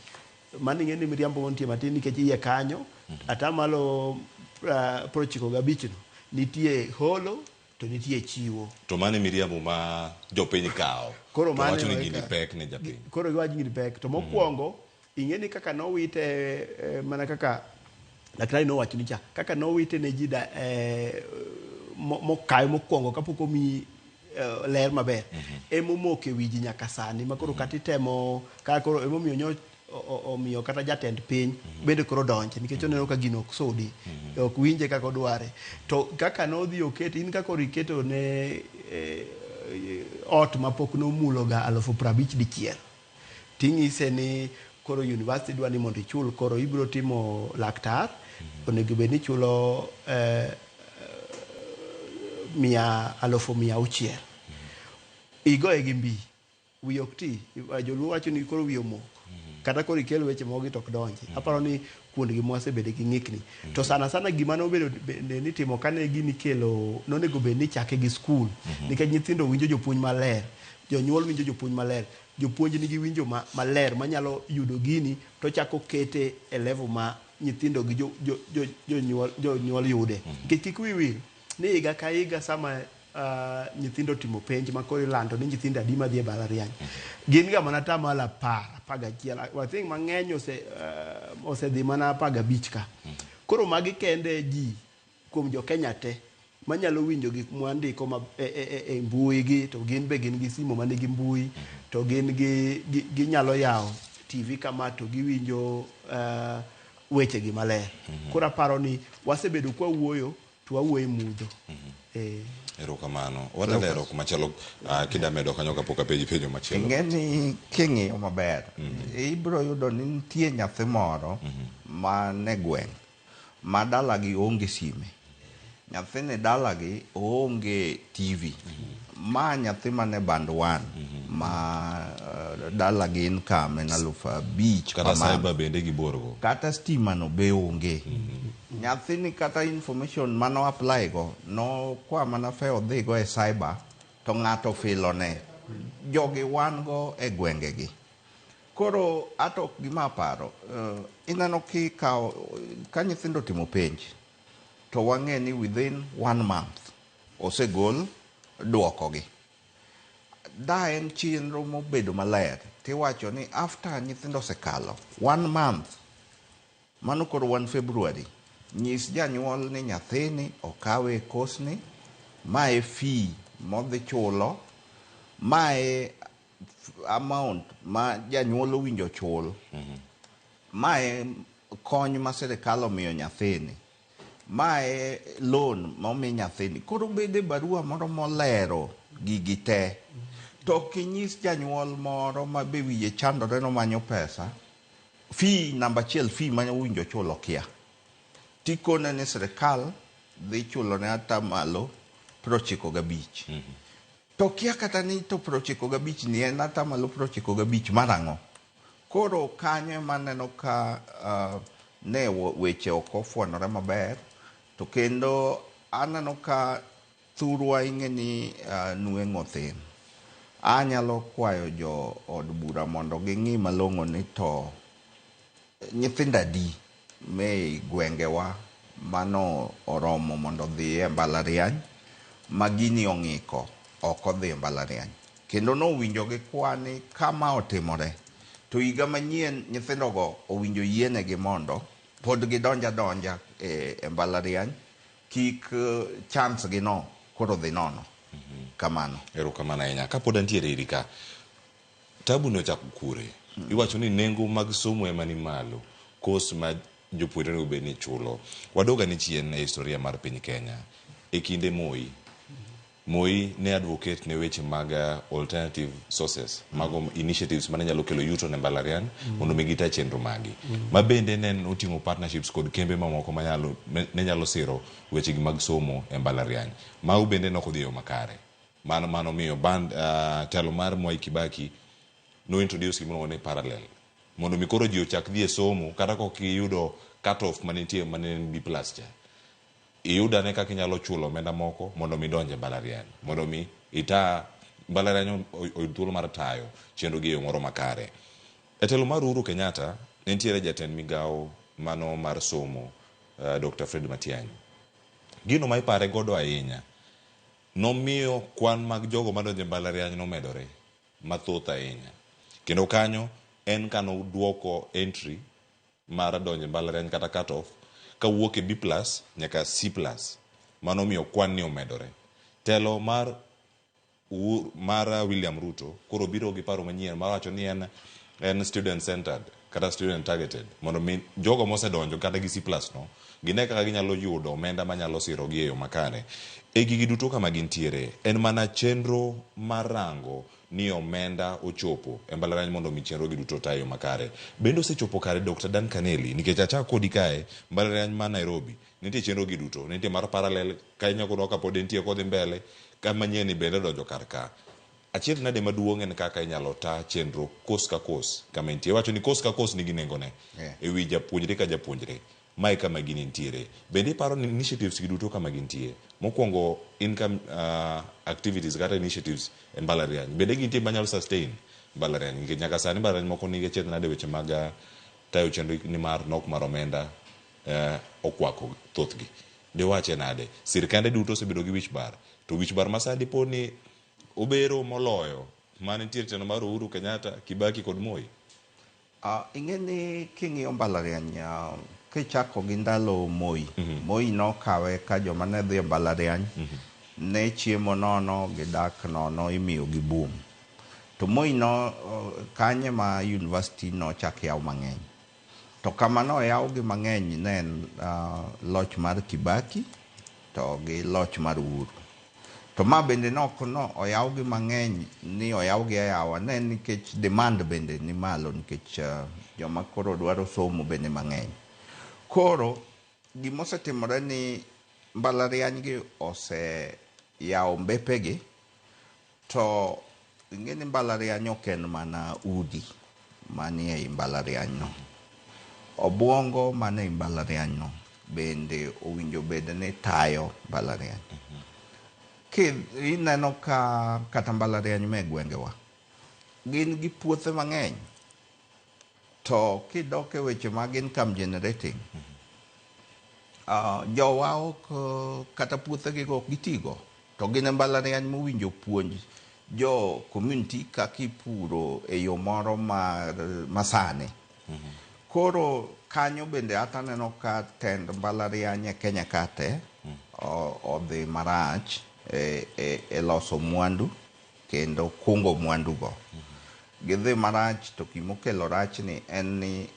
Mano ing'e ni miriambo mantie matin nikech iye kanyo 95% 95 no nitie holo to nitie chiwo. To mano e miriambo ma jopiny kawo. Koro To mano wacho ni ema gini eka- pek ne japiny. Koro giwacho ni gini pek. To mokwongo, ing'e ni kaka nowite mana kaka daktari nowacho ni cha, kaka nowite ne ji da, mokawe mokwongo kapok omiyi ler maber, emomoko e wi ji nyaka sani ma koro kata itemo kaka koro emomiyo nyo omiyo kata jatend piny bende koro donje nikech oneno ka gino ok sudi, ok winje kaka odware. To kaka nodhi oket in kaka koro iketo ne ot mapok nomulo ga 50,000 dichiel, ting'ise ni koro university dwa ni mondo ichul, koro ibiro timo laktar, onego bed ni ichulo 600,000. Igoye gi mbi, wiye ok ti. Joluo wacho ni koro wiye omoko, kata koro ikel weche moko gi to ok donji. Aparo ni kuondgi mwasebede gi ng'ikni. To sana sana gima nobedo bende ni timo kane gini kelo, nonego bed ni chake gi skul, nikech nyithindo winjo jopuonj maler, jonyuol winjo jopuonj maler, jopuonj nigi winjo maler manyalo yudo gini to chako kete e level ma nyithindo gi jonyuol yude. Nikech kik wiyi wil ni higa ka higa sama nyithindo timo penj ma koro ilando ni nyithindo adi madhi e mbalariany, gin ga mana 10%, 11. I think mang'eny osedhi mana 15 ka. Koro magi kende ji kuom jo Kenya te manyalo winjo gik mwandiko ma e mbui gi, to gin be gin gi simo manigi mbui, to gin gi ginyalo yawo TV kama to giwinjo weche gi maler. Koro aparo ni wasebedo kwa wuoyo to wawuoyo e mudho. Erokamano. Wadalero kumachielo kidamedo kanyo kapok apenji penjo machielo. Ing'e ni king'iyo maber, ibiro yudo ni nitie nyathi moro man e gweng' ma dalagi onge sime. Nyathini dalagi oonge TV. Ma nyathi mane band 1 ma dalagi income en 5,000 Kata per month. cyber bende giborgo. Kata stima no be onge. Nyathini kata information mano apply go, no kwa mana fe odhi go e cyber to ng'ato filone. Jogi wan go e gwengegi. Koro ato gima aparo, ineno kikawo ka nyithindo timo penj, to wang'e ni within 1 month osegol duokogi. Da en chenro mobedo maler, tiwacho ni after nyithindo osekalo 1 month, mano koro 1 February, nyis janyuol ni nyathini okawe e kosni, mae fee modhi chulo, mae amount ma janyuol owinjo chul, mae kony ma sirikal omiyo nyathini, mae loan momi nyathini. Koro bede barua moro molero gigi te. To kinyis janyuol moro ma be wiye chandore nomanyo pesa, fee namba 1, fee ma owinjo chul okia. Tikone ni sirikal dhi chulone atamalo 95. To kia kata ni to 95 ni en atamalo 95 mar ang'o? Koro kanyo ema aneno ka ne weche ok ofwenore maber, to kendo aneno ka thurwa ing'e ni nweng'o thin. Anyalo kwayo jo od bura mondo ging'i malong'o ni to nyithindo adi me gwengewa mano oromo mondo odhi e mbalariany ma gini ong'iko ok odhi e mbalariany. Kendo nowinjo gikwa ni kama otimore to higa manyien nyithindogo owinjo yienegi mondo pod gidonj adonja e mbalariany, kik chance gi no koro dhi nono. Kamano. Erokamano ahinya. Kapod antiere iri ka, tabu no ochako kure? Iwacho ni nengo mag somo ema ni malo, kos ma jopuonjre onego bed ni chulo. Wadog ane chien e historia mar piny Kenya. E kinde Moi, Moi ne advocate ne weche mag alternative sources, mago initiatives mane nyalo kelo yuto ne mbalariany mondo mi gita chenro magi. Ma bende ne oting'o partnerships kod kembe mamoko ne nyalo siro weche gi mag somo e mbalariany. Mau bende ne ok odhi e yo makare. Mano miyo band telo mar Mwai Kibaki no introduce gimoro ni parallel. Mondo mi koro ji ochak dhi e somo kata kok iyudo cut off manitie mane en B plus cha. Iyud ane kaka inyalo chulo omenda moko mondo mi idonj e mbalariany. Mondo mi ita mbalariany oyud thuolo mar tayo chenro gi e yo moro makare. E telo mar Uhuru Kenyatta, ne nitiere jatend migawo mano mar somo, Dr. Fred Matiang'i. Gino ma ipare godo ahinya, nomiyo kwan mag jogo madonjo e mbalariany nomedore mathoth ahinya. Kendo kanyo en kanoduoko entry mar donjo e mbalariany kata cut off kawuok e B plus nyaka C plus. Mano omiyo kwan ni omedore. Telo mar Uhuru, mar William Ruto koro biro gi paro manyien mar wacho ni en en student centered kata student targeted mondo mi jogo mosedonjo kata gi C plus no gine kaka ginyalo yudo omenda manyalo sirogi e yo makare. E gigi duto kama gintiere en mana chenro mar rango ni omenda ochopo e mbalariany mondo mi chenro gi duto ota e yo makare. Bende osechopo kare Dr. Dan Kaneli nikech achak kodi kae mbalariany ma Nairobi nitie chenro gi duto nitie mar parallel Kenya kono kapod entie kodhi mbele ka manyien ni bende odonjo kar ka. Achiedh nade maduong' en kaka inyalo ta chenro kos ka kos kama entie. Iwacho ni kos ka kos nigi nengone Yeah. e wi japuonjre ka japuonjre. Mae kama gini nitiere. Bende iparo ni initiatives gi duto kama gintie? Mokwongo income activities kata initiatives e mbalariany. Bende gintie manyalo sustain mbalariany? Nikech nyaka sani mbalariany moko nigi achiedh nade weche mag tayo chenro nimar nok mar omenda okwako thothgi. Diwache nade? Sirkande duto osebedo gi wich bar. To wich bar ma sani dipo ni obero moloyo mane nitie e telo mar Uhuru Kenyatta, Kibaki kod Moi? Ing'e ni king'iyo mbalariany kichako gi ndalo Moi, Moi nokawe ka joma ne dhi e mbalariany ne chiemo nono, gidak nono, imiyo gi boom. To Moi no kanye ma university nochak yaw mang'eny. To kama noyawgi mang'eny ne en loch mar Kibaki to gi loch mar Uhuru. To ma bende ne ok no oyawgi mang'eny ni oyawgi ayawa, ne en nikech demand bende ni malo nikech joma koro dwaro somo bende mang'eny. Koro gima osetimore ni mbalariany gi oseyawo mbepegi to ing'e ni mbalariany ok en mana udi manie ei mbalariany no. Obuongo mane ei mbalariany no bende owinjo bed ni tayo mbalariany. Ki ineno ka kata mbalariany me gwengewa gin gi puothe mang'eny to kidok e weche mag income generating jowa ok kata puothegi go ok gitigo to gin e mbalariany mowinjo puonj jo community kaka ipuro e yo moro mar masani. Koro kanyo bende ata aneno ka tend mbalariany e Kenya ka te odhi marach e loso mwandu kendo kungo mwandu go. Gidhi marach to gimokelo rach ni en ni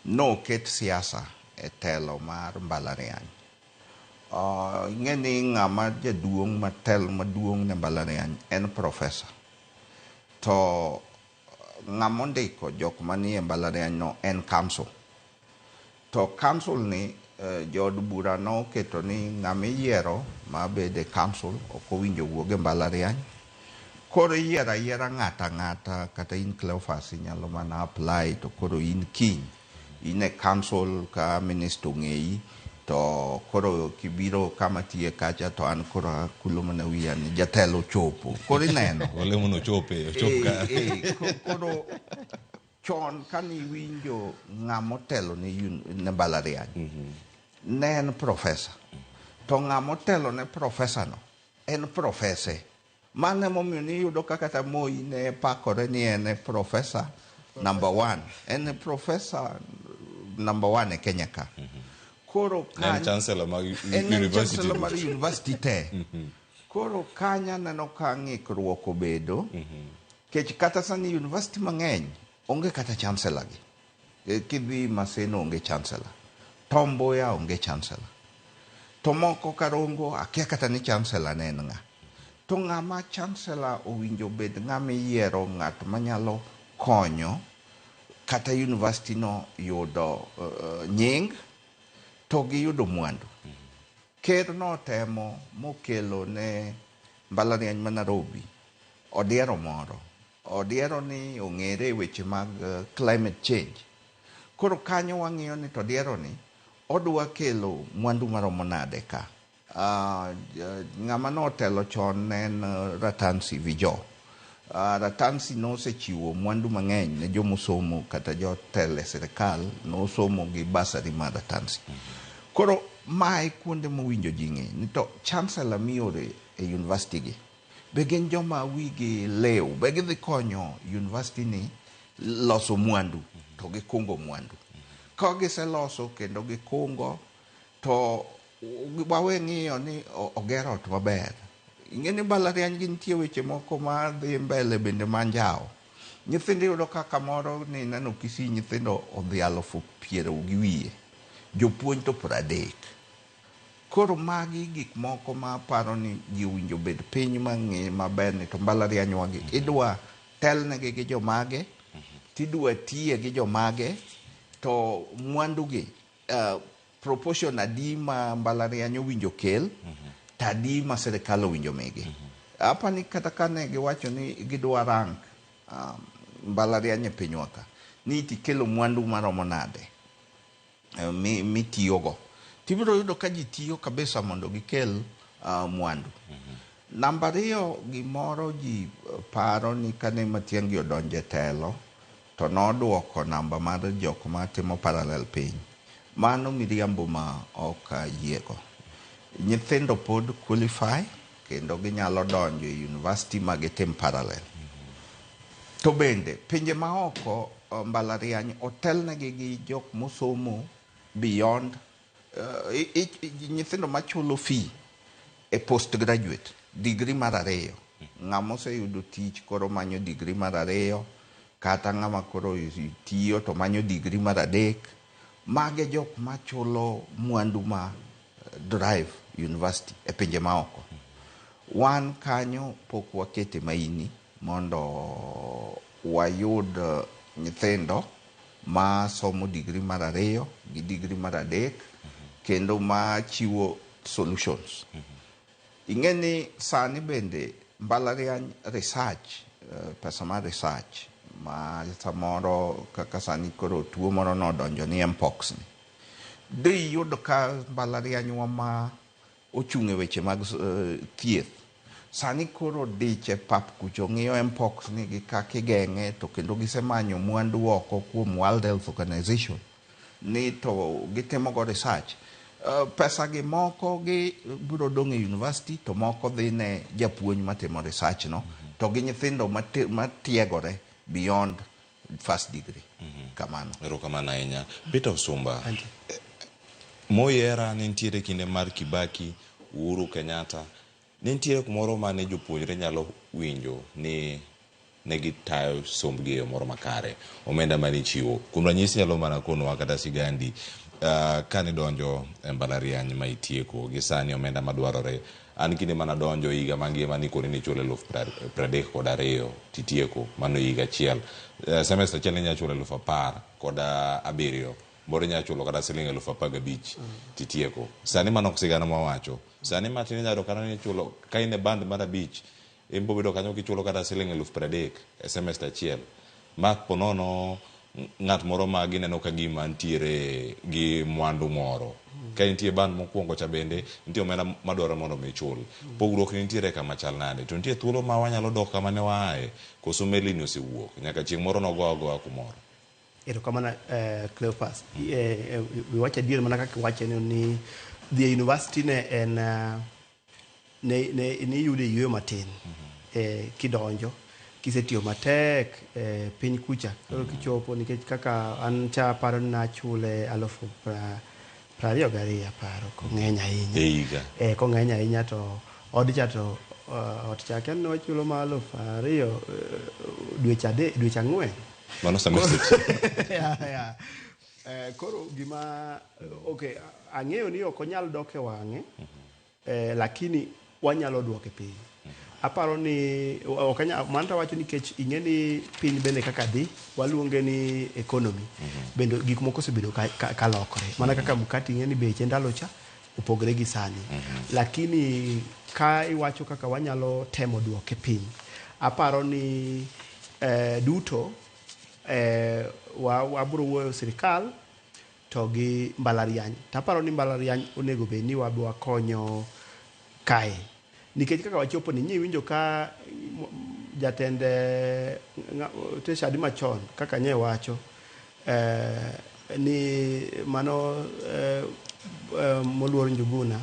noket siasa e telo mar mbalariany. Ing'e ni ng'ama jaduong' matelo maduong' ne mbalariany en professor. To ng'ama ondiko jok manie mbalariany no en council. To council ni jood bura noketo ni ng'ama iyiero mabed e council ok owinjo wuog e mbalariany. Koro iyiero ayiera ng'ata ng'ata kata in Cleophas inyalo mana apply to koro in kiny in e council ka minister ong'eyi to koro kibiro kama tiye kacha to an koro akulo mana wiya ni jatelo ochopo. Koro ineno. Olemo no ochope, ochop ka. Koro chon kane iwinjo ng'ama otelo ne mbalariany ne en professor. To ng'ama otelo ne professor no en profese. Mano emomiyo niyudo ka kata Moi ne pakore ni en e professor number 1. En e professor number 1 e Kenya ka. Koro Ne en chancellor mag en university chancellor mar duto. university te. Koro kanyo aneno ka ng'ikruok obedo. Kech kata sani university mang'eny onge kata chancellor gi. Kidhi Maseno onge chancellor. Tom Mboya onge chancellor. To moko Karongo akia kata ni chancellor ne en ng'a. To ng'ama chancellor owinjo bed ng'ama iyiero ng'at manyalo konyo kata university no yudo nying to giyudo mwandu. Ker notemo mokelo ne mbalariany ma Nairobi odiero moro. Odiero ni ong'ere e weche mag climate change. Koro kanyo wang'iyo ni to odiero ni odwa kelo mwandu maromo nade ka. Ng'ama notelo chon ne en Ratansi Vijo. Ratansi nosechiwo mwandu mang'eny ne jomosomo kata jotelo e sirikal nosomo gi basari mar Ratansi. Koro mae kuonde mowinjo ji ng'e ni to chancellor miore e university gi be gin joma wigi lew, be gidhi konyo university ni loso mwandu to gikungo mwandu. Ka giseloso kendo gikungo to wawe ng'iyo ni oger ot maber. Ing'e ni mbalariany gi nitie weche moko ma dhi mbele bende ma njawo. Nyithindo iyudo ka kamoro ni ineno Kisii nyithindo odhi 20,000, jopuonj to 30. Koro magi gik moko ma aparo ni ji owinjo bed piny ma ng'i maber ni to mbalarianywa gi idwa telnegi gi jomage, tidwa tiye gi jomage, to mwandu gi proportion adi ma mbalariany owinjo kel, to adi ma sirikal owinjo migi. Apani kata kane giwacho ni gidwa rank mbalariany e pinywa ka, ni tikelo mwandu maromo nade mitiyogo. Tibiro yudo ka ji tiyo kabisa mondo gikel mwandu. Namba ariyo, gimoro ji paro ni kane Matiang'i odonjo e telo, to noduoko namba mar jok matimo parallel piny. Mano miriambo ma ok ayiego. Nyithindo pod qualify kendo ginyalo donjo e university ma gitim parallel. To bende pinje maoko mbalariany otelnegi gi jok mosomo beyond nyithindo machulo fee e postgraduate degree mar ariyo. Ng'ama oseyudo tich koro manyo degree mar ariyo, kata ng'ama koro tiyo to manyo degree mar adek. Mage jok machulo mwandu ma drive university e pinje maoko. Wan kanyo pok wakete maini mondo wayud nyithindo ma somo degree mar ariyo gi degree mar adek kendo ma chiwo solutions. Ing'e ni sani bende mbalariany research, pesa mar research ma samoro kaka sani koro tuo moro nodonjo ni mpox ni. De iyud ka mbalarianywa ma ochung' e weche mag thieth sani koro dich e pap kucho ng'iyo mpox ni gi kaka igeng'e, to kendo gisemanyo mwandu oko kuom World Health Organization ni to gitimo go research. Pesa gi moko gi biro dong' e university to moko dhi ne japuonj matimo research no, to gi nyithindo matiegore beyond first degree. Kamano. Erokamano ahinya. Peter Osumba, Moi era ne nitiere kinde mar Kibaki, Uhuru Kenyatta, ne nitiere kumoro mane jopuonjre nyalo winjo ni ne gitayo sombgi e yo moro makare, omenda mane ichiwo. Kuom ranyisi nyalo mana konowa kata sigandi, kane idonjo e mbalariany ma itieko gi sani omenda madwarore. An kinde mana donjo higa mangima nikoni nichulo 32,000 titieko, mano higa achiel. Semester achiel inyalo chulo 17,000, moro inyalo chulo kata siling 15,000 titieko. Sani mano ok sigana mawacho. Sani matin inyalo yudo kata ni ichulo ka in e band mar 5, in bobedo kanyo kichulo kata siling 30,000 e semester achiel. Ma ponono ng'at moro ma gineno ka gima nitiere gi mwandu moro. Ka intie band mokwongo cha bende nitie omenda madwarore mondo mi ichul. Pogruok nitiere kama chal nade? To nitie thuolo ma wanyalo dok kama ne waaye, koso meli ni osewuok nyaka chieng' moro nogo agoa kumoro. Erokamano Cleophas. Iwacho adier mana kaka iwache ni dhi e university ne en ne iyude yueyo matin kidonjo kisetiyo matek piny kucha koro kichopo nikech kaka an cha aparo ni nachule 22,000 aparo kong'eny ahinya. E higa. Kong'eny ahinya to odcha to ot cha kia ni wachulo ma 2,000 dweche adek, dweche ang'wen. Mano semester. Yeah. Koro gima okay, ang'eyo ni ok onyal dok e wang'e, lakini wanyalo duoke piny. Aparo ni ok anya mano to awacho nikech ing'e ni piny bende kaka dhi waluonge ni economy. Bende gik moko osebedo ka lokore. Mana kaka mkate ing'e ni beche ndalo cha opogore gi sani. Lakini ka iwacho kaka wanyalo temo duoke piny, aparo ni duto wabro wuoyo sirikal to gi mbalariany. To aparo ni mbalariany onego bed ni wabe wakonyo kae. Nikech kaka wachopo ni nyiwinjo ka jatend Teshadi machon kaka nye wacho ni mano moluor Njuguna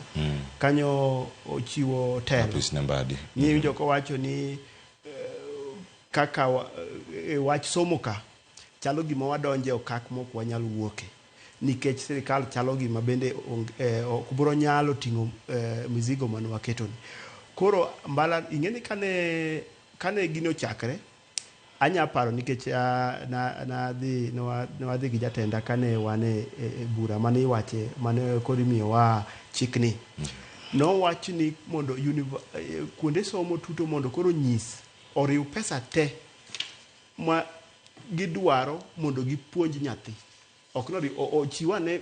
kanyo ochiwo telo. Apis ne Mbadi. Niwinjo kowacho ni kaka wach somo ka chalo gima wadonje okak mok wanyal wuoke nikech sirikal chalo gima bende ok biro nyalo ting'o mizigo mane waketoni. Koro mbala ing'e ni kane gino ochakre anya paro nikech ne wadhi gi jatenda kane wan e bura mane iwache mane koro imiyowa chikni. Nowach ni mondo kuonde somo tuto mondo koro nyis oriw pesa te ma gidwaro mondo gipuonj nyathi. Ok nori ochiw ane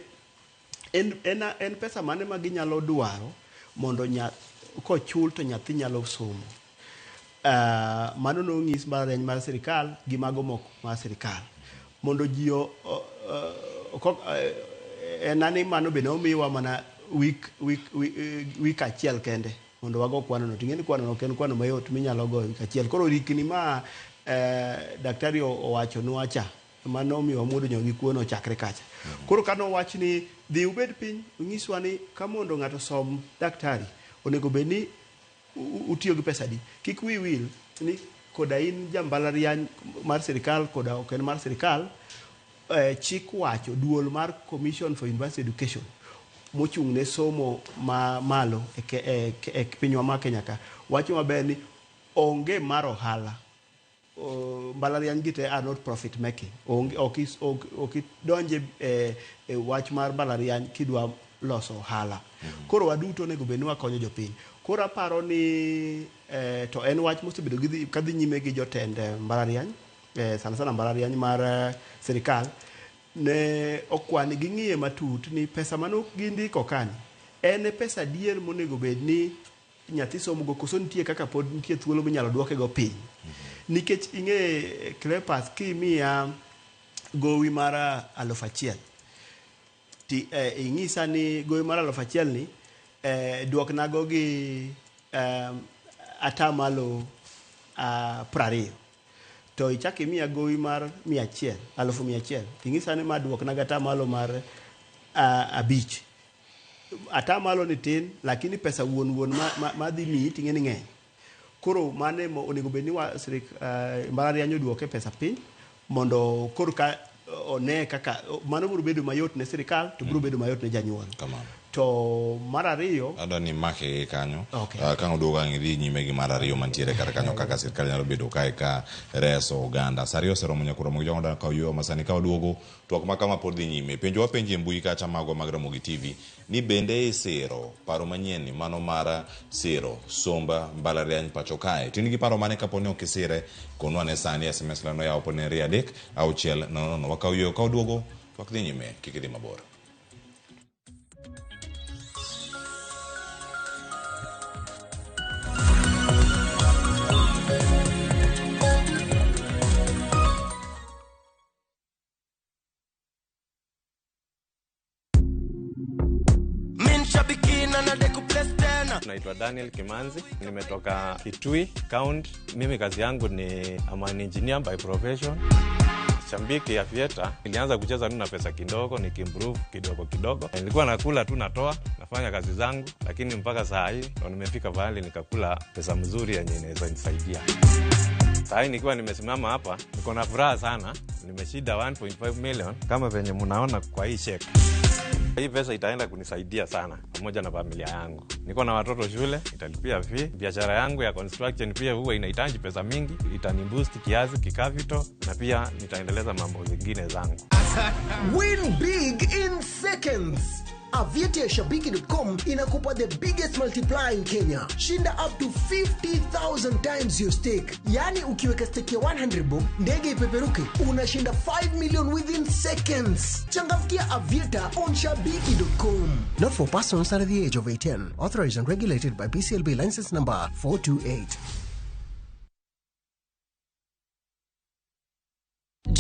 en pesa mane ma ginyalo dwaro mondo kochul to nyathi nyalo somo. Mano nonyis mbalariany mar sirikal gi mago mok mar sirikal mondo ji en ani mano be nomiwa mana week achiel kende mondo wago kwano no. Ting'e ni kwano no ok en kwano mayot minyalo goyo wik achiel. Koro rikni ma daktari owachonwa cha mano omiyo wamuodo nyoyo gi kuon ochakre kacha. Koro kanowach ni dhi ubed piny unyiswa ni ka mondo ng'ato som daktari onego bed ni utiyo gi pesa adi. Kik wiyi wil ni koda in ja mbalariany mar sirikal koda ok en mar sirikal, chik wacho duol mar Commission for University Education mochung' ne somo ma malo e pinywa ma Kenya ka wacho maber ni onge mar ohala. Mbalariany gi te are not profit making. Onge ok idonje e wach mar mbalariany kidwa loso ohala. Koro waduto onego bed ni wakonyo jopiny. Koro aparo ni to en wach mosebedo kadhi nyime gi jotend mbalariany, sana sana mbalariany mar sirikal ne okwani ging'iye matut ni pesa mane gindiko kani en e pesa adier monego bed ni nyathi somogo koso nitie kaka pod nitie thuolo minyalo duoke go piny. Nikech ing'e Cleopas kimiya gowi mar 1000 ti ing'isa ni gowi mar 1000 ni duoknago gi atamalo 20 to ichak imiya gowi mar 100 100,000 ting'isa ni ma duokna gi atamalo mar 5 atamalo ni tin lakini pesa wuon wuon ma dhi miyi ting'e ni ng'eny. Koro mano ema onego bed ni mbalariany oduoke pesa piny mondo koro ka one kaka mano biro bedo mayot ne sirikal to biro bedo mayot ne janyuol. Kamano. To mar ariyo Adwa ni make gi kanyo. Okay. Ka oduogo ang' idhi nyime gi mar ariyo mantiere kar kanyo kaka sirikal nyalo bedo kae ka reso oganda. Sa ariyo oseromo nyaka romo gi jogo ka oyueyo masani ka waduogo twak ma kama pod dhi nyime. Penjo wapenjo e mbui kacha magwa mag Ramogi TV ni bende isiro paro manyien ni mano mar siro somba mbalariany pacho kae. Tin gi paro mane kapo ni ok isire konwa ne sani SMS line oyaw pod ne 3 6 0 0 wakaw yueyo ka waduogo twak dhi nyime kik idhi mabor. Min shabiki na nade kuplace tena. Naitwa Daniel Kimanzi, nimetoka Kitui County. Mimi kazi yangu ni I'm an engineer by profession. Shabiki Aviator, nilianza kucheza tu na pesa kidogo, nikiimprove kidogo kidogo. Nilikuwa nakula tu natoa, nafanya kazi zangu, lakini mpaka saa hii ndo nimefika pahali nikakula pesa mzuri yenye inaweza nisaidia. Saa hii nikiwa nimesimama hapa, niko na furaha sana. Nimeshinda 1.5 million kama venye mnaona kwa hii cheque. Hii pesa itaenda kunisaidia sana pamoja na familia yangu. Niko na watoto shule, italipia fee. Biashara yangu ya construction pia huwa inahitaji pesa mingi, itaniboost kiasi kicapital na pia nitaendeleza mambo zingine zangu. Win big in seconds. Aviator Shabiki.com inakupa the biggest multiplier in Kenya. Shinda up to 50,000 times your stake. Yani ukiweka stake ya 100 bob, ndege ipeperuke, unashinda 5 million within seconds. Changamkia Aviator on Shabiki.com. Not for persons under the age of 18. Authorized and regulated by BCLB license number 428.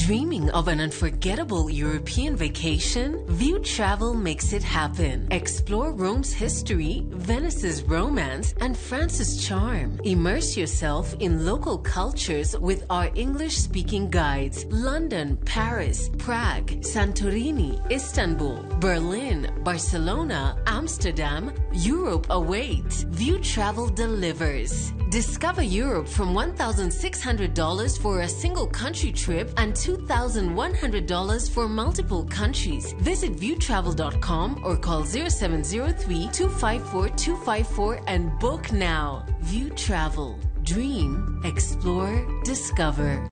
Dreaming of an unforgettable European vacation? View Travel makes it happen. Explore Rome's history, Venice's romance, and France's charm. Immerse yourself in local cultures with our English speaking guides. London, Paris, Prague, Santorini, Istanbul, Berlin, Barcelona, Amsterdam, Europe awaits. View Travel delivers. Discover Europe from $1,600 for a single country trip and $2,100 for multiple countries. Visit viewtravel.com or call 0703 254 254 and book now. View Travel. Dream, explore, discover.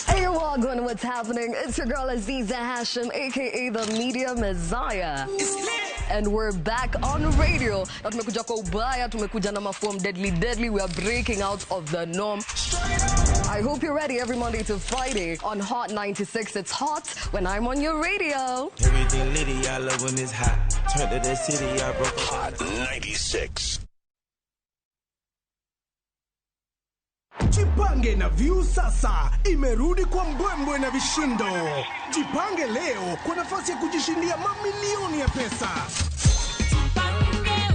Hey, you're welcome. What's happening? It's your girl Aziza Hashim, aka the Media Messiah. And we're back on radio. Na tumekuja kwa ubaya, tumekuja na maform deadly deadly. We are breaking out of the norm. I hope you're ready every Monday to Friday on Hot 96. It's hot when I'm on your radio. Everything litty, I love when it's hot. Turned to the city, I broke Hot 96. Jipange na View sasa imerudi kwa mbwembwe na vishindo. Jipange leo kwa nafasi ya kujishindia mamilioni ya pesa.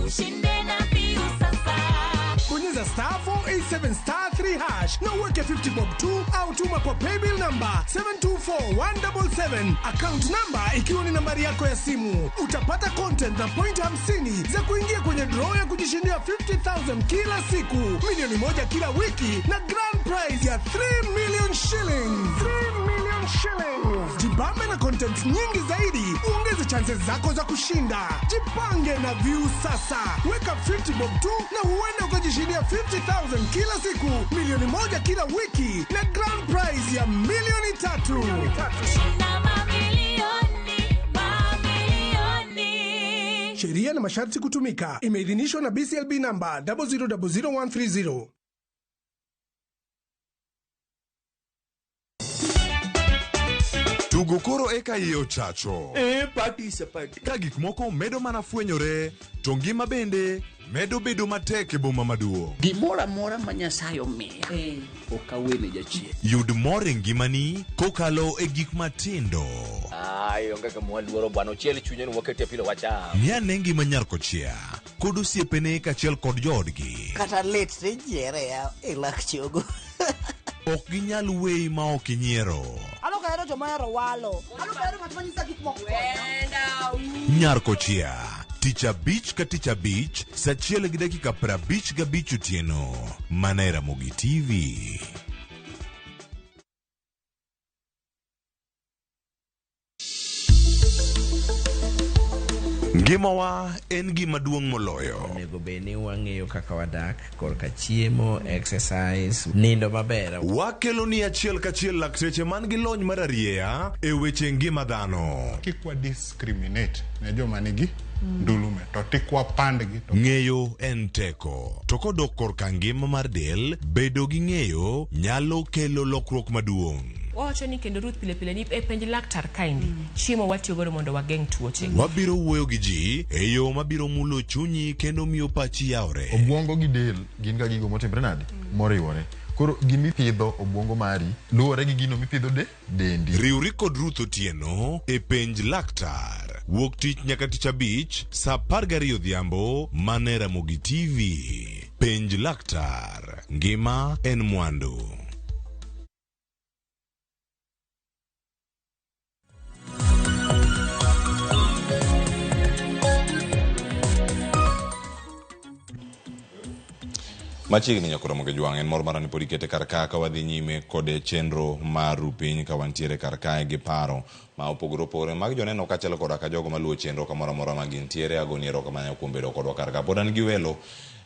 Ushinde na View sasa. Bonyeza star 487 star 3 hash na uweke 50 bob tu au tuma kwa paybill number 724177 account number ikiwa ni nambari yako ya simu. Utapata content na point 50 za kuingia kwenye draw ya kujishindia 50,000 kila siku, milioni moja kila wiki na grand prize ya 3 million shillings. 3 million shillings. Jibambe na content nyingi zaidi, uongeze chances zako za kushinda. Jipange na View sasa, weka 50 bob tu na huenda ukajishindia 50,000 kila siku, milioni moja kila wiki na grand prize ya milioni tatu. Shinda mamilioni, mamilioni. Sheria na masharti kutumika. Imeidhinishwa na BCLB namba 0000130. Tugo koro eka iye ochacho. E, party se party. Ka gik moko medo mana fwenyore, to ngima bende medo bedo matek e boma maduong'. Gimoro amora ma Nyasaye omiya ok awene jachien. Yud mor e ngimani kokalo e gik matindo. Ai, onge kama waluoro bwana, ochiel chunye ni wakete pilo wacham. Ng'i ane ngima nyar kochia kod osiepene kaachiel kod joodgi. Kata lit to ijiere ya e lak chogo. Ok ginyal weyi ma ok inyiero. An ok ahero joma ohero walo. An ok ahero ng'at ma nyisa gik moko. Nyar kochia tich abich ka tich abich saa achiel gi dakika 55 otieno mana e Ramogi TV. Ngimawa en gima duong' moloyo. Onego bed ni wang'eyo kaka wadak korka chiemo, exercise, nindo maber. Wakelo ni achiel kachiel lakteche man gi lony mar arieya e weche ngima dhano. Kik wa discriminate ne joma nigi ndulume to tik wapandgi to Ng'eyo en teko. To kodok korka ngima mar del, bedo gi ng'eyo nyalo kelo lokruok maduong'. Wawacho ni kendo Ruth pile pile ni e penj laktar kaendi chiemo watiyo godo mondo wageng' tuoche. Wabiro wuoyo gi ji e yo mabiro mulo chunyi kendo miyo pachi yawre. Obwongo gi del gin ga gigo motimre nade? Moriwore. Koro gimipidho obwongo mari luwore gi gino mipidho de dendi. Riwri kod Ruth Otieno e penj laktar. Wuok tich nyaka tich abich saa 12 odhiambo mana e Ramogi TV. Penj laktar. Ngima en mwandu. Machiegni nyakoro Ramogi Jwang' en mor mara ni pod ikete kar ka ka wadhi nyime kod chenro mar ru piny ka wantiere kar kae gi paro ma opogore opogore mag joneno kaachiel koda ka jogo maluwo chenro kamoro amora ma gintiere. Agoni erokamano kuom bedo kodwa kar ka. Pod an gi welo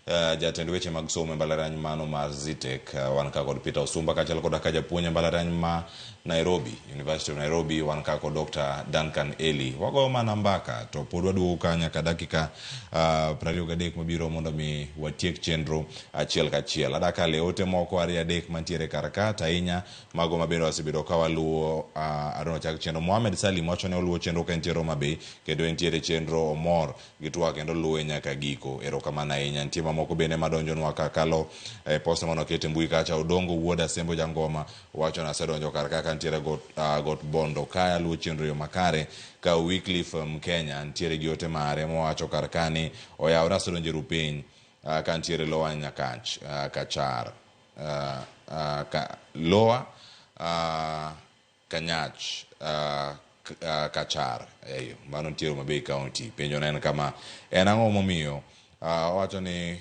Jatend weche mag somo e mbalariany mano mar Zetech, wan ka kod Peter Osumba kaachiel koda ka japuonj e mbalariany ma Nairobi, University of Nairobi, wan ka kod Dr. Duncan Eli. Wagoyo mana mbaka to pod waduogo ka nyaka dakika 23 mabiro mondo mi watiek chenro achiel kachiel. Adakale ote moko ariyo adek mantiere kar ka to ahinya mago mabende wasebedo ka waluwo adwa chak chenro. Mohamed Salim wacho ni oluwo chenro ka entiere Homa Bay kendo entiere chenro omor gi twak kendo luwe nyaka giko. Erokamano ahinya. Nitie mamoko bende madonjonwa kakalo e posta mane oket e mbui kacha. Odongo wuod Asembo Jangoma wacho ni asedonjo kar ka kantiere got Bondo kae aluwo chenro e yo makare. Ka Wycliffe Mkenya nitiere gi ote mare mowacho kar ka ni oyawre asedonjo e rupiny kantiere Lower Nyakach Kachar Lower Kanyach Kachar eyo mano nitie Homa Bay County. Penjo ne en kama, en ang'o momiyo owacho ni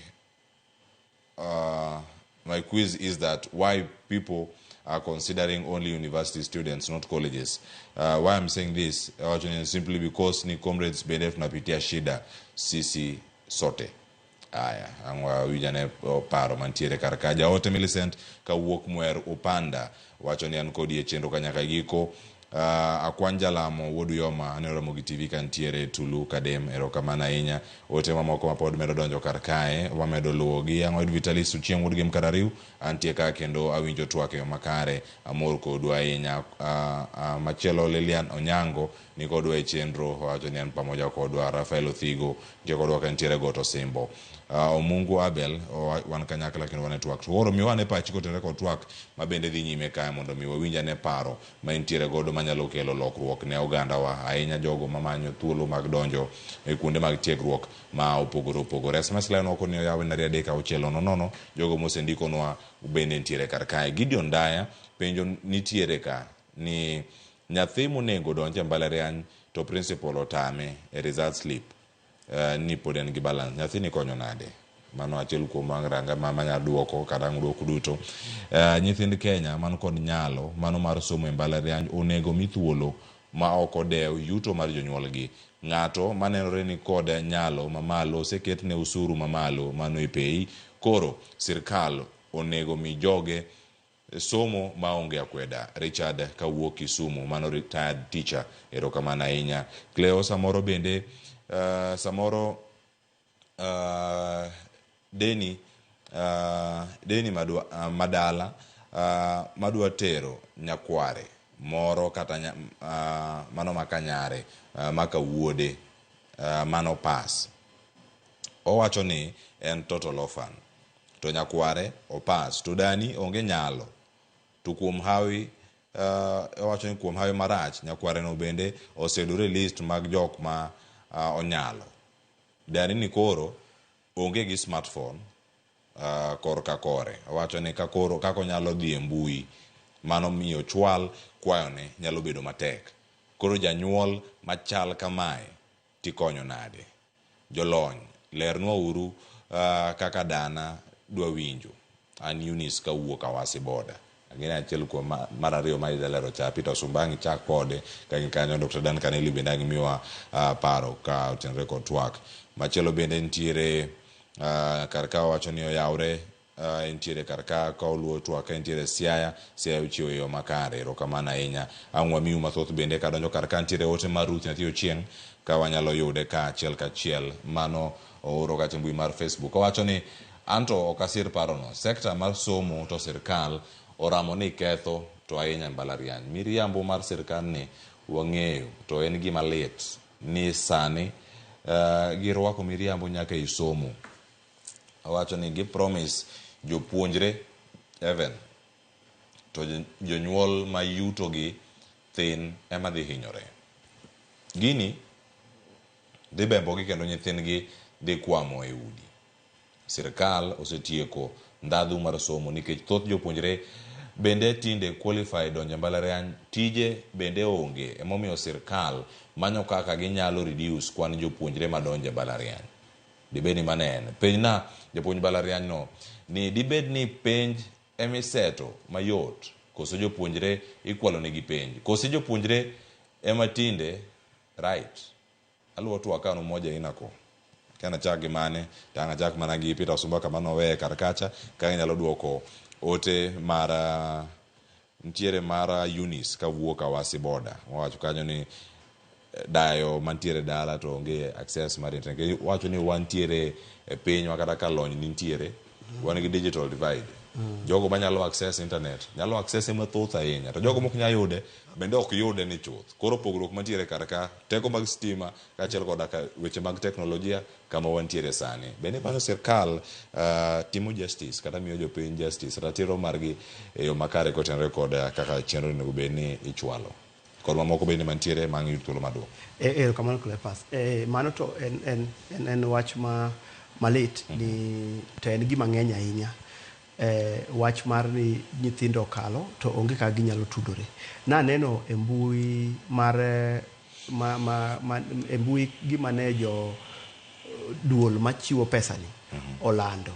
my quiz is that why people are considering only university students not colleges. Why I'm saying this, owacho ni simply because ni comrades bende tunapitia shida sisi sote. Aya, ang' wawinj ane paro mantiere kar ka. Jaote Millicent kawuok Mwer Upanda wacho ni an kodi e chenro ka nyaka giko. Akwan Jalamo wuod Uyoma aneno Ramogi TV kantiere Tulu Kadem, erokamano ahinya. Ote mamoko mapod medo donjo kar kae wamedo luwogi. Ang' oyud Vitalis Ochieng' wuod Gem Karariw antie ka kendo awinjo twak e yo makare, amor kodu ahinya. Machielo Lilian Onyango ni kodwa e chenro owacho ni en pamoja kodwa. Rafael Othigo nitie kodwa kantiere Got Osimbo. Omungu Abel wan kanyakla kendo wan e twak. To koro miwa ane pachi kotenore kod twak ma bende dhi nyime kae mondo mi wawinj ane paro ma intiere godo manyalo kelo lokruok ne ogandawa ahinya jogo mamanyo thuolo mag donjo e kuonde mag tiegruok ma opogore opogore. SMS line oko ni oyaw en 2 3 6 0 0 jogo mosendikonwa bende nitiere kar kae. Gideon Daya penjo nitiere ka ni nyathi monego donj e mbalariany to principal otame e result slip ni pod en gi balance. Nyathi ni konyo nade? Mano achiel kuom ang' ranga ma manya duoko kata ang' duok duto. Nyithind Kenya man kod nyalo mano mar somo e mbalariany onego mi thuolo ma ok odew yuto mar jonyuolgi. Ng'ato manenore ni kod nyalo mamalo oseketne usuru mamalo mano e pei. Koro sirkal onego mi joge somo maonge akweda. Richard kawuok Kisumu, mano retired teacher, erokamano ahinya. Cleo samoro bende samoro deni deni madwa, madala madwa tero nyakware moro kata mano makanyare maka wuode mano pas. Owacho ni en total orphan to nyakware opas to dani onge nyalo to kuom hawi owacho ni kuom hawi marach nyakware no bende oseyudore e list mag jok ma onyalo. Dani ni koro onge gi smartphone korka kore. Owacho ni ka koro kaka onyalo dhi e mbui mano miyo chwal kwayone nyalo bedo matek. Koro janyuol machal kamae tikonyo nade? Jolony, lernwa uru kaka dana dwa winjo. An Eunice kawuok Awasi boda. Ang'e achiel kuom mar ariyo ma idhi cha Peter Osumba chak kode ka gin kanyo Dr. Duncan Eli bende ang' miwa paro ka otenore kod twak. Machielo bende nitiere kar ka wacho ni oyawre entiere kar ka ka oluwo twak ka entiere Siaya, Siaya ochiwo e yo makare. Erokamano ahinya. Ang' wamiu mathoth bende kadonjo kar ka nitiere ote mar Ruth Nyathi Ochieng' ka wanyalo yude ka achiel kachiel. Mano ooro kacha e mbui mar Facebook. Owacho ni anto ok asir parono. Sekta mar somo to sirkal oramo ni ketho to ahinya e mbalariany. Miriambo mar sirkal ni wang'eyo to en gima lit ni sani girwako miriambo nyaka e somo. Owacho ni gi promise jopuonjre even to jonyuol ma yuto gi thin ema dhi hinyore. Gini dhi bembogi kendo nyithindgi dhi kwamo e udi. Sirkal osetieko ndhadhu mar somo nikech thoth jopuonjre bende tinde qualify donjo e mbalariany, tije bende onge. Emomiyo sirkal manyo kaka ginyalo reduce kwan jopuonjre madonjo e mbalariany. Dibed ni mano en. Penjna japuonj mbalariany no ni dibed ni penj emiseto mayot koso jopuonjre ikwalo negi penj. Koso jopuonjre ema tinde right. Aluwo twak ka an umoja inako. Kana chak gi mane, to ang' achak mana gi Peter Osumba kama noweye kar kacha, kaka inyalo duoko ote mar nitiere mar Eunice kawuok Awasi Border. Wawacho kanyo ni dayo mantiere dala to onge access mar internet. Nikech wacho ni wantiere e pinywa kata ka lony nintiere, wan gi digital divide. Jogo manyalo access internet nyalo access mathoth ahinya, to jogo mok nyal yude bende ok yude ni chuth. Koro pogruok mantiere kar ka, teko mag stima kaachiel koda ka weche mag teknolojia kama wantiere sani. Bende iparo ni sirkal timo justice kata miyo jopiny justice ratiro margi e yo makare kotenore kod kaka chenro onego bed ni ichwalo kod mamoko bende mantiere ma ang' yud thuolo mar duoko. Erokamano Cleophas. Mano to en wach ma malit ni to en gima ng'eny ahinya. Wach mar ni nyithindo okalo to onge kaka ginyalo tudore. Naneno e mbui mar ma, ma, ma, e mbui gima ne jo duol machiwo pesa ni olando.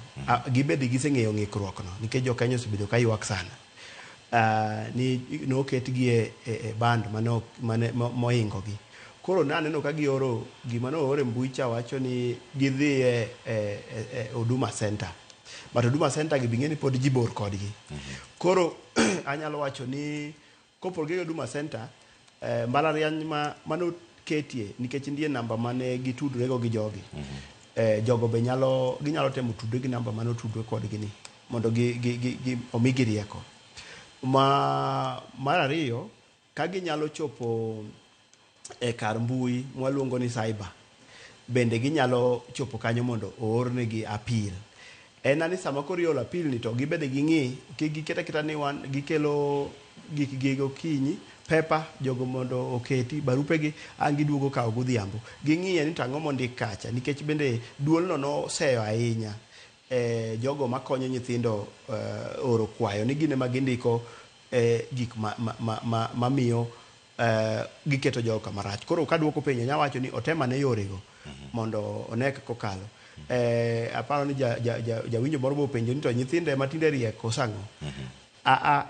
Gibed giseng'eyo ng'ikruok no nikech jo Kenya osebedo ka ywak sana. Ni noketgi e band mane mohingo gi. Koro naneno ka gioro gima noor e mbui cha wacho ni gidhi e Huduma Center. But Huduma Center gi bing'e ni pod ji bor kodgi. Koro anyalo wacho ni kopor gi Huduma Center, mbalariany ma manoketie nikech nitie namba mane gitudrego gi jogi. Jogo be ginyalo temo tudre gi namba manotudre kodgi ni mondo gi omigi rieko. Mar ariyo, ka ginyalo chopo e kar mbui mwaluongo ni cyber, bende ginyalo chopo kanyo mondo oornegi appeal. En ani sama koro iolo appeal ni to gibede ging'i, kik giket aketa ni wan gikelo gik gi gokinyi, pepa jogo mondo oketi barupegi ang' giduogo kawo godhiambo. Ging'iye ni to ang'o mondik kacha, nikech bende duolno noseyo ahinya jogo makonyo nyithindo oro kwayo ni gin ema gindiko gik mamiyo giketo jogo kama rach. Koro kaduoko penjo nya wacho ni otem ane yorego mondo one kaka okalo. Aparo ni jawinjo moro bopenjo ni to nyithindo ema tinde riek koso ang'o?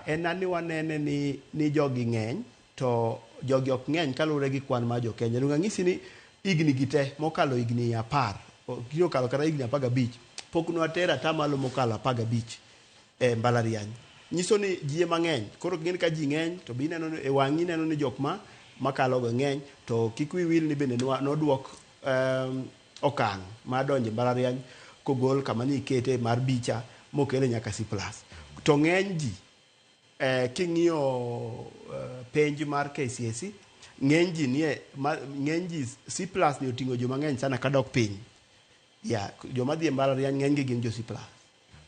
En ani wanene ni jogi ng'eny to jogi ok ng'eny kaluwore gi kwan mar jo Kenya. Donge ang'isi ni higni gi te mokalo higni 10, okalo kata higni 15, pok nwatero atamalo mokalo 15 e mbalariany. Nyiso ni ji ema ng'eny. Koro ing'e ni ka ji ng'eny to be ineno ni e wang'i ineno ni jok makalo go ng'eny, to kik wiyi wil ni bende noduok okang' mar donjo e mbalariany kogol kama ni ikete mar bicha mokele nyaka C+. To ng'eny ji king'iyo penj mar KCSE, ng'eny ji nie ng'eny ji C+ ni oting'o joma ng'eny sana kadok piny. Ya, joma dhi e mbalariany ng'eny gi gin jo C+.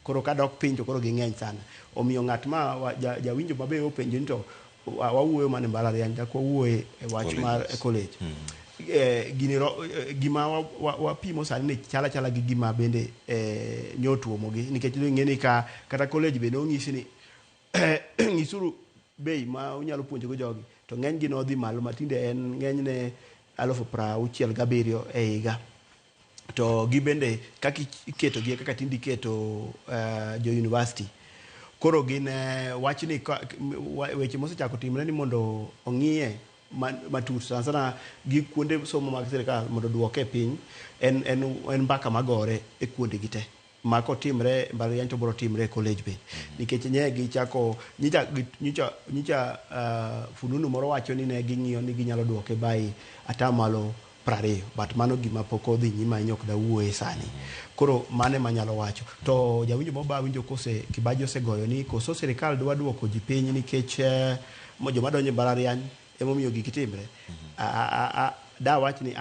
Koro kadok piny to koro ging'eny sana. Omiyo ng'at ma jawinjo mabe openjo ni to wawuoyo mana e mbalariany, dak wawuoye e wach mar college. Gima wapimo sani ni chala chala gi gima bende nyotuomogi, nikech ing'e ni kata college bende onyisi ni ng'isuru bei ma unyalo puonjogo jogi, to ng'eny gi nodhi malo ma tinde en ng'enyne 67,000 e higa. To gi bende kaka iketo gi kaka tinde iketo jo university. Koro gin wach ni weche mosechako timre ni mondo ong'iye matut sana sana gi kuonde somo mag sirikal mondo oduoke piny, en mbaka magore e kuonde gi te. Ma kotimre mbalariany to biro timre e college be. Nikech nye gichako nyicha fununu moro wacho ni ne ging'iyo ni ginyalo duoke by atamalo 20, but mano gima pok odhi nyime ahinya ok dawuoye sani. Koro mane manyalo wacho. To jawinjo moba winjo kose Kibaji osegoyo ni koso sirikal dwa duoko ji piny nikech joma donjo e mbalariany emomiyo giki timre. Da wach ni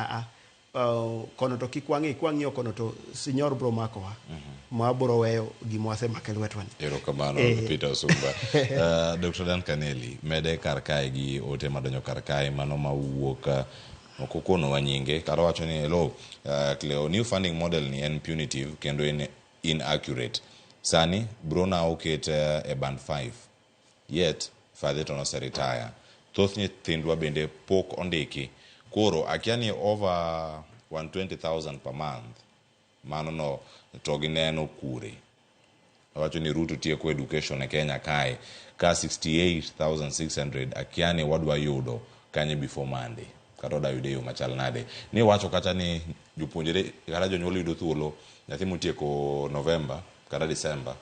kono to kik wang'i, kwang'iyo kono to sinyor bro makowa. Ma bro weyo gima wasemako e lwetwa ni. Erokamano Peter Osumba. Dr. Dan Kaneli, mede kar kae gi ote madonjo kar kae mano mawuok ok okonowa nyinge kata wacho ni hello, Cleo, new funding model ni en punitive kendo en inaccurate. Sani bro na oket e band 5 yet father to noseretire. Thoth nyithindwa bende pok ondiki. Koro akia ni over 120,000 per month mano no to gineno kure. Owacho ni Ruto tieko education e Kenya kae ka 68,600 akia ni wadwa yudo kanye before Monday. Kata oda yude e yo machal nade. Ni wacho kata ni jopuonjre kata jonyuol yudo thuolo nyathi motieko November kata December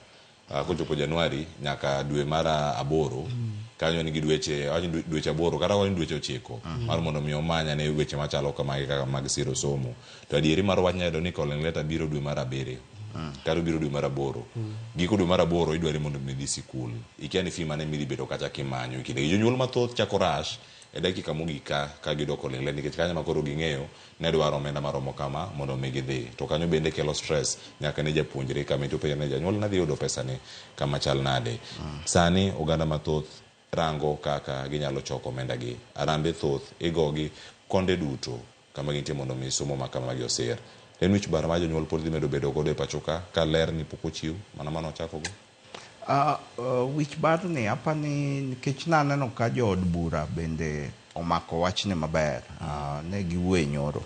kochopo Januari nyaka dwe mar aboro kanyo nigi dweche awach ni dweche aboro kata awach ni dweche ochiko mar mondo mi omany ane weche machalo kamagi kaka mag siro somo. To adieri mar wach nyalo yudo ni calling letter biro dwe mar abiriyo kata obiro dwe mar aboro. Giko dwe mar aboro idwari mondo mi idhi sikul. Ikia ni fee mane midhi bedo kacha kimanyo e kindegi. Jonyuol mathoth chako rush e dakika mogik ka ka giyudo calling letter nikech kanyo ema koro ging'eyo ne dwaro omenda maromo kama mondo mi gidhi. To kanyo bende kelo stress nyaka ne japuonjre kama to penjo ni janyuol nadhi yudo pesani kama chal nade. Sani oganda mathoth rango kaka ginyalo choko omenda gi. Arambe thoth igogi konde duto kama gintie mondo mi somo ma kamagi osir. En wich bar ma jonyuol pod dhi medo bedo godo e pacho ka ka ler ni pok ochiw mana mane wachako go. Wich bar ni apani nikech naneno ka jood bura bende omako wachni maber ne giwuoye nyoro.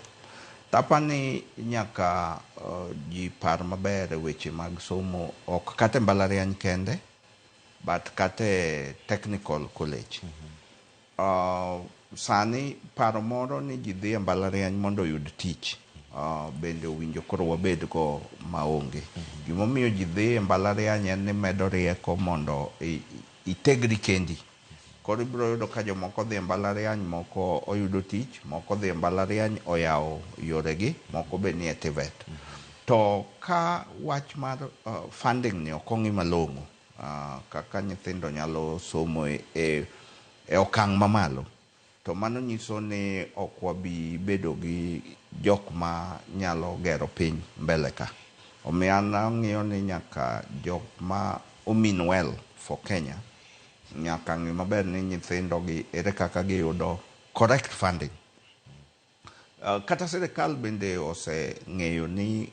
To apani nyaka ji par maber e weche mag somo ok kata e mbalariany kende but kata e technical college. Sani paro moro ni ji dhi e mbalariany mondo oyud tich bende owinjo koro wabed go maonge. Gimomiyo ji dhi e mbalariany en ni medo rieko mondo itegri kendi. Koro ibiro yudo ka jomoko dhi e mbalariany, moko oyudo tich, moko dhi e mbalariany oyawo yoregi, moko be nie TVET. To ka wach mar funding ni ok ong'i malong'o, kaka nyithindo nyalo somo e okang' mamalo, to mano nyiso ni ok wabi bedo gi jok ma nyalo gero piny mbele ka. Omiyo an ang'iyo ni nyaka jok ma o mean well for Kenya nyaka ng'i maber ni nyithindo gi ere kaka giyudo correct funding. Kata sirikal bende oseng'eyo ni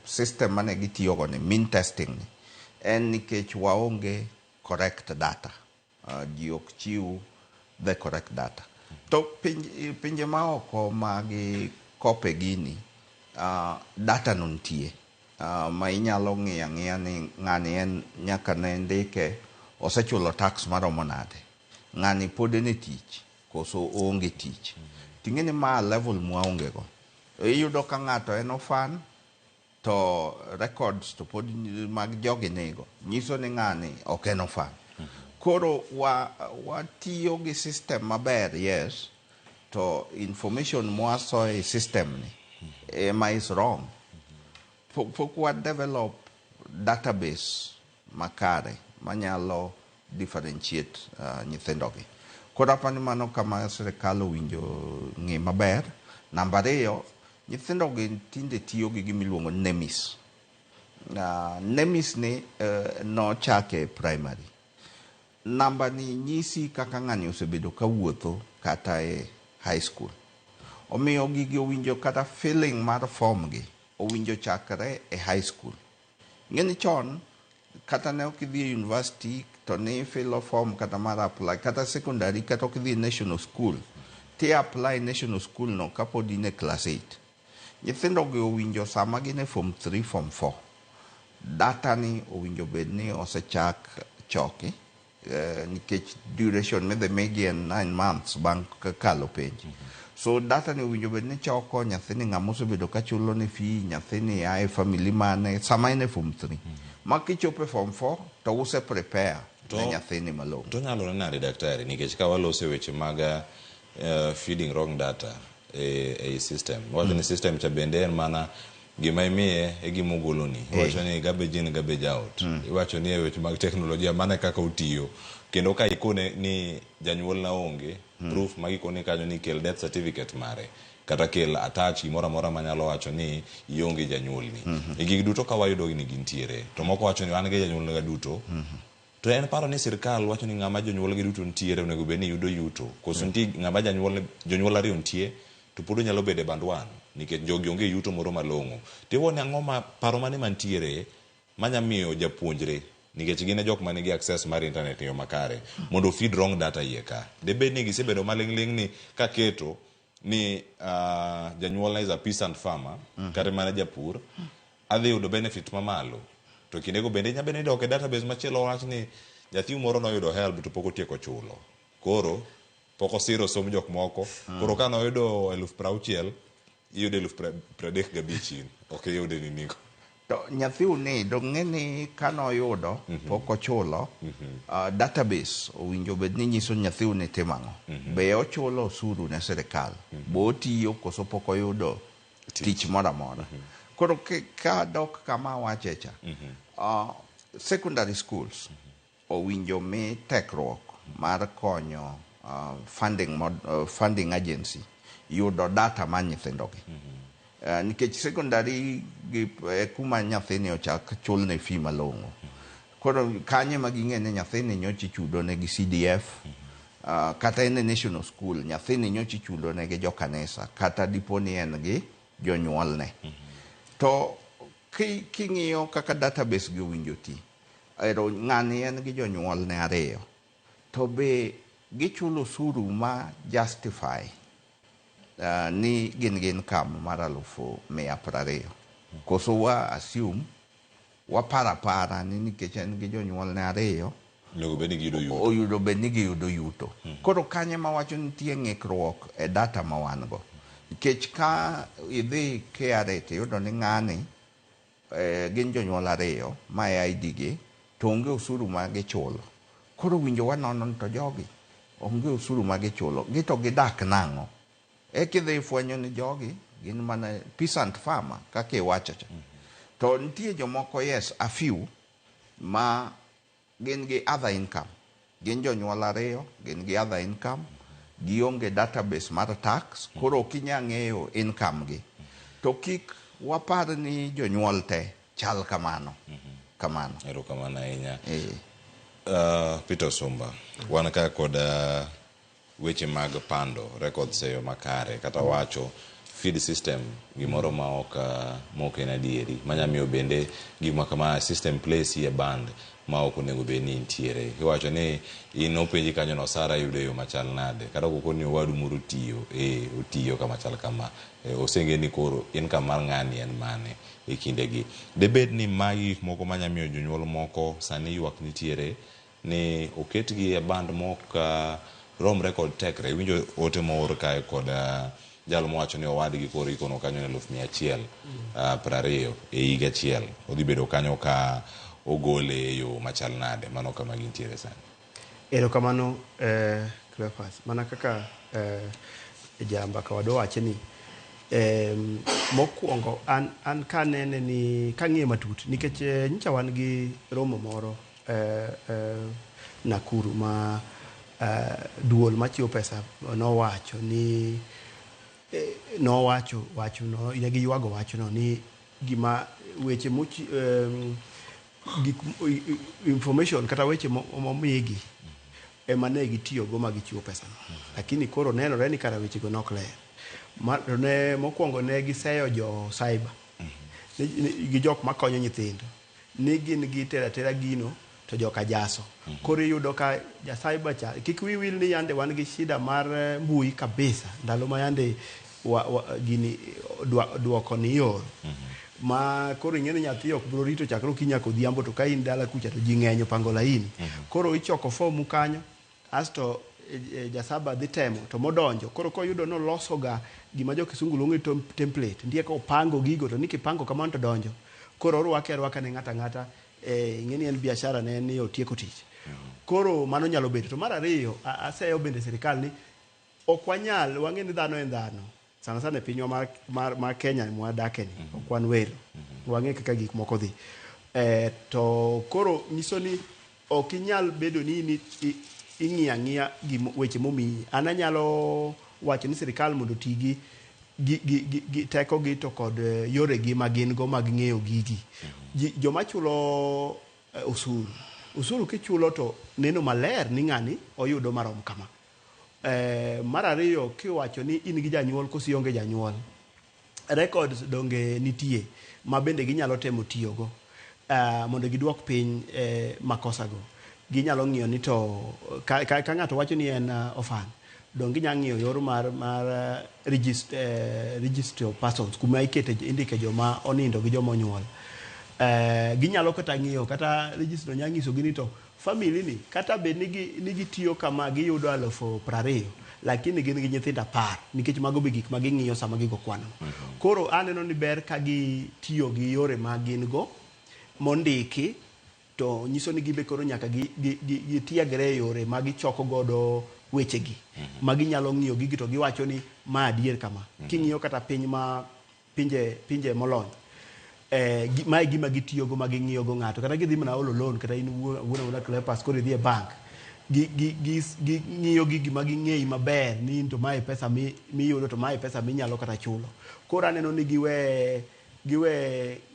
system mane gitiyogo ni mean testing ni en nikech waonge correct data. Ji ok chiw the correct data. To pinje maoko ma gikope gini, data no nitie. Ma inyalo ng'iyo ang'iya ni ng'ani en nyaka ne ndike osechulo tax maromo nade. Ng'ani pod en e tich koso oonge tich. Ting'e ni ma level mwaonge go. Iyudo ka ng'ato en orphan to records to pod mag jogi nigo. Nyiso ni ng'ani ok en orphan. Koro watiyo gi system maber, yes, to information mwasoe e system ni ema is wrong. Pok wa develop database makare manyalo differentiate nyithindogi. Koro apani mano kama sirikal owinjo ng'i maber. Namba ariyo, nyithindogi tinde tiyo gi gimiluongo ni NEMIS. NEMIS ni nochake e primary. Namba ni nyisi kaka ng'ani osebedo kawuotho kata e high school. Omiyo gigi owinjo kata filling mar form gi owinjo chakre e high school. Ing'e ni chon kata ne ok idhi e university to ni filo form kata mar apply kata secondary kata ok idhi e national school ti apply national school no kapod in e class 8. Nyithindo gi owinjo sama gin e form 3, form 4. Data ni owinjo bed ni osechak choki nikech duration midhi migi en 9 months bang' kalo penj. So data ni owinjo bed ni choko nyathini ng'ama osebedo ka chulo ne fee, nyathini a e family mane sama en e form 3. Ma kichopo e form 4 to use prepare ne nyathini malong'o. To nyalore nade daktari nikech ka waloso e weche mag feeding wrong data e system. Wacho ni system cha bende en mana gima imiye e gima ogoloni. Iwacho ni garbage in garbage out. Iwacho ni e weche mag teknolojia mano e kaka otiyo. Kendo ka ikone ni janyuol na onge, proof ma gikone kanyo ni kel death certificate mare kata kel attach gimoro amora manyalo wacho ni ionge janyuolni. E gigi duto ka wayudo ni gintiere to moko wacho ni an gi janyuolna duto. To en paro ni sirikal wacho ni ng'ama jonyuolgi duto nitiere onego bed ni yudo yuto. Koso nitie ng'ama janyuol jonyuol ariyo nitie to pod onyalo bedo e band one nikech jogi onge yuto moro malong'o. Tiwuo ni ang'o ma paro mane mantiere manya miyo japuonjre nikech gin e jok manigi access mar internet e yo makare mondo feed wrong data iye ka. Debed ni gisebedo maling'ling' ni kaketo ni janyuolna is a peasant farmer kata mana japur adhi yudo benefit mamalo to kindego bende inya bedo ni dok e database machielo wach ni nyathi moro noyudo help to pok otieko chulo koro Pok osiro somb jok moko. Koro ka noyudo 60,000, iyudo 35,000 in. Ok iyude ni niko. To nyathiu ni dong' ng'e ni kanoyudo pok ochulo database owinjo bed ni nyiso nyathiu ni timo ang'o. Be ochulo osuru ne sirikal? Bo otiyo koso pok oyudo tich moro amora? Koro ka dok kama awache cha, secondary schools owinjo mi tekruok mar konyo funding agency yudo data mar nyithindogi. Nikech secondary gi e kuma nyathini ochak chulne fee malong'o. Koro kanye ma ging'e ni nyathini nyocha ichudo ne gi CDF, kata en e national school, nyathini nyocha ichudo ne gi jokanisa, kata dipo ni en gi jonyuolne. To king'iyo kaka database gi owinjo ti, ero ng'ani en gi jonyuolne ariyo, to be gichulo osuru ma justify ni gin gi income mar 120,000. Koso wa assume, waparo apara ni nikech en gi jonyuolne ariyo, Onego bed ni giyudo yuto. Oyudo bed ni giyudo yuto. Koro kanye mawacho nitie ng'ikruok e data ma wan go. Nikech ka idhi KRA tiyudo ni ng'ani gin jonyuol ariyo ma e ID gi to onge osuru ma gichulo. Koro winjo wanono ni to jogi onge osuru ma gichulo. Gi to gidak nang'o? Eka idhi ifwenyo ni jogi gin mana peasant farmer kaka iwacho cha. To nitie jomoko, yes, a few ma gin gi other income. Gin jonyuol ariyo, gin gi other income, gionge database mar tax, koro ok inyal ng'eyo income gi. To kik wapar ni jonyuol te chal kamano. Kamano. Erokamano ahinya. Peter Osumba, wan ka kod weche mag pando records e yo makare kata wacho feed system gimoro ma ok en adieri manya miyo bende gima kama system place e band ma ok onego bed ni intiere. Iwacho ni in openji kanyo no osara yudo e yo machal nade kata kokoni owadu moro tiyo e otiyo kama chal kama oseng'e ni koro income mar ng'ani en mane e kindegi. Debed ni magi gik moko manya miyo jonyuol moko sani ywak nitiere ni oketgi e band mok romre kod tekre. Iwinjo ote moor kae kod jal mowacho ni owadgi koro ikono kanyo ni 120,000 e higa achiel. Odhi bedo kanyo ka ogole e yo machal nade. Mano kama gintiere sani. Erokamano, Cleophas. Mana kaka jambaka wadwa wache ni mokwongo an kanene ni kang'iye matut nikech nyocha wan gi romo moro Nakuru ma duol machiwo pesa nowacho ni nowacho wachno ne giywago wachno ni gima weche mochi gik information kata weche momigi ema ne gitiyogo ma gichiwo pesano. Lakini koro nenore ni kara wechego nok ler. Ne mokwongo ne giseyo jo cyber gi jok makonyo nyithindo ni gin gitero atera gino to joka jaso. Koro iyudo ka ja cyber cha kik wi wil ni yande wan gi shida mar mbui kabisa ndalo ma yande wa gini duoko ni ioro. Ma koro ing'e ni nyathi ok biro rito chakre okinyi nyaka odhiambo to ka in dala kucha to ji ng'eny opango laini. Koro ichoko fomu kanyo asto ja cyber dhi temo to modonjo koro koyudo noloso ga gima jo kisungu luongo ni template nitie kopango gigo to ni kipango kamano to donjo koro orwake arwaka ne ng'ato ang'ata ing'e ni en biashara ne ni otieko tich. Koro mano nyalo bedo. To mar ariyo aseyo bende sirikal ni ok wanyal wang'e ni dhano en dhano sana sana e pinywa mar Kenya mwadake ni ok wan welo wang'e kaka gik moko dhi to koro nyiso ni ok inyal bedo ni in ing'iyo ang'iya weche momiyi. An anyalo wacho ni sirikal mondo oti gi tekogi to kod yoregi ma gin go mag ng'eyo gigi. Joma chulo osuru osuru kichulo to neno maler ni ng'ani oyudo marom kama. Mar ariyo kiwacho ni in gi janyuol koso ionge janyuol, records donge nitie ma bende ginyalo temo tiyogo mondo giduok piny makosa go. Ginyalo ng'iyo ni to ka ng'ato wacho ni en orphan, donge ginyalo ng'iyo yor mar registry of persons kuma ikete indike joma onindo gi joma onyuol. Ginyalo kata ng'iyo kata registry nyalo nyisogi ni to family ni kata bed ni gitiyo kama giyudo 20,000. Lakini gin gi nyithindo 10 nikech mago be gik ma ging'iyo sama gigo kwano. Koro aneno ni ber ka gitiyo gi yore ma gin go mondiki, to nyiso ni gibe koro nyaka gitiegre e yore ma gichoko godo wechegi ma ginyalo ng'iyo gigi to giwacho ni ma adier kama. King'iyo kata piny ma pinje molony, mae gima gitiyogo ma ging'iyogo ng'ato, kata gidhi mana olo loan, kata in wuon awuona Cleopas koro idhi e bank, ging'iyo gigi ma ging'eyi maber ni in to mae pesa miyudo to mae pesa minyalo kata chulo. Koro aneno ni giwe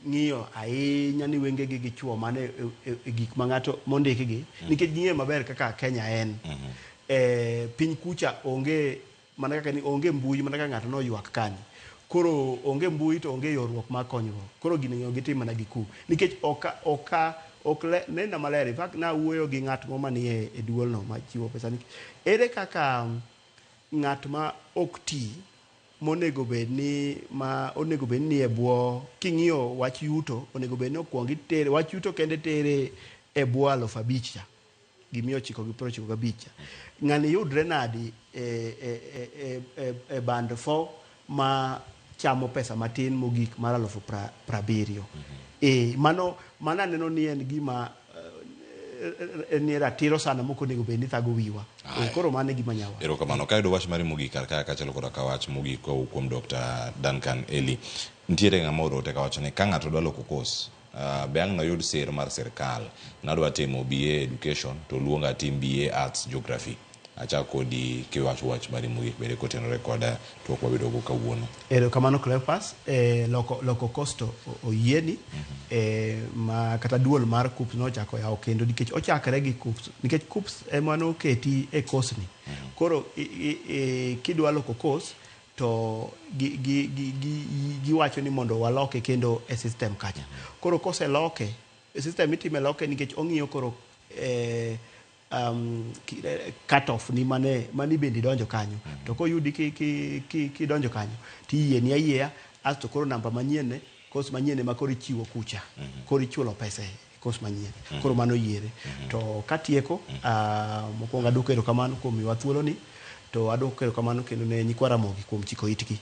ng'iyo ahinya ni wengegi gichuo mana e gik ma ng'ato mondikgi, nikech ging'eyo maber kaka Kenya en. Piny kucha onge mana kaka ni onge mbui, mana kaka ng'ato noywak kani. Koro onge mbui to onge yorruok mar konyruok. Koro gini ng'iyo gitim mana gi ku. Nikech ok nena maler. In fact, nawuoyo gi ng'at mo manie e duolno machiwo pesa ni. Ere kaka ng'at ma ok ti monego bed ni ma onego bed ni e bwo, king'iyo wach yuto onego bed ni okuong itere wach yuto kende tere e bwo 5,000 cha gi 995 cha. Ng'ani yudre nadi e band 4 ma chamo pesa matin mogik mar 70,000. Mano aneno ni en gima ni ratiro sana moko onego bed ni thago wiwa. Koro mano e gima nyawa. Erokamano. Ka yudo wach mari mogik kar kae kaachiel koda ka wach mogik kowuok kuom Dr. Duncan Eli. Nitiere ng'ama oro ote kawacho ni ka ng'ato dwa loko course, be ang' noyud sir mar sirkal. Nadwa timo BA Education to luonga atim BA Arts Geography. Achak kodi kiwacho wach mari mogik bende kotenore kod twak wabedogo kawuono. Erokamano Cleopas. Loko course to oyieni, ma kata duol mar KUCCPS nochako yawo kendo nikech ochakre gi KUCCPS, nikech KUCCPS ema noketi e course ni. Koro kidwa loko course to giwacho ni mondo waloke kendo e system kacha. Koro koseloke e system itime loke nikech ong'iyo koro cut off ni mane bende donjo kanyo. To koyudi kidonjo kanyo tiyieni ayieya, asto koro namba manyien ne course manyien ma koro ichiwo kucha, koro ichulo pesa e course manyien. Koro mano yiere. To katieko, mokwongo aduoko erokamano kuom miwa thuoloni, to aduoko erokamano kendo ne nyikwa Ramogi kuom chiko itgi.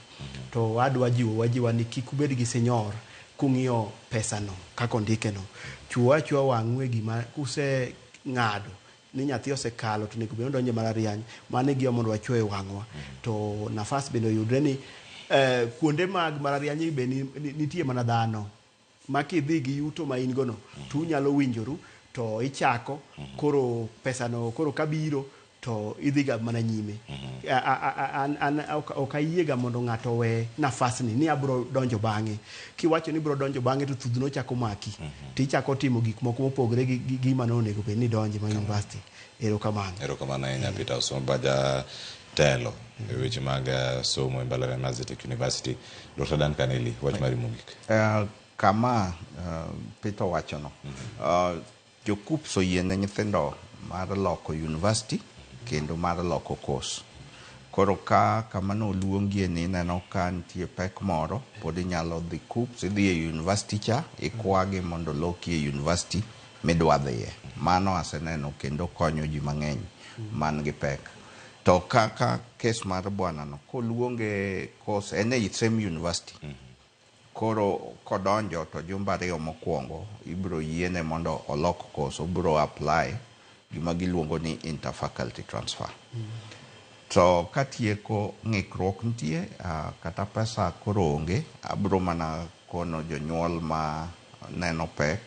To adwa jiwo wajiwa ni kik ubed gi sinyor kung'iyo pesano kaka ondikeno. Chuo achua wang'u e gima kuse ng'ado ni nyathi osekalo to onego bed ni odonjo e mbalariany, mano e gima mondo wachwo e wang'wa. To nafas bende oyudre ni kuonde mag mbalariany be nitie mana dhano ma kidhi gi yuto ma in gono to unyalo winjoru to ichako koro pesano koro kabiro to idhiga mana nyime. An ok ayiega mondo ng'ato owe nafasni ni abro donjo bang'e. Kiwacho ni ibro donjo bang'e to thudhno chako maki, tichako timo gik moko mopogore gi gima nonego bed ni idonje ma university. Erokamano. Erokamano ahinya Peter Osomba, jatelo e weche mag somo e mbalariany mar Zetech University. Dr. Duncan Eli, wach mari mogik. Kama Peter owachono, jo KUCCPS oyiene nyithindo mar loko university kendo mar loko course. Koro ka kama noluongie ni ineno ka nitie pek moro, pod inyalo dhi KUCCPS, idhi e university cha, ikwagi mondo loki e university midwa dhiye. Mano aseneno kendo konyo ji mang'eny man gi pek. To kaka kes mar bwana no, koluonge course, en e same university. Koro kodonjo to jumbe 2 mokwongo ibiro yiene mondo olok course, obiro apply gima giluongo ni interfaculty transfer. To katieko ng'ikruok nitie, kata pesa koro onge, abiro mana kono jonyuol ma neno pek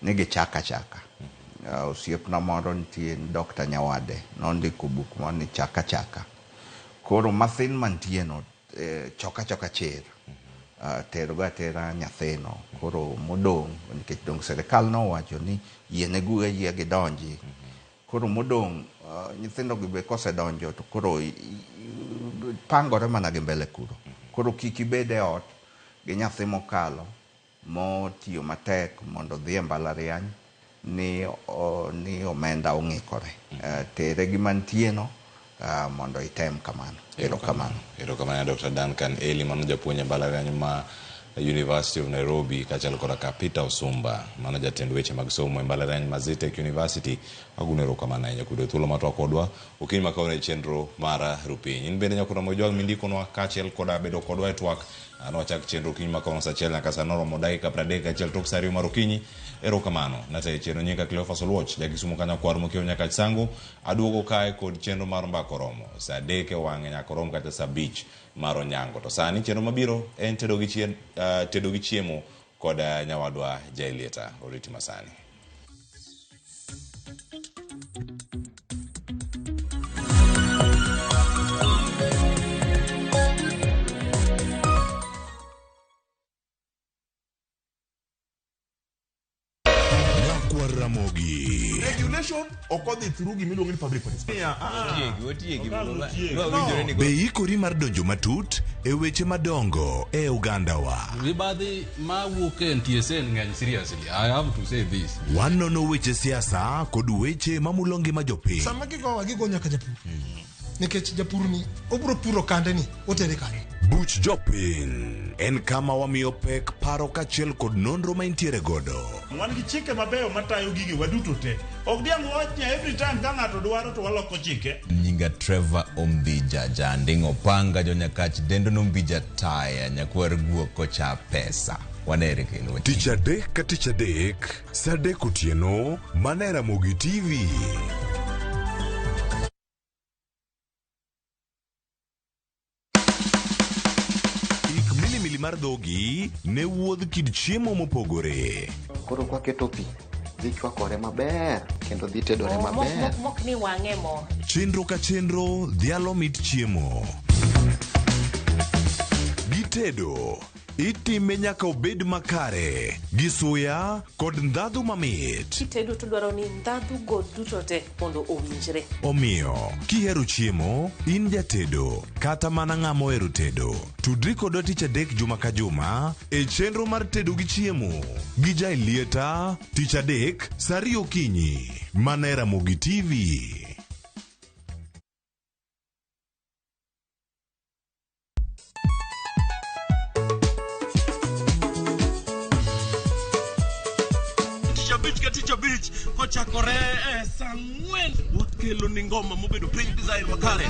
ni gichak achaka. Osiepna moro nitie Dr. Nyawade, nondiko buk moro ni chak achaka. Koro mathin mantie no, choka choka chir. Tergo atera nyathino. Koro modong', nikech dong' sirikal nowacho ni yienegu ayie gidonji. Koro modong', nyithindo gi be kosedonjo to koro pangore mana gi mbele kuro. Koro kik ibed e ot gi nyathi mokalo motiyo matek mondo odhi e mbalariany ni omenda ong'ikore. Tere gi mantie no, mondo item kamano. Erokamano. Erokamano Dr. Duncan Eli, mano japuonj e mbalariany ma University of Nairobi kaachiel koda ka Peter Osumba mano jatend weche mag somo e mbalariany ma Zetech University. Agono erokamano ahinya kuom yudo thuolo mar twak kodwa okinyi ma kawuono e chenro mar Rupiny. In bende nyakwar Ramogi Ojwang' mindikonwa kaachiel koda bedo kodwa e twak nwachak chenro okinyi ma kawuono saa achiel nyaka saa noromo dakika 31 tok saa 2 mar okinyi. Erokamano. Natayo chenro nyinga Cleophas Oluoch, jakisumo ka nyakwar mokiewo Nyakach Sango. Aduogo kae kod chenro mar Mbaka Oromo saa 3 e wang'e nyaka orom kata saa 5 mar onyango. To sani chenro mabiro en tedo gi chien, tedo gi chiemo kod nyawadwa Jaelieta. Oriti masani. Nyakwar Ramogi. Regulation ok odhi through gima iluongo ni public participation. Otiegi, otiegi. No. Be ikori mar donjo matut e weche madongo e ogandawa? Mibadhi ma wuok e NTSA ng'eny seriously. I have to say this. Wanono weche siasa kod weche mamulo ngima jopiny. Sama gigowa gigo nyaka japur. Nikech japur ni obro puro kande ni otere kanye. Buch Jopiny en kama wamiyo pek paro kaachiel kod nonro ma intiere godo. Wan gi chike mabeyo matayo gigewa duto te. Ok diang' wawach ni every time ka ng'ato dwaro to waloko chike. Nyinga Trevor Ombija, Janding' Opanga, Jonyakach dendo nombija taya, nyakwar guok kocha pesa. Wanere kendo. Tich adek ka tich adek, saa adek otieno, mana e Ramogi TV. Ik milimili mar dhogi ne wuodh kit chiemo mopogore. Koro kwaketo pi, dhi chwakore maber kendo dhi tedore maber. Mok ni wang'e mo. Chenro ka chenro dhialo mit chiemo. Gitedo, itime nyaka obed makare, gi suya kod ndhadhu mamit. Kitedo to dwaro ni ndhadhu go duto te mondo owinjre. Omiyo, kihero chiemo, in jatedo, kata mana ng'ama ohero tedo, tudri kodwa tich adek juma ka juma e chenro mar tedo gi chiemo gi Jaelieta tich adek saa ariyo okinyi mana e Ramogi TV. Tich abich ka tich abich kochakore e saa ang'wen wakelo ni ngoma mobedo piny design makare.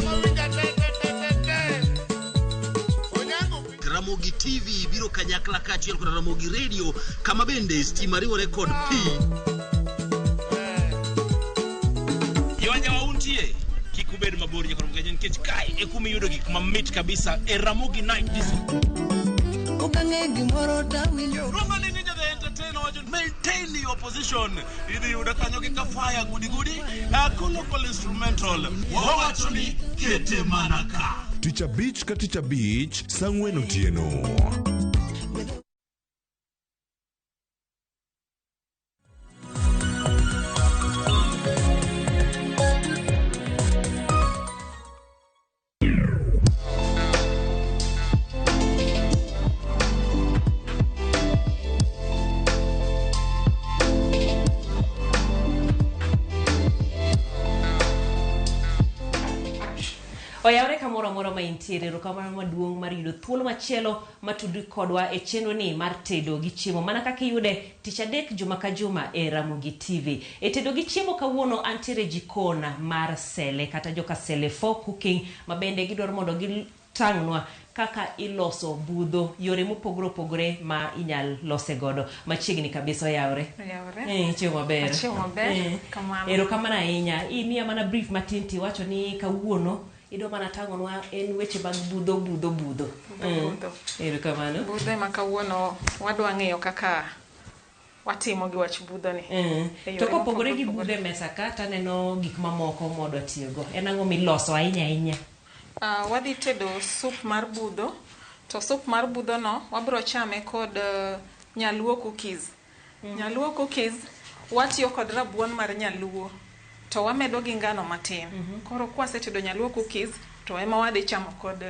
Ramogi TV biro kanyakla kaachiel kod Ramogi Radio kama bende stima riwore kod pi. Jowanyawa untie kik ubed mabor nyaka Ramogi nikech kae e kuma iyudo gik mamit kabisa e Ramogi Night Disco. Okang'e gimoro tawinjo. Luongo ni Ninja the Entertainer wacho maintain your position. Idhi yudo kanyo gi kafaya gudi gudi local instrumental. Wawacho ni kete mana ka. Tich abich ka tich abich saa ang'wen otieno. Oyawre kamoro amora ma intiere, erokamano maduong' mar yudo thuolo machielo matudri kodwa e chenro ni mar tedo gi chiemo mana kaka iyude tich adek juma ka juma e Ramogi TV. E tedo gi chiemo kawuono antiere jikon mar Sele kata joka Sele 4 Cooking ma bende gidwaro mondo gitang'nwa kaka iloso budho, yore mopogore opogore ma inyal lose godo. Machiegni kabisa oyawre. Oyawre. Chiemo maber. Chiemo maber. Kamano. Erokamano ahinya. Imiya mana brief matin tiwacho ni kawuono idwa mana tang'onwa en weche mag budho budho budho. Budho. Erokamano. Budho ema kawuono wadwa ng'eyo kaka watimo gi wach budho ni. To kopogore gi budho e mesa ka taneno gik mamoko mwadwa tiyogo. En ang'o miloso ahinya ahinya? Wadhi tedo soup mar budho. To soup mar budho no wabro chame kod nyaluo cookies. Nyaluo cookies watiyo kod rabuon mar nyaluo. To wamedo gi ngano matin. Koro kwasetedo nyaluo cookies to ema wadhi chamo kod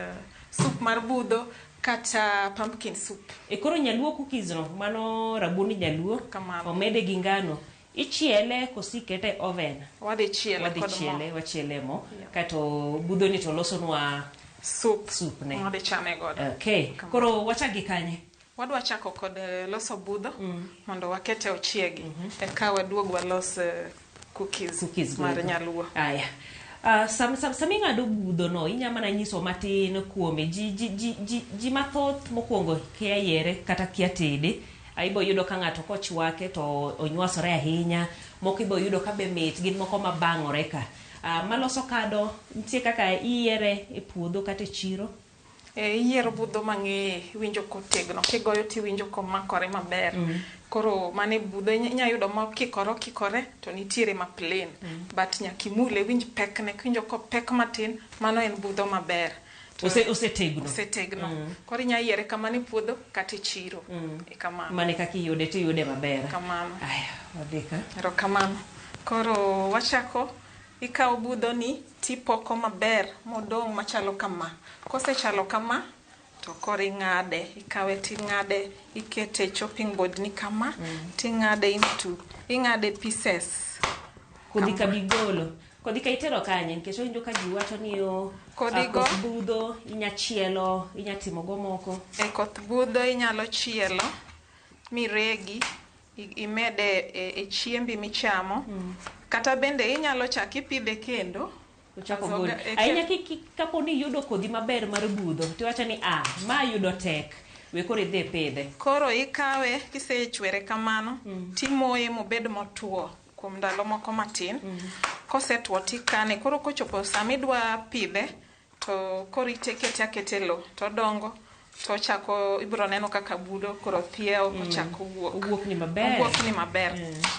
soup mar budho kata pumpkin soup. E koro nyaluo cookies no mano rabuon nyaluo omede gi ngano. Ichiele kosi ikete e oven? Wadhi chiele kod mo. Wachiele mo. Kato budho ni to losonwa soup. Soup ne. Wadhi chame godo. Okay. Koro wachak gi kanye? Wadwa chako kod loso budho mondo wakete ochiegi. Eka waduog walos cookies, Cookies mar goeko. nyaluo. Aya. Sama ing'ado budho no inya mana nyiso matin kuome ji mathoth mokwongo kia yiere kata kia tede. Ibo yudo ka ng'ato kochwake to onywasore ahinya, moko ibo yudo ka be mit, gin moko mabang'ore ka. Maloso kado nitie kaka iyiere e puodho kata e chiro. Iyiero budho mang'eye, iwinjo kotegno, kigoyo tiwinjo komakore maber. Koro mane budho inya yudo mokikore okikore to nitiere ma plain. But nyaka imule iwinj pekne, kiwinjo kopek matin, mano en budho maber. Osetegno. Osetegno. Koro inya yiere kamano e puodho kata e chiro. E kamano. Mane kaka iyude to iyude maber. Kamano. Aya, wadhi ka. Erokamano. Koro wachako, ikawo budhoni tipoko maber modong' machalo kama. Kosechalo kama, to koro ing'ade, ikawe ting'ade, ikete e chopping board ni kama, ting'ade into, ing'ade pieces. Kodhi ka bigolo. Kodhi ka itero kanye? Nikech awinjo ka ji wacho ni o Kodhi go- koth budho inya chielo, inya timo go moko. E koth budho inyalo chielo miregi, imede e chiembi michamo. Kata bende inyalo chak ipidhe kendo. Ochako Zoga- gol. Ahinya kapo ni iyudo kodhi maber mar budho, tiwacho ni ma yudo tek, we koro idhi ipidhe. Koro ikawe kisechwere kamano, timoye mobed motuo kuom ndalo moko matin. Kosetuo tikane, koro kochopo sama idwa pidhe, to koro itekete akete lo, todongo, tochako ibiro neno kaka budo koro thiewo, ochako wuok. Owuok ni maber. Owuok ni maber.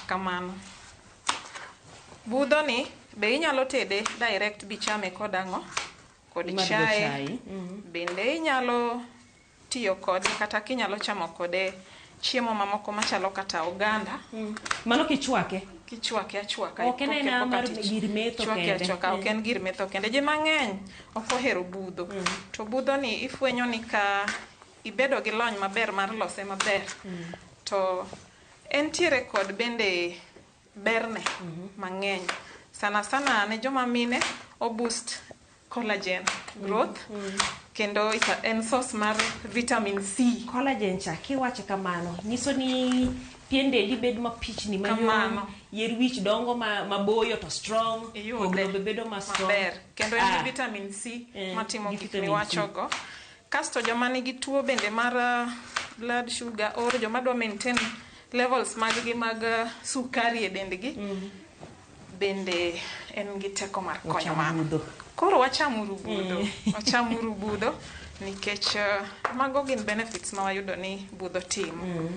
Kamano. Budho ni be inyalo tede direct bichame kod ang'o? Kod Imadho chae. chai. Bende inyalo tiyo kode kata kinyalo chamo kode chiemo mamoko machalo kata oganda. Mano kichwake? Kichwake achwaka. Ok en aena mar gir metho Chwake kende. achwaka, ok en gir metho kende. Ji mang'eny ok ohero budho. To budho ni ifwenyo ni ka ibedo gi lony maber mar lose maber, to entiere kod bende berne mang'eny. Sana sana ne joma mine, o boost collagen growth, kendo en source mar vitamin C. Collagen cha kiwacho kamano nyiso ni pien dendi bedo mapichni mayom, Kamano. yier wich dongo maboyo to strong, Iyude. kogno be bedo ma strong. Maber. Kendo en gi vitamin C matimo gi gik vitamin C. miwachogo. Kasto joma nigi tuo bende mar blood sugar or joma dwa maintain levels mag gi mag sukari e dendgi, bende en gi teko mar konyo Wacham mano. budho. Koro wachamuru budho. Wachamuru budho nikech mago gin benefits ma wayudo ni budho timo.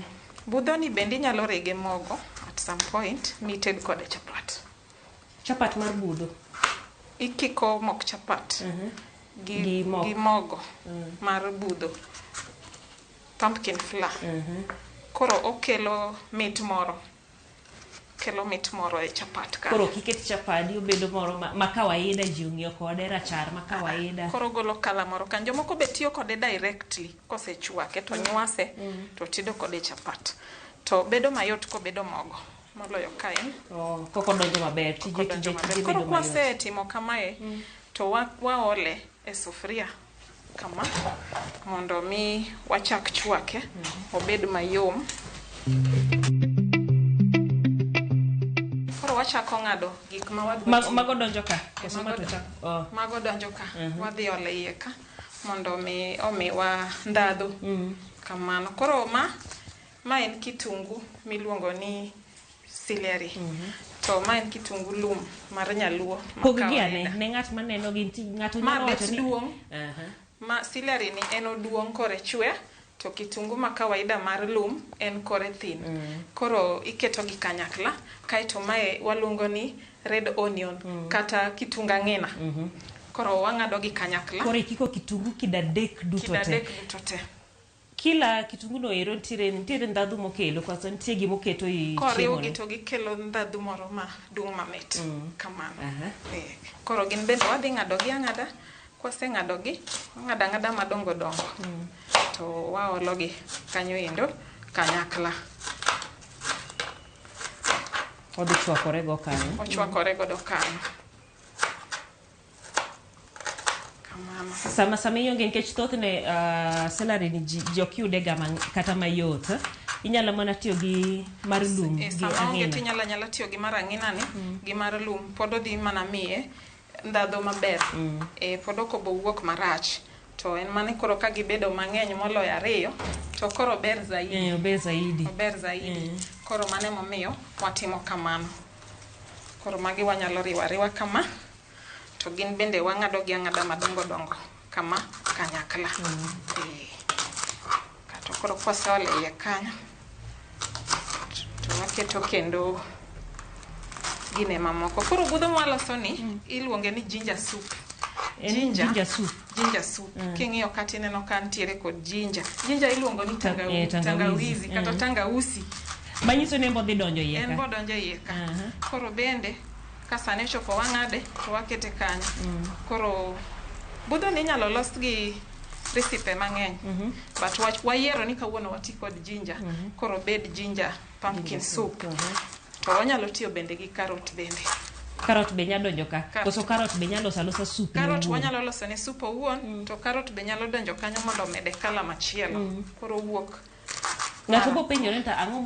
Budho ni bende inyalo rege mogo at some point mited kode chapat. Chapat mar budho. Ikiko mok chapat Gi mok. gi mogo mar budho. Pumpkin flour. Koro okelo mit moro. Kelo mit moro e chapat ka. Koro kiket chapadi obedo moro ma kawaida ji ong'iyo kode rachar ma kawaida. Koro ogolo kala moro kan jomoko be tiyo kode directly kosechwake to nywase to tedo kode chapat. To bedo mayot kobedo mogo moloyo ka en. Koko donjo maber, tije Kodonjo tije maber. tije Koro bedo mayot. kwasetimo kamae to waole e sufuria kama mondo mi wachak chwake obed mayom. Koro wachako ng'ado gik ma wadwa tiyo. Mago donjo ka? Koso ma to chak- oh. Mago donjo ka. Wadhi ole iye ka mondo mi omiwa ndhadhu. Kamano. Koro ma en kitungu miluongo ni celery. To ma en kitungu lum mar nyaluo ma Pog gi ane, kawaida. ne ng'at maneno gi ng'ato Ma nyalo bet wacho ni duong'. Ma celery ni en oduong' kore chwe, to kitungu ma kawaida mar lum en kore thin. Koro iketo gi kanyakla, kaeto mae waluongo ni red onion kata kitungu ang'ina. Koro wang'ado gi kanyakla. Koro ikiko kitungu kidadek duto Kidadek te. duto te. Kila kitungu no ero nitiere ndhadhu mokelo, koso nitie gimoketo i Koriw chiemo gi ni? to gikelo ndhadhu moro madung' mamit. Kamano. Koro gin bende wadhi ng'ado gi ang'ada. Kwaseng'ado gi, wang'ado ang'ada madongo dongo. To waolo gi kanyo endo kanyakla. Odhi chwakore go kanyo. Ochwakore godo kanyo. Kamano. Sama sama ionge nikech thothne celery ni ji ji ok yude ga kata mayot. Inyalo mana tiyo gi mar lum E, gi sama onge ang'ina. tinyalo anyala tiyo gi mar ang'ina ni gi mar lum pod odhi mana miye ndhadhu maber. E, pod ok obo wuok marach. To en mana koro ka gibedo mang'eny moloyo ariyo to koro ber zaidi. Eh, ober zaidi. Ober zaidi. Koro mano emomiyo watimo kamano. Koro magi wanyalo riwo ariwa kama to gin bende wang'ado gi ang'ada madongo dongo kama kanyakla. Eh. Kato koro kwaseolo e iye kanyo to waketo kendo gine mamoko. Koro budho mwaloso ni iluonge ni ginger soup. En ginger soup. Ginger soup. King'iyo kata ineno ka ntiere kod ginger. Ginger iluongo ni Eh, tangawizi. tangawizi kata tangausi. Manyiso ni en bo dhi donjo iye En ka. bodonjo iye ka. Koro bende ka sani ochopo wang'ade to wakete kanyo. Koro budho ni inyalo los gi recipe mang'eny. But wayiero ni kawuono wati kod ginger. Koro bed ginger pumpkin soup. To wanyalo tiyo bende gi carrot bende. Karot be nyalo donjo ka. Carrot. Koso karot be nyalo loso alosa soup ne Carrot owuon. wanyalo loso ne soup owuon to carrot be nyalo donjo kanyo mondo omede kala machielo. Koro wuok Ng'ato bo penjore ni to ang'o